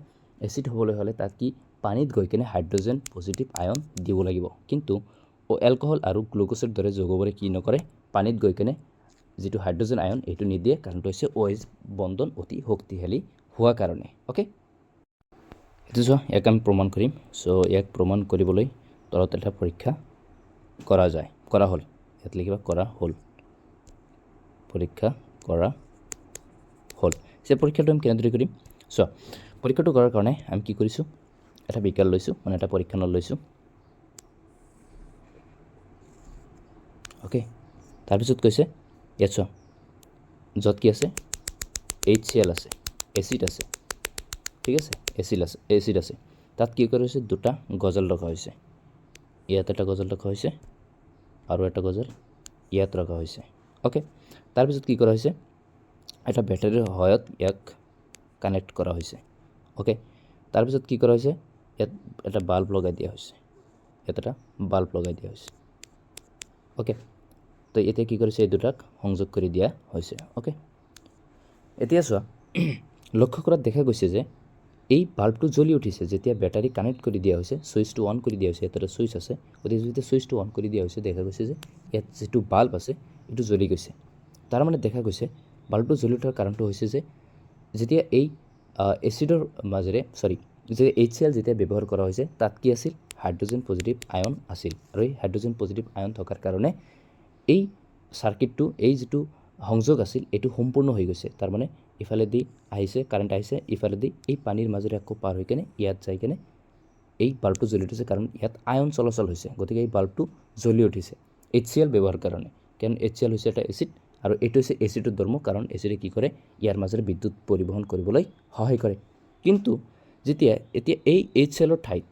এচিড হ'বলৈ হ'লে তাত কি পানীত গৈ কিনে হাইড্ৰজেন পজিটিভ আয়ন দিব লাগিব। কিন্তু এলকহল আৰু গ্লুক'জৰ দৰে যৌগবোৰে কি নকৰে? পানীত গৈ কিনে যিটো হাইড্ৰজেন আয়ন, এইটো নিদিয়ে। কাৰণটো হৈছে অ' এইচ বন্ধন অতি শক্তিশালী হোৱা কাৰণে। অ'কে, এইটো চোৱা, ইয়াক আমি প্ৰমাণ কৰিম। চ' ইয়াক প্ৰমাণ কৰিবলৈ তলত এটা পৰীক্ষা কৰা যায়, কৰা হ'ল। ইয়াত লিখিবা, কৰা হ'ল, পৰীক্ষা কৰা হ'ল। সেই পৰীক্ষাটো আমি কেনেদৰে কৰিম চোৱা। পৰীক্ষাটো কৰাৰ কাৰণে আমি কি কৰিছোঁ? এটা বিকাৰ লৈছোঁ, মানে এটা পৰীক্ষা নল লৈছোঁ। অ'কে, তাৰপিছত কৈছে ইয়াত চোৱা, য'ত কি আছে? HCl আছে, এচিড আছে, ঠিক আছে, এচিড আছে। তাত কি কৰা হৈছে? দুটা গজাল ৰখা হৈছে। ইয়াত এটা গজাল ৰখা হৈছে আৰু এটা গজাল ইয়াত ৰখা হৈছে। অ'কে, তাৰপিছত কি কৰা হৈছে? এটা বেটাৰীৰ সহায়ত ইয়াক কানেক্ট কৰা হৈছে। অ'কে, তাৰপিছত কি কৰা হৈছে? ইয়াত এটা বাল্ব লগাই দিয়া হৈছে। ইয়াত এটা বাল্ব লগাই দিয়া হৈছে। অ'কে, তো এতিয়া কি কৰিছে? এই দুটাক সংযোগ কৰি দিয়া হৈছে। অ'কে, এতিয়া চোৱা, লক্ষ্য কৰাত দেখা গৈছে যে এই বাল্বটো জ্বলি উঠিছে যেতিয়া বেটাৰী কানেক্ট কৰি দিয়া হৈছে, ছুইচটো অন কৰি দিয়া হৈছে। ইয়াত এটা ছুইচ আছে। গতিকে যেতিয়া ছুইচটো অন কৰি দিয়া হৈছে, দেখা গৈছে যে ইয়াত যিটো বাল্ব আছে, এইটো জ্বলি গৈছে। তাৰমানে দেখা গৈছে বাল্বটো জ্বলি উঠাৰ কাৰণটো হৈছে যে যেতিয়া এই এচিডৰ মাজেৰে, চৰি, যে HCl যেতিয়া ব্যৱহাৰ কৰা হৈছে, তাত কি আছিল? হাইড্ৰজেন পজিটিভ আয়ন আছিল। আৰু এই হাইড্ৰজেন পজিটিভ আয়ন থকাৰ কাৰণে এই চাৰ্কিটটো, এই যিটো সংযোগ আছিল, এইটো সম্পূৰ্ণ হৈ গৈছে। তাৰমানে ইফালেদি আহিছে, কাৰেণ্ট আহিছে, ইফালেদি এই পানীৰ মাজেৰে আকৌ পাৰ হৈ কেনে ইয়াত যাই কেনে এই বাল্বটো জ্বলি উঠিছে। কাৰণ ইয়াত আয়ন চলাচল হৈছে, গতিকে এই বাল্বটো জ্বলি উঠিছে HCl ব্যৱহাৰ কাৰণে। কাৰণ HCl হৈছে এটা এচিড আৰু এইটো হৈছে এচিডৰ ধৰ্ম। কাৰণ এচিডে কি কৰে? ইয়াৰ মাজেৰে বিদ্যুৎ পৰিবহণ কৰিবলৈ সহায় কৰে। কিন্তু যেতিয়া এতিয়া এই HClৰ ঠাইত,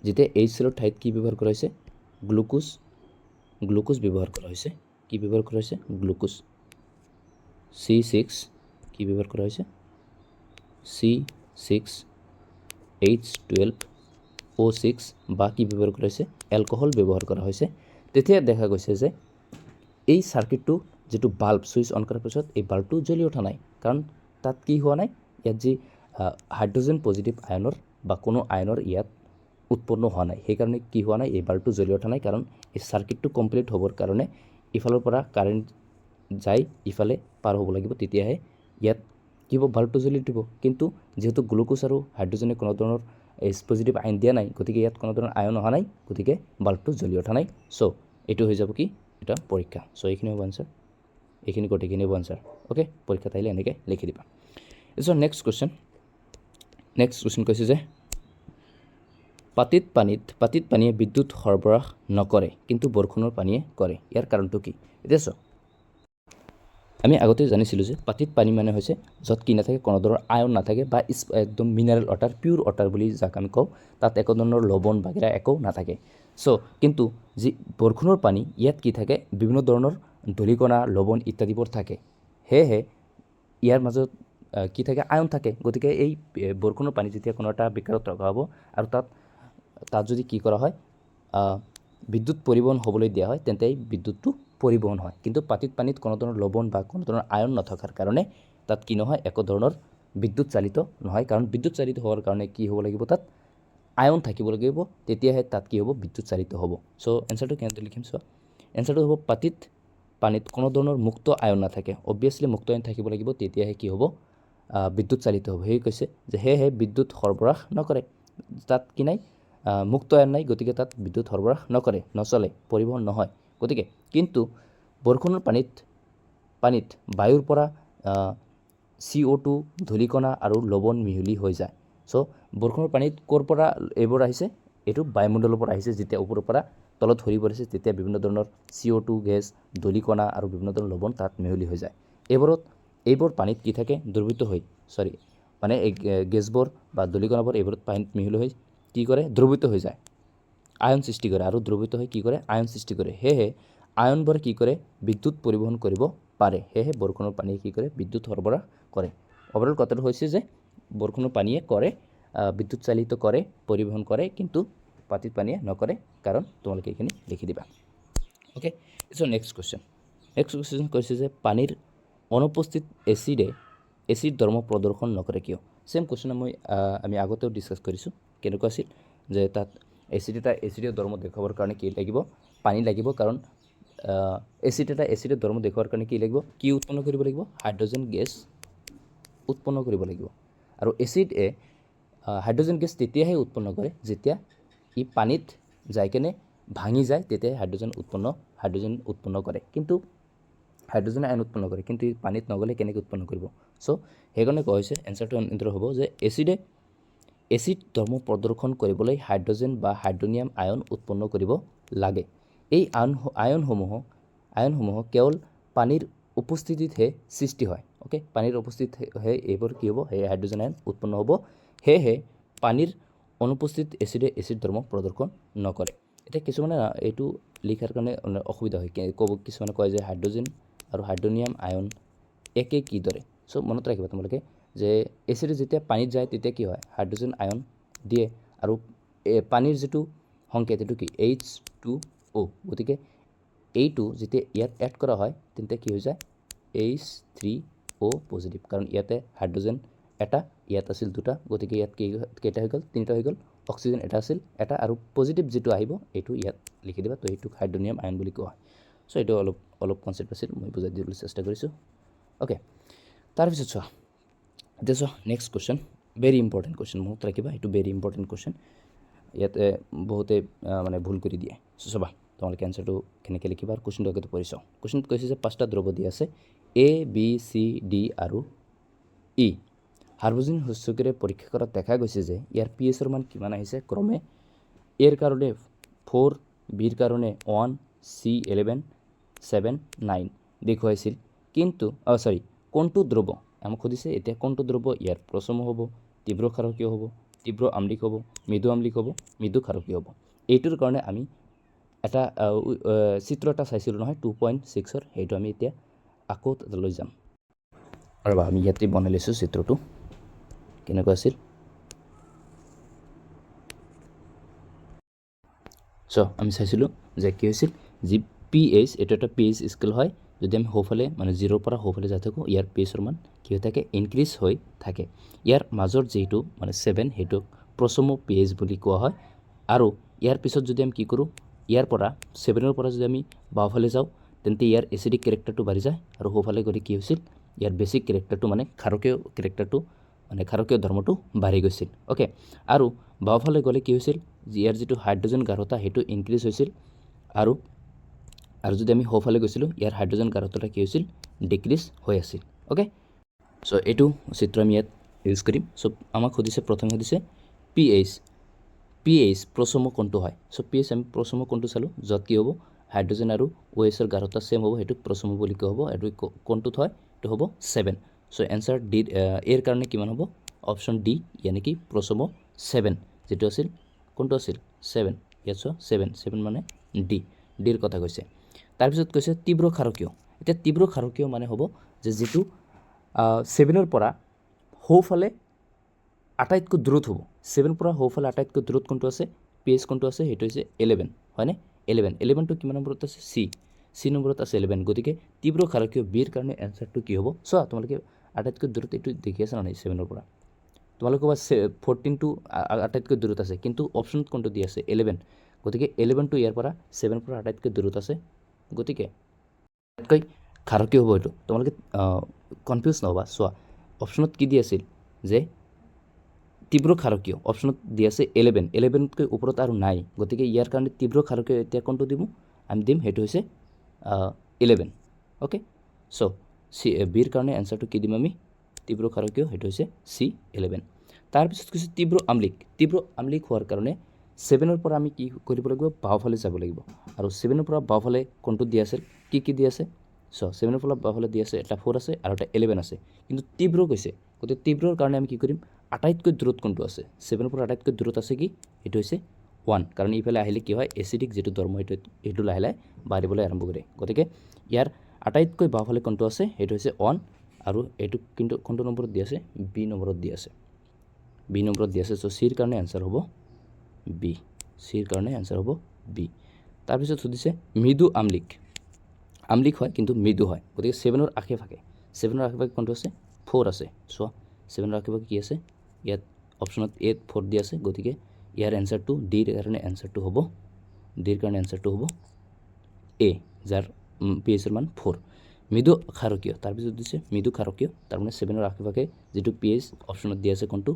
যেতিয়া HClৰ ঠাইত কি ব্যৱহাৰ কৰা হৈছে? গ্লুক'জ ব্যৱহাৰ কৰা হৈছে। কি ব্যৱহাৰ কৰা হৈছে? গ্লুক'জ। C6, কি ব্যৱহাৰ কৰা হৈছে? C6H12O6 বা কি ব্যৱহাৰ কৰা হৈছে? এলকহল ব্যৱহাৰ কৰা হৈছে। তেতিয়া দেখা গৈছে যে এই চাৰ্কিটটো, যিটো বাল্ব, ছুইচ অন কৰাৰ পিছত এই বাল্বটো জ্বলি উঠা নাই। কাৰণ তাত কি হোৱা নাই? ইয়াত যি হাইড্ৰজেন পজিটিভ আয়নৰ বা কোনো আয়নৰ ইয়াত উৎপন্ন হোৱা নাই, সেইকাৰণে কি হোৱা নাই? এই বাল্বটো জ্বলি উঠা নাই। কাৰণ এই চাৰ্কিটটো কমপ্লিট হ'বৰ কাৰণে ইফালৰ পৰা কাৰেণ্ট যাই ইফালে পাৰ হ'ব লাগিব, তেতিয়াহে ইয়াত কি হ'ব? বাল্বটো জ্বলি উঠিব। কিন্তু যিহেতু গ্লুক'জ আৰু হাইড্ৰজেনে কোনো ধৰণৰ এইচ পজিটিভ আয়ন দিয়া নাই, গতিকে ইয়াত কোনো ধৰণৰ আয়ন অহা নাই, গতিকে বাল্বটো জ্বলি উঠা নাই। চ' এইটো হৈ যাব কি এটা পৰীক্ষা। চ' এইখিনি হ'ব আনচাৰ, এইখিনি গোটেইখিনি হ'ব আনচাৰ। অ'কে, পৰীক্ষাত আহিলে এনেকৈ লিখি দিবা। চ' নেক্সট কুৱেশ্যন। নেক্সট কুৱেশ্যন কৈছে যে পাতিত পানীয়ে বিদ্যুৎ সৰবৰাহ নকৰে, কিন্তু বৰষুণৰ পানীয়ে কৰে। ইয়াৰ কাৰণটো কি? এতিয়া চোৱা, আমি আগতে জানিছিলোঁ যে পাতিত পানী মানে হৈছে য'ত কি নাথাকে? কোনো ধৰণৰ আয়ন নাথাকে বা একদম মিনাৰেল ৱাটাৰ, পিয়'ৰ ৱাটাৰ বুলি যাক আমি কওঁ, তাত একো ধৰণৰ লৱণ বাগেৰা একো নাথাকে। চ' কিন্তু যি বৰষুণৰ পানী, ইয়াত কি থাকে? বিভিন্ন ধৰণৰ ধূলিকণা, লৱণ ইত্যাদিবোৰ থাকে। সেয়েহে ইয়াৰ মাজত কি থাকে? আয়ন থাকে। গতিকে এই বৰষুণৰ পানী যেতিয়া কোনো এটা বিকাৰত ৰখা হ'ব আৰু তাত তাত যদি কি কৰা হয়, বিদ্যুৎ পৰিবহণ হ'বলৈ দিয়া হয়, তেন্তে এই বিদ্যুৎটো পৰিবহণ হয়। কিন্তু পাতিত পানীত কোনো ধৰণৰ লৱণ বা কোনো ধৰণৰ আয়ন নথকাৰ কাৰণে তাত কি নহয়? একো ধৰণৰ বিদ্যুৎ চালিত নহয়। কাৰণ বিদ্যুৎ চালিত হোৱাৰ কাৰণে কি হ'ব লাগিব? তাত আয়ন থাকিব লাগিব, তেতিয়াহে তাত কি হ'ব? বিদ্যুৎ চালিত হ'ব। চ' এনচাৰটো কেনেদৰে লিখিম চোৱা। এনচাৰটো হ'ব, পাতিত পানীত কোনো ধৰণৰ মুক্ত আয়ন নাথাকে। অবভিয়াছলি মুক্ত আয়ন থাকিব লাগিব, তেতিয়াহে কি হ'ব? বিদ্যুৎ চালিত হ'ব। সেয়ে কৈছে যে সেয়েহে বিদ্যুৎ সৰবৰাহ নকৰে। তাত কি নাই? মুক্ত আয়ন নাই, গতিকে তাত বিদ্যুৎ সৰবৰাহ নকৰে, নচলে, পৰিবহণ নহয়। গতিকে কিন্তু বৰষুণৰ পানীত বায়ুৰ পৰা CO2, ধূলিকণা আৰু লৱণ মিহলি হৈ যায়। চ' বৰষুণৰ পানীত ক'ৰ পৰা এইবোৰ আহিছে? এইটো বায়ুমণ্ডলৰ পৰা আহিছে। যেতিয়া ওপৰৰ পৰা তলত সৰি পৰিছে, তেতিয়া বিভিন্ন ধৰণৰ CO2 gas, ধূলিকণা আৰু বিভিন্ন ধৰণৰ লৱণ তাত মিহলি হৈ যায়। এইবোৰ পানীত কি থাকে? দ্ৰৱীভূত হৈ, চৰি, মানে এই গেছবোৰ বা ধূলিকণাবোৰ এইবোৰত পানীত মিহলি হৈ কি কৰে? দ্ৰৱীভূত হৈ যায়। আয়ন সৃষ্টি কৰে আৰু দ্ৰৱীভূত হৈ কি কৰে? আয়ন সৃষ্টি কৰে। সেয়েহে আয়নবোৰে কি কৰে? বিদ্যুৎ পৰিবহণ কৰিব পাৰে। সেয়েহে বৰষুণৰ পানীয়ে কি কৰে? বিদ্যুৎ সৰবৰাহ কৰে। অভাৰঅল কথাটো হৈছে যে বৰষুণৰ পানীয়ে কৰে বিদ্যুৎ চালিত কৰে, পৰিবহণ কৰে, কিন্তু পাতিত পানীয়ে নকৰে। কাৰণ তোমালোকে এইখিনি লিখি দিবা। Okay, so next question. Next question কৈছে যে পানীৰ অনুপস্থিত এচিডে এচিড ধৰ্ম প্ৰদৰ্শন নকৰে কিয়? ছেম কুৱেশ্যন মই আমি আগতেও ডিছকাছ কৰিছোঁ। কেনেকুৱা আছিল যে তাত এচিড এটা এচিডৰ ধৰ্ম দেখুৱাবৰ কাৰণে কি লাগিব? পানী লাগিব। কাৰণ এচিড এটা এচিডৰ ধৰ্ম দেখুওৱাৰ কাৰণে কি লাগিব? কি উৎপন্ন কৰিব লাগিব? হাইড্ৰজেন গেছ উৎপন্ন কৰিব লাগিব। আৰু এচিডে হাইড্ৰজেন গেছ তেতিয়াহে উৎপন্ন কৰে যেতিয়া ই পানীত যাই কেনে ভাঙি যায়, তেতিয়াহে হাইড্ৰজেন উৎপন্ন কৰে। কিন্তু হাইড্ৰজেন আয়ন উৎপন্ন কৰে, কিন্তু ই পানীত নগ'লে কেনেকৈ উৎপন্ন কৰিব? চ' সেইকাৰণে কোৱা হৈছে, এনচাৰটো এনেদৰে হ'ব যে এচিডে এচিড ধৰ্ম প্ৰদৰ্শন কৰিবলৈ হাইড্ৰজেন বা হাইড্ৰনিয়াম আয়ন উৎপন্ন কৰিব লাগে। এই আয়নসমূহ কেৱল পানীৰ উপস্থিতিতহে সৃষ্টি হয়। অ'কে, পানীৰ উপস্থিতিতহে এইবোৰ কি হ'ব? সেই হাইড্ৰজেন আয়ন উৎপন্ন হ'ব। সেয়েহে পানীৰ অনুপস্থিত এচিডে এচিড ধৰ্ম প্ৰদৰ্শন নকৰে। এতিয়া কিছুমানে এইটো লিখাৰ কাৰণে অসুবিধা হয়। ক'ব, কিছুমানে কয় যে হাইড্ৰজেন আৰু হাইড্ৰনিয়াম আয়ন একে কিদৰে? চ' মনত ৰাখিবা তোমালোকে যে এচিডে যেতিয়া পানীত যায়, তেতিয়া কি হয়? হাইড্ৰজেন আয়ন দিয়ে। আৰু পানীৰ যিটো সংকেত, সেইটো কি? H2O। গতিকে এইটো যেতিয়া ইয়াত এড কৰা হয়, তেন্তে কি হৈ যায়? H3O positive. কাৰণ ইয়াতে হাইড্ৰজেন এটা, ইয়াত আছিল দুটা, গতিকে ইয়াত কেইটা হৈ গ'ল? তিনিটা হৈ গ'ল। অক্সিজেন এটা আছিল, এটা আৰু পজিটিভ যিটো আহিব, এইটো ইয়াত লিখি দিবা। তো এইটোক হাইড্ৰনিয়াম আয়ন বুলি কোৱা হয়। চ' এইটো অলপ অলপ কনচেপ্ট আছিল, মই বুজাই দিবলৈ চেষ্টা কৰিছোঁ। অ'কে, তাৰপিছত চোৱা, এতিয়া চোৱা, next question, very important question. মনত ৰাখিবা, এইটো ভেৰি ইম্পৰ্টেণ্ট কুৱেশ্যন। ইয়াতে বহুতে মানে ভুল কৰি দিয়ে। চ' চাবা তোমালোকে এনচাৰটো কেনেকৈ লিখিবা আৰু কুৱেশ্যনটো আগতে পঢ়ি চাওঁ। কুৱেশ্যনটো কৈছে যে পাঁচটা দ্ৰব্য দি আছে, এ, বি, চি, ডি আৰু ই। হাৰবুজিন সূচকেৰে পৰীক্ষা কৰাত দেখা গৈছে যে ইয়াৰ পি এইচৰ মান কিমান আহিছে? ক্ৰমে এৰ কাৰণে 4, বিৰ কাৰণে 1, চি 11, 7, 9 দেখুৱাইছিল। কিন্তু চৰি, কোনটো দ্ৰব্য আমাক সুধিছে এতিয়া, কোনটো দ্ৰব্য ইয়াৰ প্ৰশম হ'ব, তীব্ৰ ক্ষাৰকীয় হ'ব, তীব্ৰ আম্লিক হ'ব, মৃদু আম্লিক হ'ব, মৃদু ক্ষাৰকীয় হ'ব? এইটোৰ কাৰণে আমি এটা চিত্ৰ এটা চাইছিলোঁ নহয়, 2.6ৰ, সেইটো আমি এতিয়া আকৌ তালৈ যাম। ৰ'বা, আমি ইয়াতে বনাই লৈছোঁ। চিত্ৰটো কেনেকুৱা আছিল? চ' আমি চাইছিলোঁ যে কি হৈছিল, যি পি এইচ, এইটো এটা পি এইচ স্কেল হয়। যদি আমি সোঁফালে, মানে জিৰ'ৰ পৰা সোঁফালে যাই থাকোঁ, ইয়াৰ পি এইচৰ মান কি হৈ থাকে? ইনক্ৰিজ হৈ থাকে। ইয়াৰ মাজৰ যিটো মানে 7, সেইটোক প্ৰশম পি এইচ বুলি কোৱা হয়। আৰু ইয়াৰ পিছত যদি আমি কি কৰোঁ, ইয়াৰ পৰা 7ৰ পৰা যদি আমি বাওঁফালে যাওঁ, তেন্তে ইয়াৰ এচিডিক কেৰেক্টাৰটো বাঢ়ি যায়। আৰু সোঁফালে গ'লে কি হৈছিল? ইয়াৰ বেছিক কেৰেক্টাৰটো, মানে ক্ষাৰকীয় কেৰেক্টাৰটো, মানে ক্ষাৰকীয় ধৰ্মটো বাঢ়ি গৈছিল। অ'কে, আৰু বাওঁফালে গ'লে কি হৈছিল? ইয়াৰ যিটো হাইড্ৰজেন গাঢ়তা, সেইটো ইনক্ৰিজ হৈছিল। আৰু যদি আমি সোঁফালে গৈছিলোঁ, ইয়াৰ হাইড্ৰজেন গাঢ়তাটো কি হৈছিল? ডিক্ৰিজ হৈ আছিল। অ'কে, চ' এইটো চিত্ৰ আমি ইয়াত ইউজ কৰিম। চ' আমাক সুধিছে, প্ৰথমে সুধিছে পি এইচ প্ৰশম কোনটো হয়? চ' পি এইচ আমি প্ৰশম কোনটো চালোঁ, য'ত কি হ'ব? হাইড্ৰজেন আৰু অ' এইচৰ গাঢ়তা ছেম হ'ব, সেইটোক প্ৰশম বুলি কোৱা হ'ব। এইটো কোনটোত হয়? এইটো হ'ব 7। চ' এনচাৰ ডি, এৰ কাৰণে কিমান হ'ব? অপশ্যন ডি, ইয়ানি কি প্ৰশম 7 যিটো আছিল, কোনটো আছিল? 7। ইয়াত চোৱা, 7, 7 মানে ডি, ডিৰ কথা কৈছে। তাৰপিছত কৈছে তীব্ৰ ক্ষাৰকীয়। এতিয়া তীব্ৰ ক্ষাৰকীয় মানে হ'ব যে যিটো 7ৰ পৰা সোঁফালে আটাইতকৈ দূৰত হ'ব। 7ৰ পৰা সোঁফালে আটাইতকৈ দূৰত কোনটো আছে? পি এইচ কোনটো আছে? সেইটো হৈছে 11, হয়নে? 11। 11টো কিমান নম্বৰত আছে? চি, চি নম্বৰত আছে 11। গতিকে তীব্ৰ ক্ষাৰকীয় বিৰ কাৰণে এনচাৰটো কি হ'ব? চোৱা তোমালোকে, আটাইতকৈ দূৰত এইটো দেখি আছা নাই? 7ৰ পৰা তোমালোকে বা 14টো আটাইতকৈ দূৰত আছে, কিন্তু অপশ্যনত কোনটো দি আছে? 11। গতিকে 11টো ইয়াৰ পৰা, 7ৰ পৰা আটাইতকৈ দূৰত আছে, গতিকে আটাইতকৈ ক্ষাৰকীয় হ'ব এইটো। তোমালোকে কনফিউজ নহ'বা। চোৱা, অপশ্যনত কি দি আছিল যে তীব্ৰ ক্ষাৰকীয় অপশ্যনত দি আছে 11। 11তকৈ ওপৰত আৰু নাই। গতিকে ইয়াৰ কাৰণে তীব্ৰ ক্ষাৰকীয় এতিয়া কোনটো দিম আমি? দিম, সেইটো হৈছে 11। অ'কে, চ' চি, বিৰ কাৰণে এনচাৰটো কি দিম আমি? তীব্ৰ ক্ষাৰকীয়, সেইটো হৈছে চি 11। তাৰপিছত কৈছে তীব্ৰ আম্লিক। তীব্ৰ আম্লিক হোৱাৰ কাৰণে 7ৰ পৰা আমি কি কৰিব লাগিব? বাওঁফালে যাব লাগিব। আৰু 7ৰ পৰা বাওঁফালে কোনটো দি আছিল? কি কি দি আছে? চ' 7ৰ পৰা বাওঁফালে দি আছে, এটা 4 আছে আৰু এটা 11 আছে। কিন্তু তীব্ৰ কৈছে, গতিকে তীব্ৰৰ কাৰণে আমি কি কৰিম? আটাইতকৈ দূৰত কোনটো আছে? 7ৰ পৰা আটাইতকৈ দূৰত আছে কি? সেইটো হৈছে ওৱান, কাৰণ ইফালে আহিলে কি হয়, এচিডিক যিটো ধৰ্ম সেইটো লাহে লাহে বাঢ়িবলৈ আৰম্ভ কৰে। গতিকে ইয়াৰ আটাইতকৈ বাওঁফালে কোনটো আছে? সেইটো হৈছে ওৱান। আৰু এইটো কিন্তু কোনটো নম্বৰত দি আছে? বি নম্বৰত দি আছে, বি নম্বৰত দি আছে। চ' চিৰ কাৰণে এনচাৰ হ'ব বি, চিৰ কাৰণে এনচাৰ হ'ব বি। তাৰপিছত সুধিছে মৃদু আম্লিক, আম্লিক হয় কিন্তু মৃদু হয়। গতিকে ছেভেনৰ আশে পাশে, ছেভেনৰ আশে পাশে কোনটো আছে? ফ'ৰ আছে। চোৱা, ছেভেনৰ আশে পাশে কি আছে? ইয়াত অপশ্যনত এইট ফ'ৰ দি আছে। গতিকে ইয়াৰ এনচাৰটো, ডিৰ কাৰণে এনচাৰটো হ'ব, ডিৰ কাৰণে এনচাৰটো হ'ব এ, যাৰ পি এইচৰ মান ফ'ৰ। মৃদু ক্ষাৰকীয়, তাৰপিছত দিছে মৃদু ক্ষাৰকীয়, তাৰমানে ছেভেনৰ আশে পাশে যিটো পি এইচ অপশ্যনত দি আছে কোনটো?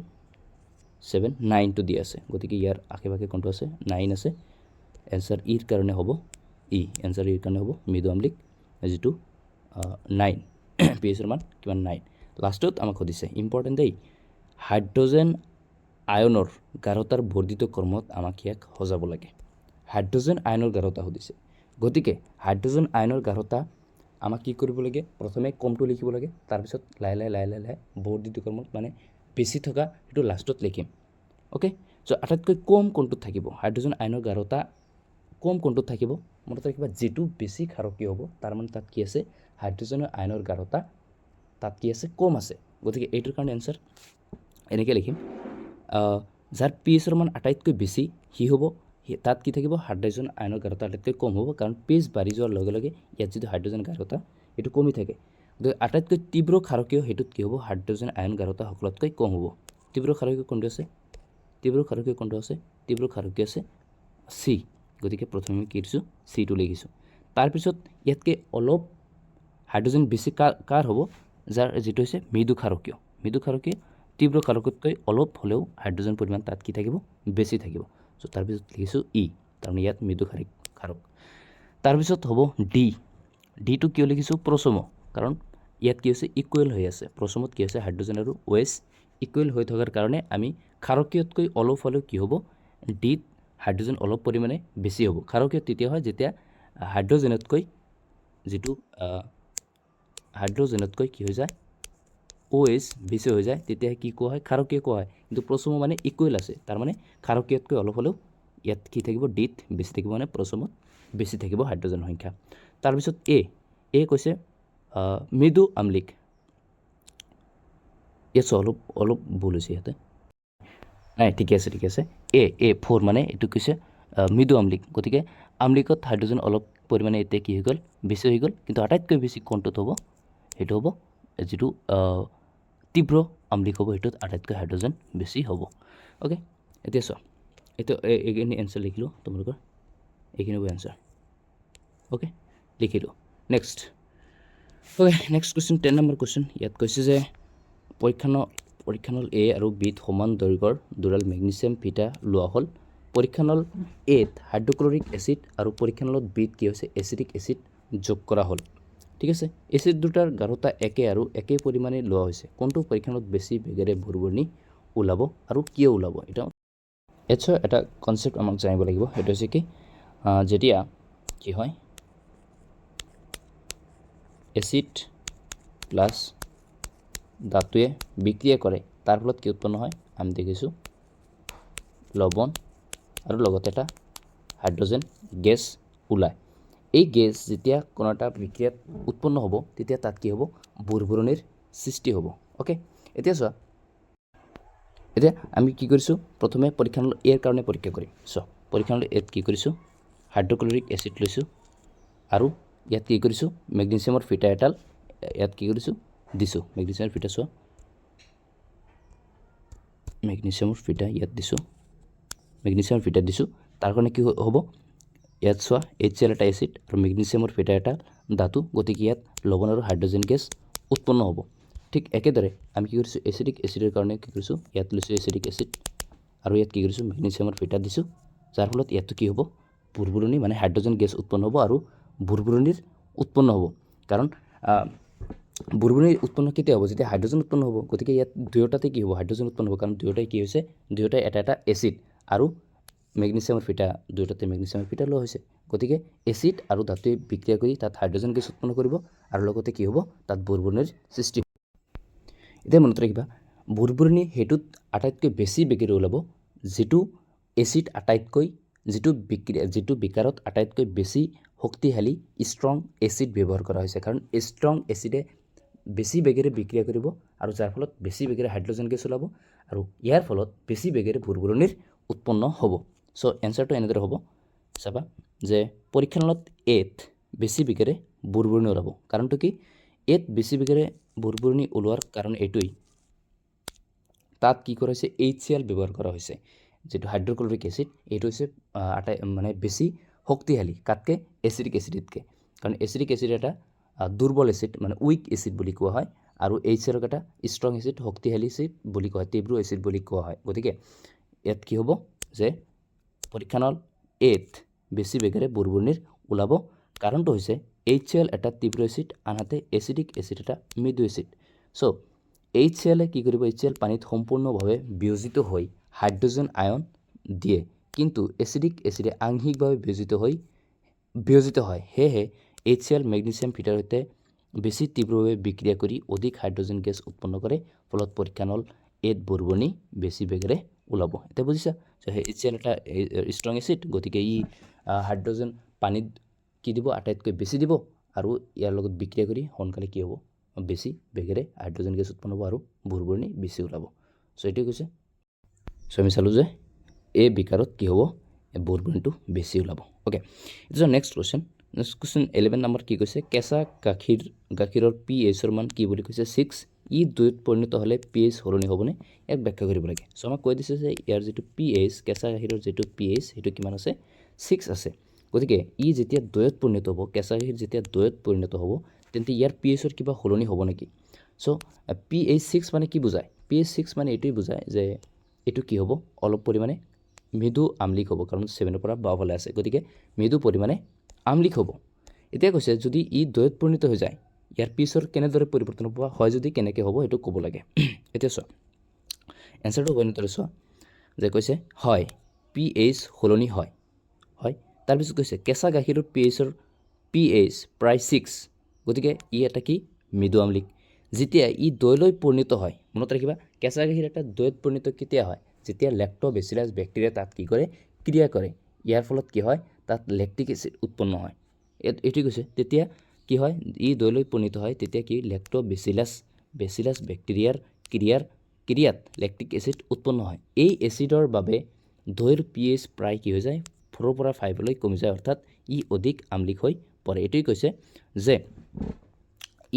ছেভেন নাইনটো দি আছে। গতিকে ইয়াৰ আশে পাশে কোনটো আছে? নাইন আছে। এনচাৰ ইৰ কাৰণে হ'ব ই, এনচাৰ ইৰ কাৰণে হ'ব মৃদু আম্লিক, যিটো নাইন, পি এইচৰ মান কিমান? নাইন। লাষ্টত আমাক সুধিছে, ইম্পৰ্টেণ্ট দেই, হাইড্ৰজেন আয়নৰ গাঢ়তাৰ বৰ্ধিত ক্ৰমত আমাক ইয়াক সজাব লাগে। হাইড্ৰজেন আয়নৰ গাঢ়তা সুধিছে। গতিকে হাইড্ৰজেন আয়নৰ গাঢ়তা আমাক কি কৰিব লাগে? প্ৰথমে কমটো লিখিব লাগে, তাৰপিছত লাহে লাহে লাহে লাহে লাহে বৰ্ধিত ক্ৰমত, মানে বেছি থকা সেইটো লাষ্টত লিখিম। অ'কে, চ' আটাইতকৈ কম কোনটোত থাকিব? হাইড্ৰজেন আয়নৰ গাঢ়তা কম কোনটোত থাকিব? মনত ৰাখিবা, যিটো বেছি ক্ষাৰকীয় হ'ব, তাৰমানে তাত কি আছে? হাইড্ৰজেনৰ আয়নৰ গাঢ়তা তাত কি আছে? কম আছে। গতিকে এইটোৰ কাৰণে এনচাৰ এনেকৈ লিখিম, যাৰ পি এইচৰ মান আটাইতকৈ বেছি সি হ'ব, তাত কি থাকিব? হাইড্ৰজেন আয়নৰ গাঢ়তা আটাইতকৈ কম হ'ব, কাৰণ পি এইচ বাঢ়ি যোৱাৰ লগে লগে ইয়াত যিটো হাইড্ৰজেন গাঢ়তা এইটো কমি থাকে। গতিকে আটাইতকৈ তীব্ৰ ক্ষাৰকীয় সেইটোত কি হ'ব? হাইড্ৰজেন আয়ন গাঢ়তা সকলোতকৈ কম হ'ব। তীব্ৰ ক্ষাৰকীয় কোনটো আছে? তীব্ৰ ক্ষাৰকীয় কোনটো আছে? তীব্ৰ ক্ষাৰকীয় আছে চি। গতিকে প্ৰথমে কি দিছোঁ? চিটো লিখিছোঁ। তাৰপিছত ইয়াতকৈ অলপ হাইড্ৰজেন বেছি কাৰ কাৰ হ'ব? যাৰ যিটো হৈছে মৃদু ক্ষাৰকীয়। মৃদু ক্ষাৰকীয় তীব্ৰ ক্ষাৰকতকৈ অলপ হ'লেও হাইড্ৰজেন পৰিমাণ তাত কি থাকিব? বেছি থাকিব। চ' তাৰপিছত লিখিছোঁ ই, তাৰমানে ইয়াত মৃদু ক্ষাৰক। তাৰপিছত হ'ব ডি। ডিটো কিয় লিখিছোঁ? প্ৰচম, কাৰণ ইয়াত কি হৈছে? ইকুৱেল হৈ আছে। প্ৰচমত কি হৈছে? হাইড্ৰজেন আৰু অ'এইচ ইকুৱেল হৈ থকাৰ কাৰণে আমি ক্ষাৰকীয়তকৈ অলপ হ'লেও কি হ'ব? ডিত হাইড্ৰজেন অলপ পৰিমাণে বেছি হ'ব। ক্ষাৰকীয় তেতিয়া হয় যেতিয়া হাইড্ৰজেনতকৈ যিটো হাইড্ৰজেনতকৈ কি হৈ যায়, অ'এইচ বেছি হৈ যায়, তেতিয়া কি কোৱা হয়? ক্ষাৰকীয় কোৱা হয়। কিন্তু প্ৰচম মানে ইকুৱেল আছে, তাৰমানে ক্ষাৰকীয়তকৈ অলপ হ'লেও ইয়াত কি থাকিব? ডিত বেছি থাকিব, মানে প্ৰচমত বেছি থাকিব হাইড্ৰজেনৰ সংখ্যা। তাৰপিছত এ, এ কৈছে মৃদু আম্লিক। ইয়াত চোৱা, অলপ অলপ ভুল হৈছে ইয়াতে। নাই, ঠিকে আছে, ঠিকে আছে। এ, এ ফ'ৰ, মানে এইটো কৈছে মৃদু আম্লিক। গতিকে আম্লিকত হাইড্ৰজেন অলপ পৰিমাণে এতিয়া কি হৈ গ'ল? বেছি হৈ গ'ল। কিন্তু আটাইতকৈ বেছি কোনটোত হ'ব? সেইটো হ'ব যিটো তীব্ৰ আম্লিক হ'ব, সেইটোত আটাইতকৈ হাইড্ৰজেন বেছি হ'ব। অ'কে, এতিয়া চোৱা, এতিয়া এইখিনি এনচাৰ লিখিলোঁ তোমালোকৰ, এইখিনি হ'ব এনচাৰ। অ'কে, লিখিলোঁ। Next, okay, next question, 10 number question. ইয়াত কৈছে যে পৰীক্ষানল এ আৰু বিত সমান দৈৰ্ঘ্যৰ দুডাল মেগনেছিয়াম ফিটা লোৱা হ'ল। পৰীক্ষানল এত হাইড্ৰক্লৰিক এচিড আৰু পৰীক্ষানলত বিত কি হৈছে? এচিটিক এচিড যোগ কৰা হ'ল। ঠিক আছে। এচিড দুটাৰ গাঢ়তা একে আৰু একে পৰিমাণে লোৱা হৈছে। কোনটো পৰীক্ষানত বেছি বেগেৰে বুৰবুৰণি ওলাব আৰু কিয় ওলাব? এটা ইয়াত এটা কনচেপ্ট আমাক জানিব লাগিব। সেইটো হৈছে কি, যেতিয়া কি হয়, এচিড প্লাছ ধাতুৱে বিক্ৰিয়া কৰে, তাৰ ফলত কি উৎপন্ন হয়? আমি দেখিছোঁ লৱণ আৰু লগতে এটা হাইড্ৰজেন গেছ ওলায়। এই গেছ যেতিয়া কোনো এটা বিক্ৰিয়াত উৎপন্ন হ'ব, তেতিয়া তাত কি হ'ব? বুৰবুৰণিৰ সৃষ্টি হ'ব। অ'কে, এতিয়া চোৱা, এতিয়া আমি কি কৰিছোঁ? প্ৰথমে পৰীক্ষানল এৰ কাৰণে পৰীক্ষা কৰিম। চোৱা, পৰীক্ষানল এত কি কৰিছোঁ? হাইড্ৰক্লৰিক এচিড লৈছোঁ আৰু ইয়াত কি কৰিছোঁ? মেগনেছিয়ামৰ ফিটা এডাল ইয়াত কি কৰিছোঁ? দিছোঁ। মেগনেছিয়ামৰ ফিটা, চোৱা, মেগনেছিয়ামৰ ফিটা ইয়াত দিছোঁ, মেগনেছিয়ামৰ ফিটা দিছোঁ। তাৰ কাৰণে কি হ'ব? ইয়াত চোৱা, এইচ চি এল এটা এচিড আৰু মেগনেছিয়ামৰ ফিটা এটা ধাতু। গতিকে ইয়াত লৱণ আৰু হাইড্ৰজেন গেছ উৎপন্ন হ'ব। ঠিক একেদৰে আমি কি কৰিছোঁ? এচিটিক এচিডৰ কাৰণে কি কৰিছোঁ? ইয়াত লৈছোঁ এচিটিক এচিড আৰু ইয়াত কি কৰিছোঁ? মেগনেছিয়ামৰ ফিটা দিছোঁ, যাৰ ফলত ইয়াতো কি হ'ব? বুৰবুৰণি, মানে হাইড্ৰজেন গেছ উৎপন্ন হ'ব আৰু বুৰবুৰণিৰ উৎপন্ন হ'ব। কাৰণ বুৰবুৰণি উৎপন্ন কেতিয়া হ'ব? যেতিয়া হাইড্ৰজেন উৎপন্ন হ'ব। গতিকে ইয়াত দুয়োটাতে কি হ'ব? হাইড্ৰজেন উৎপন্ন হ'ব, কাৰণ দুয়োটাই কি হৈছে? দুয়োটাই এটা এটা এচিড আৰু মেগনেছিয়ামৰ ফিটা, দুয়োটাতে মেগনেছিয়ামৰ ফিটা লোৱা হৈছে। গতিকে এচিড আৰু ধাতুৱে বিক্ৰিয়া কৰি তাত হাইড্ৰজেন গেছ উৎপন্ন কৰিব আৰু লগতে কি হ'ব? তাত বুৰবুৰণিৰ সৃষ্টি। এতিয়া মনত ৰাখিবা, বুৰবুৰণি সেইটোত আটাইতকৈ বেছি বেগেৰে ওলাব যিটো এচিড আটাইতকৈ যিটো বিক্ৰিয়া, যিটো বিকাৰত আটাইতকৈ বেছি শক্তিশালী ষ্ট্ৰং এচিড ব্যৱহাৰ কৰা হৈছে, কাৰণ ষ্ট্ৰং এচিডে বেছি বেগেৰে বিক্ৰিয়া কৰিব আৰু যাৰ ফলত বেছি বেগেৰে হাইড্ৰজেন গেছ ওলাব আৰু ইয়াৰ ফলত বেছি বেগেৰে বুৰবুৰণিৰ উৎপন্ন হ'ব। চ' এনচাৰটো এনেদৰে হ'ব, চাবা যে পৰীক্ষানলত এত বেছি বেগেৰে বুৰবুৰণি ওলাব। কাৰণটো কি? এত বেছি বেগেৰে বুৰবুৰণি ওলোৱাৰ কাৰণ এইটোৱেই, তাত কি কৰা হৈছে? এইচ চি এল ব্যৱহাৰ কৰা হৈছে, যিটো হাইড্ৰক্লৰিক এচিড। এইটো হৈছে আটাই মানে বেছি শক্তিশালী কাতকৈ? এচিডিক এচিডতকৈ। কাৰণ এচিডিক এচিড এটা দুৰ্বল এচিড, মানে উইক এচিড বুলি কোৱা হয় আৰু এইচ চি এলক এটা ষ্ট্ৰং এচিড, শক্তিশালী এচিড বুলি কোৱা হয়, তীব্ৰ এচিড বুলি কোৱা হয়। গতিকে ইয়াত কি হ'ব যে পৰীক্ষানল এত বেছি বেগেৰে বুৰবুৰণিৰ ওলাব, কাৰণটো হৈছে এইচ চি এল এটা তীব্ৰ এচিড, আনহাতে এচিডিক এচিড এটা মৃদু এচিড। চ' এইচ চি এলে কি কৰিব? এইচ চি এল পানীত সম্পূৰ্ণভাৱে বিয়োজিত হৈ হাইড্ৰজেন আয়ন দিয়ে, কিন্তু এচিডিক এচিডে আংশিকভাৱে বিয়োজিত হয়। সেয়েহে H C L magnesium fitter সৈতে বেছি তীব্ৰভাৱে বিক্ৰিয়া কৰি অধিক হাইড্ৰজেন গেছ উৎপন্ন কৰে। ফলত পৰীক্ষানল এত বুৰবুৰণি বেছি বেগেৰে ওলাব। এতিয়া বুজিছা যে এইচ চি এল এটা ষ্ট্ৰং এচিড, গতিকে ই হাইড্ৰজেন পানীত কি দিব? আটাইতকৈ বেছি দিব আৰু ইয়াৰ লগত বিক্ৰিয়া কৰি সোনকালে কি হ'ব? বেছি বেগেৰে হাইড্ৰজেন গেছ উৎপন্ন হ'ব আৰু বুৰবুৰণি বেছি ওলাব। চ' এইটোৱে কৈছে। চ' আমি চালোঁ যে এই বিকাৰত কি হ'ব? বুৰবুৰণিটো বেছি ওলাব। অ'কে, এতিয়া next question. Next question 11 number কি কৈছে? কেঁচা গাখীৰৰ পি এইচৰ মান কি বুলি কৈছে? 6। ই দৈত পৰিণত হ'লে পি এইচ সলনি হ'বনে? ইয়াক ব্যাখ্যা কৰিব লাগে। চ' আমাক কৈ দিছে যে ইয়াৰ যিটো পি এইচ, কেঁচা গাখীৰৰ যিটো পি এইচ, সেইটো কিমান আছে? 6 আছে। গতিকে ই যেতিয়া দৈত পৰিণত হ'ব, কেঁচা গাখীৰ যেতিয়া দৈত পৰিণত হ'ব, তেন্তে ইয়াৰ পি এইচৰ কিবা সলনি হ'ব নেকি? চ' পি এইচ 6 মানে কি বুজায়? পি এইচ 6 মানে এইটোৱেই বুজায় যে এইটো কি হ'ব? অলপ পৰিমাণে মৃদু আম্লিক হ'ব, কাৰণ 7ৰ পৰা বাওঁফালে আছে, গতিকে মৃদু পৰিমাণে আম্লিক হ'ব। এতিয়া কৈছে যদি ই দৈত পৰিণত হৈ যায়, ইয়াৰ পি এইচৰ কেনেদৰে পৰিৱৰ্তন হ'ব, হয় যদি কেনেকৈ হ'ব, সেইটো ক'ব লাগে। এতিয়া চোৱা, এনচাৰটো হ'ব এনেদৰে। চোৱা যে কৈছে হয়, পি এইচ সলনি হয়। হয়, তাৰপিছত কৈছে কেঁচা গাখীৰৰ পি এইচ প্ৰায় 6, গতিকে ই এটা কি? মৃদু আম্লিক। যেতিয়া ই দৈলৈ পৰিণত হয়, মনত ৰাখিবা, কেঁচা গাখীৰ এটা দৈত পৰিণত কেতিয়া হয়? যেতিয়া লেক্ট'বেচিলাছ বেক্টেৰিয়া তাত কি কৰে? ক্ৰিয়া কৰে। ইয়াৰ ফলত কি হয়? তাত লেক্টিক এচিড উৎপন্ন হয়। ইয়াত এইটোৱে কৈছে, তেতিয়া কি হয়? ই দৈলৈ পৰিণত হয়, তেতিয়া কি লেক্ট'বেচিলাছ বেক্টেৰিয়াৰ ক্ৰিয়াত লেক্টিক এচিড উৎপন্ন হয়। এই এচিডৰ বাবে দৈৰ পি এইচ প্ৰায় কি হৈ যায়? 4ৰ পৰা 5লৈ কমি যায়, অৰ্থাৎ ই অধিক আম্লিক হৈ পৰে। এইটোৱেই কৈছে যে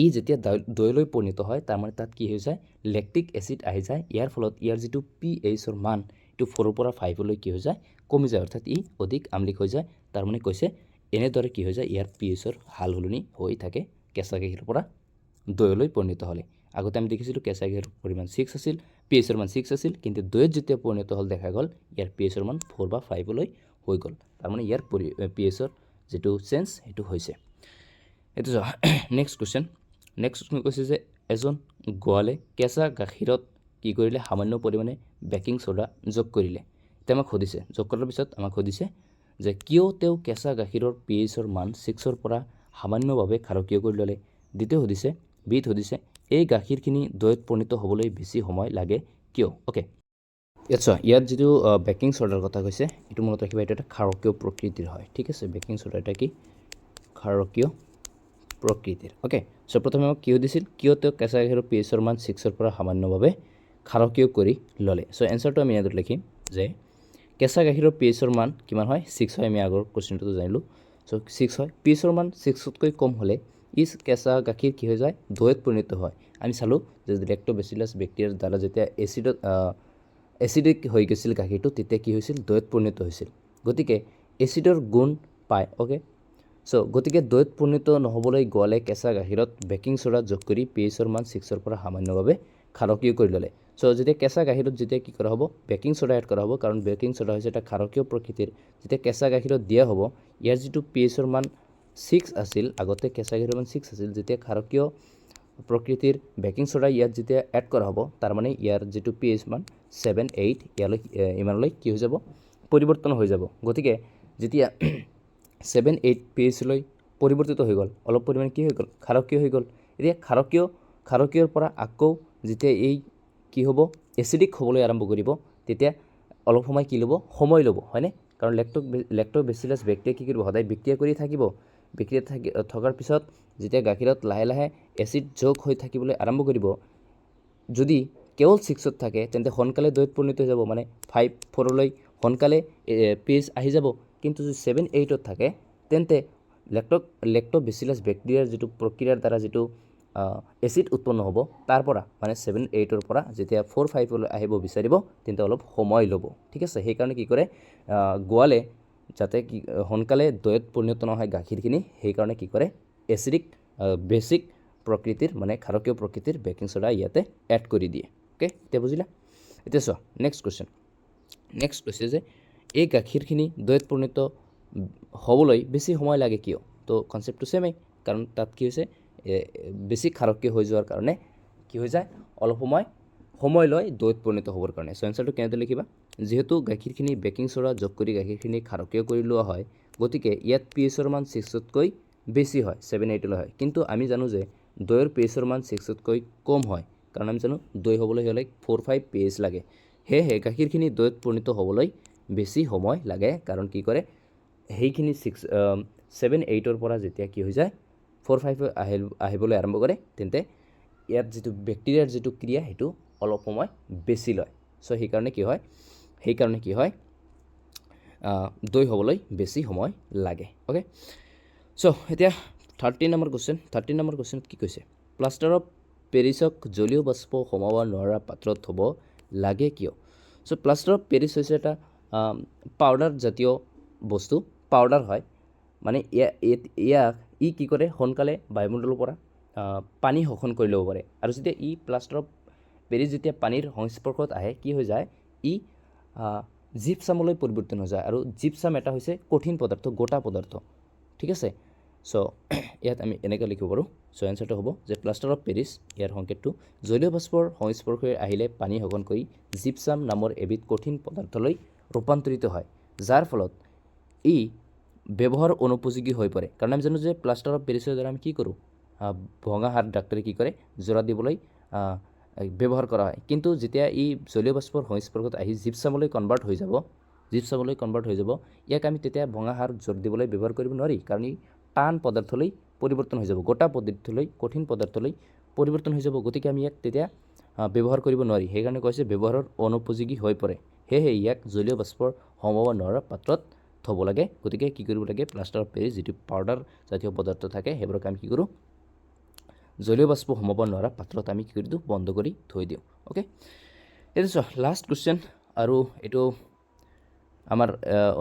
ই যেতিয়া দৈলৈ পৰিণত হয়, তাৰমানে তাত কি হৈ যায়? লেক্টিক এচিড আহি যায়। ইয়াৰ ফলত ইয়াৰ যিটো পি এইচৰ মান, এইটো 4ৰ পৰা 5লৈ কি হৈ যায়? কমি যায়, অৰ্থাৎ ই অধিক আম্লিক হৈ যায়। তাৰমানে কৈছে এনেদৰে কি হৈ যায়? ইয়াৰ পি এইচৰ সাল সলনি হৈ থাকে কেঁচা গাখীৰৰ পৰা দৈলৈ পৰিণত হ'লে। আগতে আমি দেখিছিলোঁ কেঁচা গাখীৰৰ পৰিমাণ 6 আছিল, পি এইচৰ মান 6 আছিল, কিন্তু দৈত যেতিয়া পৰিণত হ'ল, দেখা গ'ল ইয়াৰ পি এইচৰ মান 4 বা 5লৈ হৈ গ'ল। তাৰমানে ইয়াৰ পি এইচৰ যিটো চেঞ্জ, সেইটো হৈছে। এইটো চোৱা, নেক্সট কুৱেশ্যন। নেক্সট কুৱেশ্যন কৈছে যে এজন গোৱালে কেঁচা গাখীৰত কি কৰিলে? সামান্য পৰিমাণে বেকিং চ'ডা যোগ কৰিলে। এতিয়া আমাক সুধিছে, যোগ কৰাৰ পিছত আমাক সুধিছে যে কিয় তেওঁ কেঁচা গাখীৰৰ পি এইচৰ মান 6ৰ পৰা সামান্যভাৱে ক্ষাৰকীয় কৰি ল'লে? দ্বিতীয় সুধিছে, বিত সুধিছে, এই গাখীৰখিনি দৈত পৰিণত হ'বলৈ বেছি সময় লাগে কিয়? অ'কে, ইয়াত চোৱা, ইয়াত যিটো বেকিং চ'ডাৰ কথা কৈছে, এইটো মনত ৰাখিবা, এইটো এটা ক্ষাৰকীয় প্ৰকৃতিৰ হয়। ঠিক আছে, বেকিং চ'ডা এটা কি? ক্ষাৰকীয় প্ৰকৃতিৰ। অ'কে, চ' প্ৰথমে আমাক কি সুধিছিল? কিয় তেওঁ কেঁচা গাখীৰৰ পি এইচৰ মান 6ৰ পৰা সামান্যভাৱে ক্ষাৰকীয় কৰি ল'লে? চ' এনচাৰটো আমি এনেদৰে লিখিম যে কেঁচা গাখীৰৰ পি এইচৰ মান কিমান হয়? 6 হয়। আমি আগৰ কুৱেশ্যনটোতো জানিলোঁ। চ' 6 হয়। পি এইচৰ মান 6তকৈ কম হ'লে ই কেঁচা গাখীৰ কি হৈ যায়? দৈত পৰিণত হয়। আমি চালোঁ যে লেক্ট'বেচিলাছ বেক্টেৰিয়াৰ দ্বাৰা যেতিয়া এচিডিক হৈ গৈছিল গাখীৰটো, তেতিয়া কি হৈছিল? দৈত পৰিণত হৈছিল। গতিকে এচিডৰ গুণ পায়। অ'কে, চ' গতিকে দৈত পৰিণত নহ'বলৈ গোৱালে কেঁচা গাখীৰত বেকিং চ'ডা যোগ কৰি পি এইচৰ মান 6ৰ পৰা সামান্যভাৱে ক্ষাৰকীয় কৰি ল'লে। চ' যেতিয়া কেঁচা গাখীৰত যেতিয়া কি কৰা হ'ব? বেকিং চ'ডা এড কৰা হ'ব, কাৰণ বেকিং চ'ডা হৈছে এটা ক্ষাৰকীয় প্ৰকৃতিৰ। যেতিয়া কেঁচা গাখীৰত দিয়া হ'ব, ইয়াৰ যিটো পি এইচৰ মান 6 আছিল আগতে, কেঁচা গাখীৰৰ মান 6 আছিল, যেতিয়া ক্ষাৰকীয় প্ৰকৃতিৰ বেকিং চ'ডা ইয়াত যেতিয়া এড কৰা হ'ব, তাৰমানে ইয়াৰ যিটো পি এইচ মান 7, 8 ইয়ালৈ ইমানলৈ কি হৈ যাব? পৰিৱৰ্তন হৈ যাব। গতিকে যেতিয়া 7, 8 পি এইচলৈ পৰিৱৰ্তিত হৈ গ'ল, অলপ পৰিমাণে কি হৈ গ'ল? ক্ষাৰকীয় হৈ গ'ল। এতিয়া ক্ষাৰকীয়ৰ পৰা আকৌ যেতিয়া এই কি হ'ব, এচিডিক হ'বলৈ আৰম্ভ কৰিব, তেতিয়া অলপ সময় কি ল'ব? সময় ল'ব, হয়নে? কাৰণ লেক্ট'বেচিলাছ বেক্টেৰিয়া কি কৰিব? সদায় বিক্ৰিয়া কৰি থাকিব। বিক্ৰিয়া থকাৰ পিছত যেতিয়া গাখীৰত লাহে লাহে এচিড যোগ হৈ থাকিবলৈ আৰম্ভ কৰিব, যদি কেৱল 6ত থাকে তেন্তে সোনকালে দৈত পৰিণত হৈ যাব, মানে 5 4লৈ সোনকালে পিএইচ আহি যাব। কিন্তু যদি 7 8ত থাকে, তেন্তে লেক্ট'বেচিলাছ বেক্টেৰিয়াৰ যিটো প্ৰক্ৰিয়াৰ দ্বাৰা যিটো এচিড উৎপন্ন হ'ব, তাৰ পৰা, মানে 7 8ৰ পৰা যেতিয়া 4 5লৈ আহিব বিচাৰিব, তেন্তে অলপ সময় ল'ব, ঠিক আছে? সেইকাৰণে কি কৰে গোৱালে? যাতে কি সোনকালে দৈত পৰিণত নহয় গাখীৰখিনি, সেইকাৰণে কি কৰে? এচিডিক, বেছিক প্ৰকৃতিৰ, মানে ক্ষাৰকীয় প্ৰকৃতিৰ বেকিং চ'ডা ইয়াতে এড কৰি দিয়ে। অ'কে, এতিয়া বুজিলা? এতিয়া চোৱা, নেক্সট কুৱেশ্যন। নেক্সট কৈছে যে এই গাখীৰখিনি দৈত পৰিণত হ'বলৈ বেছি সময় লাগে কিয়? তো কনচেপ্টটো ছেমেই, কাৰণ তাত কি হৈছে? বেছি ক্ষাৰকীয় হৈ যোৱাৰ কাৰণে কি হৈ যায়? অলপ সময় লয় দৈত পৰিণত হ'বৰ কাৰণে। চ' এনচাৰটো কেনেদৰে লিখিবা? যিহেতু গাখীৰখিনি বেকিং চ'ডা যোগ কৰি গাখীৰখিনি ক্ষাৰকীয় কৰি লোৱা হয়, গতিকে ইয়াত পিএইচৰ মান 6তকৈ বেছি হয়, 7 8লৈ হয়। কিন্তু আমি জানো যে দৈৰ পিএইচৰ মান 6তকৈ কম হয়, কাৰণ আমি জানো দৈ হ'বলৈ হ'লে 4 5 পিএইচ লাগে। সেয়েহে গাখীৰখিনি দৈত পৰিণত হ'বলৈ বেছি সময় লাগে, কাৰণ কি কৰে, সেইখিনি 6 7 8ৰ পৰা যেতিয়া কি হৈ যায়, 4 5 আহিবলৈ আৰম্ভ কৰে, তেন্তে ইয়াত যিটো বেক্টেৰিয়াৰ যিটো ক্ৰিয়া, সেইটো অলপ সময় বেছি লয়। চ' সেইকাৰণে কি হয়, দৈ হ'বলৈ বেছি সময় লাগে। অ'কে, চ' এতিয়া 13 নম্বৰ কুৱেশ্যন। 13 নম্বৰ কুৱেশ্যনত কি কৈছে? প্লাষ্টাৰ অফ পেৰিছক জলীয় বাষ্প সোমাব নোৱাৰা পাত্ৰত থ'ব লাগে কিয়? চ' প্লাষ্টাৰ অফ পেৰিছ হৈছে এটা পাউডাৰ জাতীয় বস্তু, পাউডাৰ হয়। মানে ইয়াক ই কি কৰে? সোনকালে বায়ুমণ্ডলৰ পৰা পানী শোষণ কৰি ল'ব পাৰে। আৰু যেতিয়া ই প্লাষ্টাৰ অফ পেৰিছ যেতিয়া পানীৰ সংস্পৰ্শত আহে, কি হৈ যায়? ই জিপচামলৈ পৰিৱৰ্তন হৈ যায়। আৰু জিপচাম এটা হৈছে কঠিন পদাৰ্থ, গোটা পদাৰ্থ, ঠিক আছে? চ' ইয়াত আমি এনেকৈ লিখিব পাৰোঁ। চ' এনচাৰটো হ'ব যে প্লাষ্টাৰ অফ পেৰিছ, ইয়াৰ সংকেতটো, জলীয় বাষ্পৰ সংস্পৰ্শলৈ আহিলে পানী শোষণ কৰি জিপচাম নামৰ এবিধ কঠিন পদাৰ্থলৈ ৰূপান্তৰিত হয়, যাৰ ফলত ই ব্যৱহাৰ অনুপযোগী হৈ পৰে। কাৰণ আমি জানো যে প্লাষ্টাৰ অফ পেৰিছৰ দ্বাৰা আমি কি কৰোঁ? ভঙা হাড় ডাক্তৰে কি কৰে? জোৰা দিবলৈ ব্যৱহাৰ কৰা হয়। কিন্তু যেতিয়া ই জলীয় বাষ্পৰ সংস্পৰ্শত আহি জিপচামলৈ কনভাৰ্ট হৈ যাব, ইয়াক আমি তেতিয়া ভঙা হাড় জোৰ দিবলৈ ব্যৱহাৰ কৰিব নোৱাৰি, কাৰণ ই টান পদাৰ্থলৈ পৰিৱৰ্তন হৈ যাব, গোটা পদাৰ্থলৈ, কঠিন পদাৰ্থলৈ পৰিৱৰ্তন হৈ যাব। গতিকে আমি ইয়াক তেতিয়া ব্যৱহাৰ কৰিব নোৱাৰি। সেইকাৰণে কৈছে ব্যৱহাৰৰ অনুপযোগী হৈ পৰে। সেয়েহে ইয়াক জলীয় বাষ্পৰ সোমাব নোৱাৰা পাত্ৰত থ'ব লাগে। গতিকে কি কৰিব লাগে? প্লাষ্টাৰ অফ পেৰিছ যিটো পাউডাৰ জাতীয় পদাৰ্থ থাকে, সেইবোৰক আমি কি কৰোঁ? জলীয় বাষ্প সোমাব নোৱাৰা পাত্ৰত আমি কি কৰি দিওঁ? বন্ধ কৰি থৈ দিওঁ। অ'কে, এইটো চোৱা, লাষ্ট কুৱেশ্যন। আৰু এইটো আমাৰ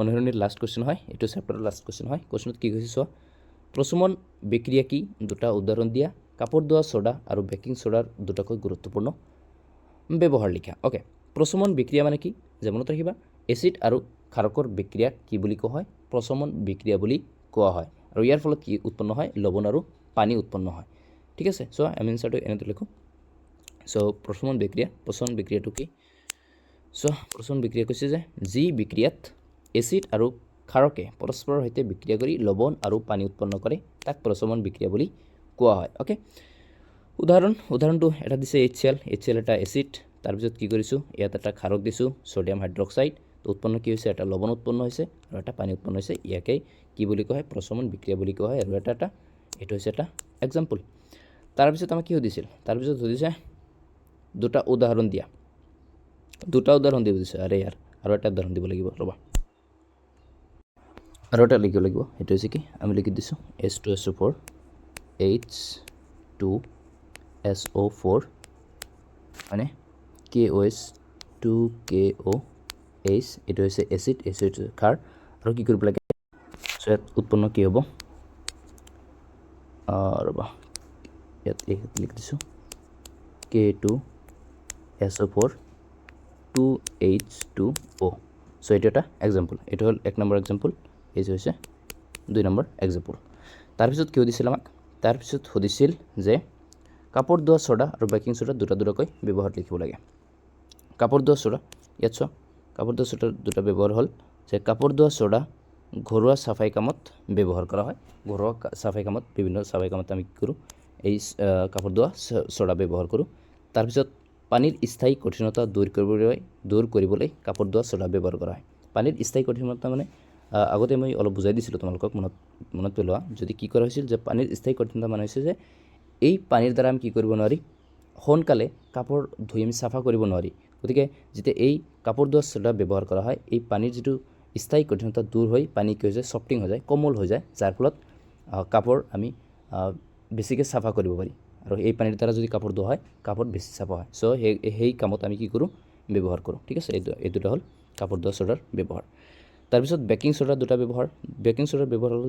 অনুশীলনীৰ লাষ্ট কুৱেশ্যন হয়, এইটো চেপ্টাৰৰ লাষ্ট কুৱেশ্যন হয়। কুৱেশ্যনত কি কৈছে চোৱা। প্ৰশমন বিক্ৰিয়া কি? দুটা উদাহৰণ দিয়া। কাপোৰ ধোৱা চ'ডা আৰু বেকিং চ'ডাৰ দুটাকৈ গুৰুত্বপূৰ্ণ ব্যৱহাৰ লিখা। অ'কে, প্ৰশমন বিক্ৰিয়া মানে কি যে মনত ৰাখিবা, এচিড আৰু ক্ষাৰকৰ বিক্ৰিয়াক কি বুলি কোৱা হয়? প্ৰশমন বিক্ৰিয়া বুলি কোৱা হয়। আৰু ইয়াৰ ফলত কি উৎপন্ন হয়? লৱণ আৰু পানী উৎপন্ন হয়, ঠিক আছে? চ' আমি এনচাৰটো এনেদৰে লিখোঁ। চ' প্ৰশমন বিক্ৰিয়া, প্ৰশমন বিক্ৰিয়াটো কি? চ' প্ৰশমন বিক্ৰিয়া কৈছে যে যি বিক্ৰিয়াত এচিড আৰু ক্ষাৰকে পৰস্পৰৰ সৈতে বিক্ৰিয়া কৰি লৱণ আৰু পানী উৎপন্ন কৰে, তাক প্ৰশমন বিক্ৰিয়া বুলি কোৱা হয়। অ'কে, উদাহৰণটো এটা দিছে HCl। HCl এটা এচিড। তাৰপিছত কি কৰিছোঁ? ইয়াত এটা ক্ষাৰক দিছোঁ, ছ'ডিয়াম হাইড্ৰক্সাইড। উৎপন্ন কি হৈছে? এটা লৱণ উৎপন্ন হৈছে আৰু এটা পানী উৎপন্ন হৈছে। ইয়াকেই কি বুলি কোৱা হয়? প্ৰশমন বিক্ৰিয়া বুলি কোৱা হয়। আৰু এটা এইটো হৈছে এটা এক্সাম্পল। তাৰপিছত আমাক কি সুধিছিল? তাৰপিছত সুধিছে দুটা উদাহৰণ দিয়া। দুটা উদাহৰণ দিব দিছে। আৰে ইয়াৰ আৰু এটা উদাহৰণ দিব লাগিব, ৰ'বা, আৰু এটা লিখিব লাগিব। সেইটো হৈছে কি? আমি লিখি দিছোঁ H2SO4, H2SO4, মানে KOH, 2 KOH। এইটো হৈছে এচিড, এইটো হৈছে ক্ষাৰ। আৰু কি কৰিব লাগে? চ' ইয়াত উৎপন্ন কি হ'ব? ৰ'বা, ইয়াত এই লিখি দিছোঁ K2SO4, 2H2O। চ' এইটো এটা এক্সাম্পল। এইটো হ'ল এক নম্বৰ এক্সাম্পল, এইটো হৈছে দুই নম্বৰ এক্সাম্পল। তাৰপিছত কি সুধিছিল আমাক? তাৰপিছত সুধিছিল যে কাপোৰ ধোৱা চ'ডা আৰু বেকিং চ'ডা দুটা দুটাকৈ ব্যৱহাৰ লিখিব লাগে। কাপোৰ ধোৱা চ'ডা, ইয়াত চোৱা, কাপোৰ ধোৱা চ'ডাৰ দুটা ব্যৱহাৰ হ'ল যে কাপোৰ ধোৱা চ'ডা ঘৰুৱা চাফাই কামত ব্যৱহাৰ কৰা হয়। ঘৰুৱা চাফাই কামত, বিভিন্ন চাফাই কামত আমি কি কৰোঁ? এই কাপোৰ ধোৱা চ'ডা ব্যৱহাৰ কৰোঁ। তাৰপিছত পানীৰ স্থায়ী কঠিনতা দূৰ কৰিবলৈ কাপোৰ ধোৱা চ'ডা ব্যৱহাৰ কৰা হয়। পানীৰ স্থায়ী কঠিনতা মানে আগতে মই অলপ বুজাই দিছিলোঁ তোমালোকক, মনত পেলোৱা যদি। কি কৰা হৈছিল যে পানীৰ স্থায়ী কঠিনতা মানে হৈছে যে এই পানীৰ দ্বাৰা আমি কি কৰিব নোৱাৰি? সোনকালে কাপোৰ ধুই আমি চাফা কৰিব নোৱাৰি। গতিকে যেতিয়া এই কাপোৰ ধোৱা চ'ডা ব্যৱহাৰ কৰা হয়, এই পানীৰ যিটো স্থায়ী কঠিনতা দূৰ হৈ পানী কি হৈ যায়? চফটিং হৈ যায়, কোমল হৈ যায়, যাৰ ফলত কাপোৰ আমি বেছিকৈ চাফা কৰিব পাৰি। আৰু এই পানীৰ দ্বাৰা যদি কাপোৰ ধোৱা হয়, কাপোৰ বেছি চাফা হয়। চ' সেই কামত আমি কি কৰোঁ? ব্যৱহাৰ কৰোঁ, ঠিক আছে? এই দুটা হ'ল কাপোৰ ধোৱা চ'ডাৰ ব্যৱহাৰ। তাৰপিছত বেকিং চ'ডাৰ দুটা ব্যৱহাৰ। বেকিং চ'ডাৰ ব্যৱহাৰ হ'ল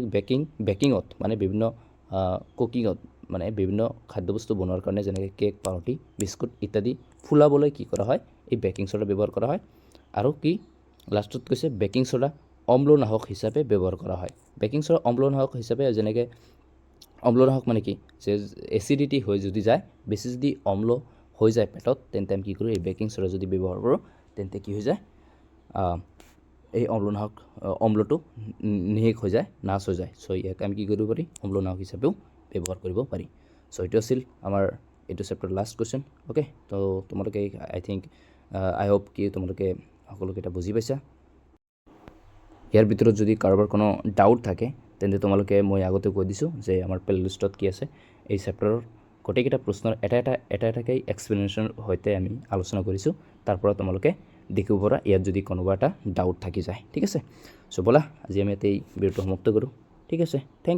বেকিঙত, মানে বিভিন্ন কুকিঙত, মানে বিভিন্ন খাদ্যবস্তু বনোৱাৰ কাৰণে, যেনেকৈ কেক, পাউৰুটি, বিস্কুট ইত্যাদি ফুলাবলৈ কি কৰা হয়? এই বেকিং চ'ডা ব্যৱহাৰ কৰা হয়। আৰু কি লাষ্টত কৈছে? বেকিং চ'ডা অম্লনাশক হিচাপে ব্যৱহাৰ কৰা হয়। বেকিং চ'ডা অম্লনাশক হিচাপে, যেনেকৈ অম্লনাশক মানে কি যে এচিডিটি হৈ যদি যায়, বেছি যদি অম্ল হৈ যায় পেটত, তেন্তে আমি কি কৰোঁ? এই বেকিং চ'ডা যদি ব্যৱহাৰ কৰোঁ, তেন্তে কি হৈ যায়? এই অম্লনাশক অম্লটো নিশেষ হৈ যায়, নাশ হৈ যায়। চ' ইয়াক আমি কি কৰিব পাৰি? অম্লনাশক হিচাপেও ব্যৱহাৰ কৰিব পাৰি। চ' এইটো আছিল আমাৰ এইটো চেপ্টাৰ লাষ্ট কুৱেশ্যন, অ'কে। তো তোমালোকে আই থিংক, আই হোপ কি তোমালোকে সকলোকেইটা বুজি পাইছা। ইয়াৰ ভিতৰত যদি কাৰোবাৰ কোনো ডাউট থাকে, তেন্তে তোমালোকে মই আগতে কৈ দিছোঁ যে আমাৰ প্লে লিষ্টত কি আছে, এই চেপ্টাৰৰ গোটেইকেইটা প্ৰশ্নৰ এটা এটাকৈ এক্সপ্লেনেশ্যনৰ সৈতে আমি আলোচনা কৰিছোঁ। তাৰ পৰা তোমালোকে দেখিব পৰা ইয়াত যদি কোনোবা এটা ডাউট থাকি যায়, ঠিক আছে। চ' ব'লা, আজি আমি ইয়াতে এই ভিডিঅ'টো সমাপ্ত কৰোঁ, ঠিক আছে। Thank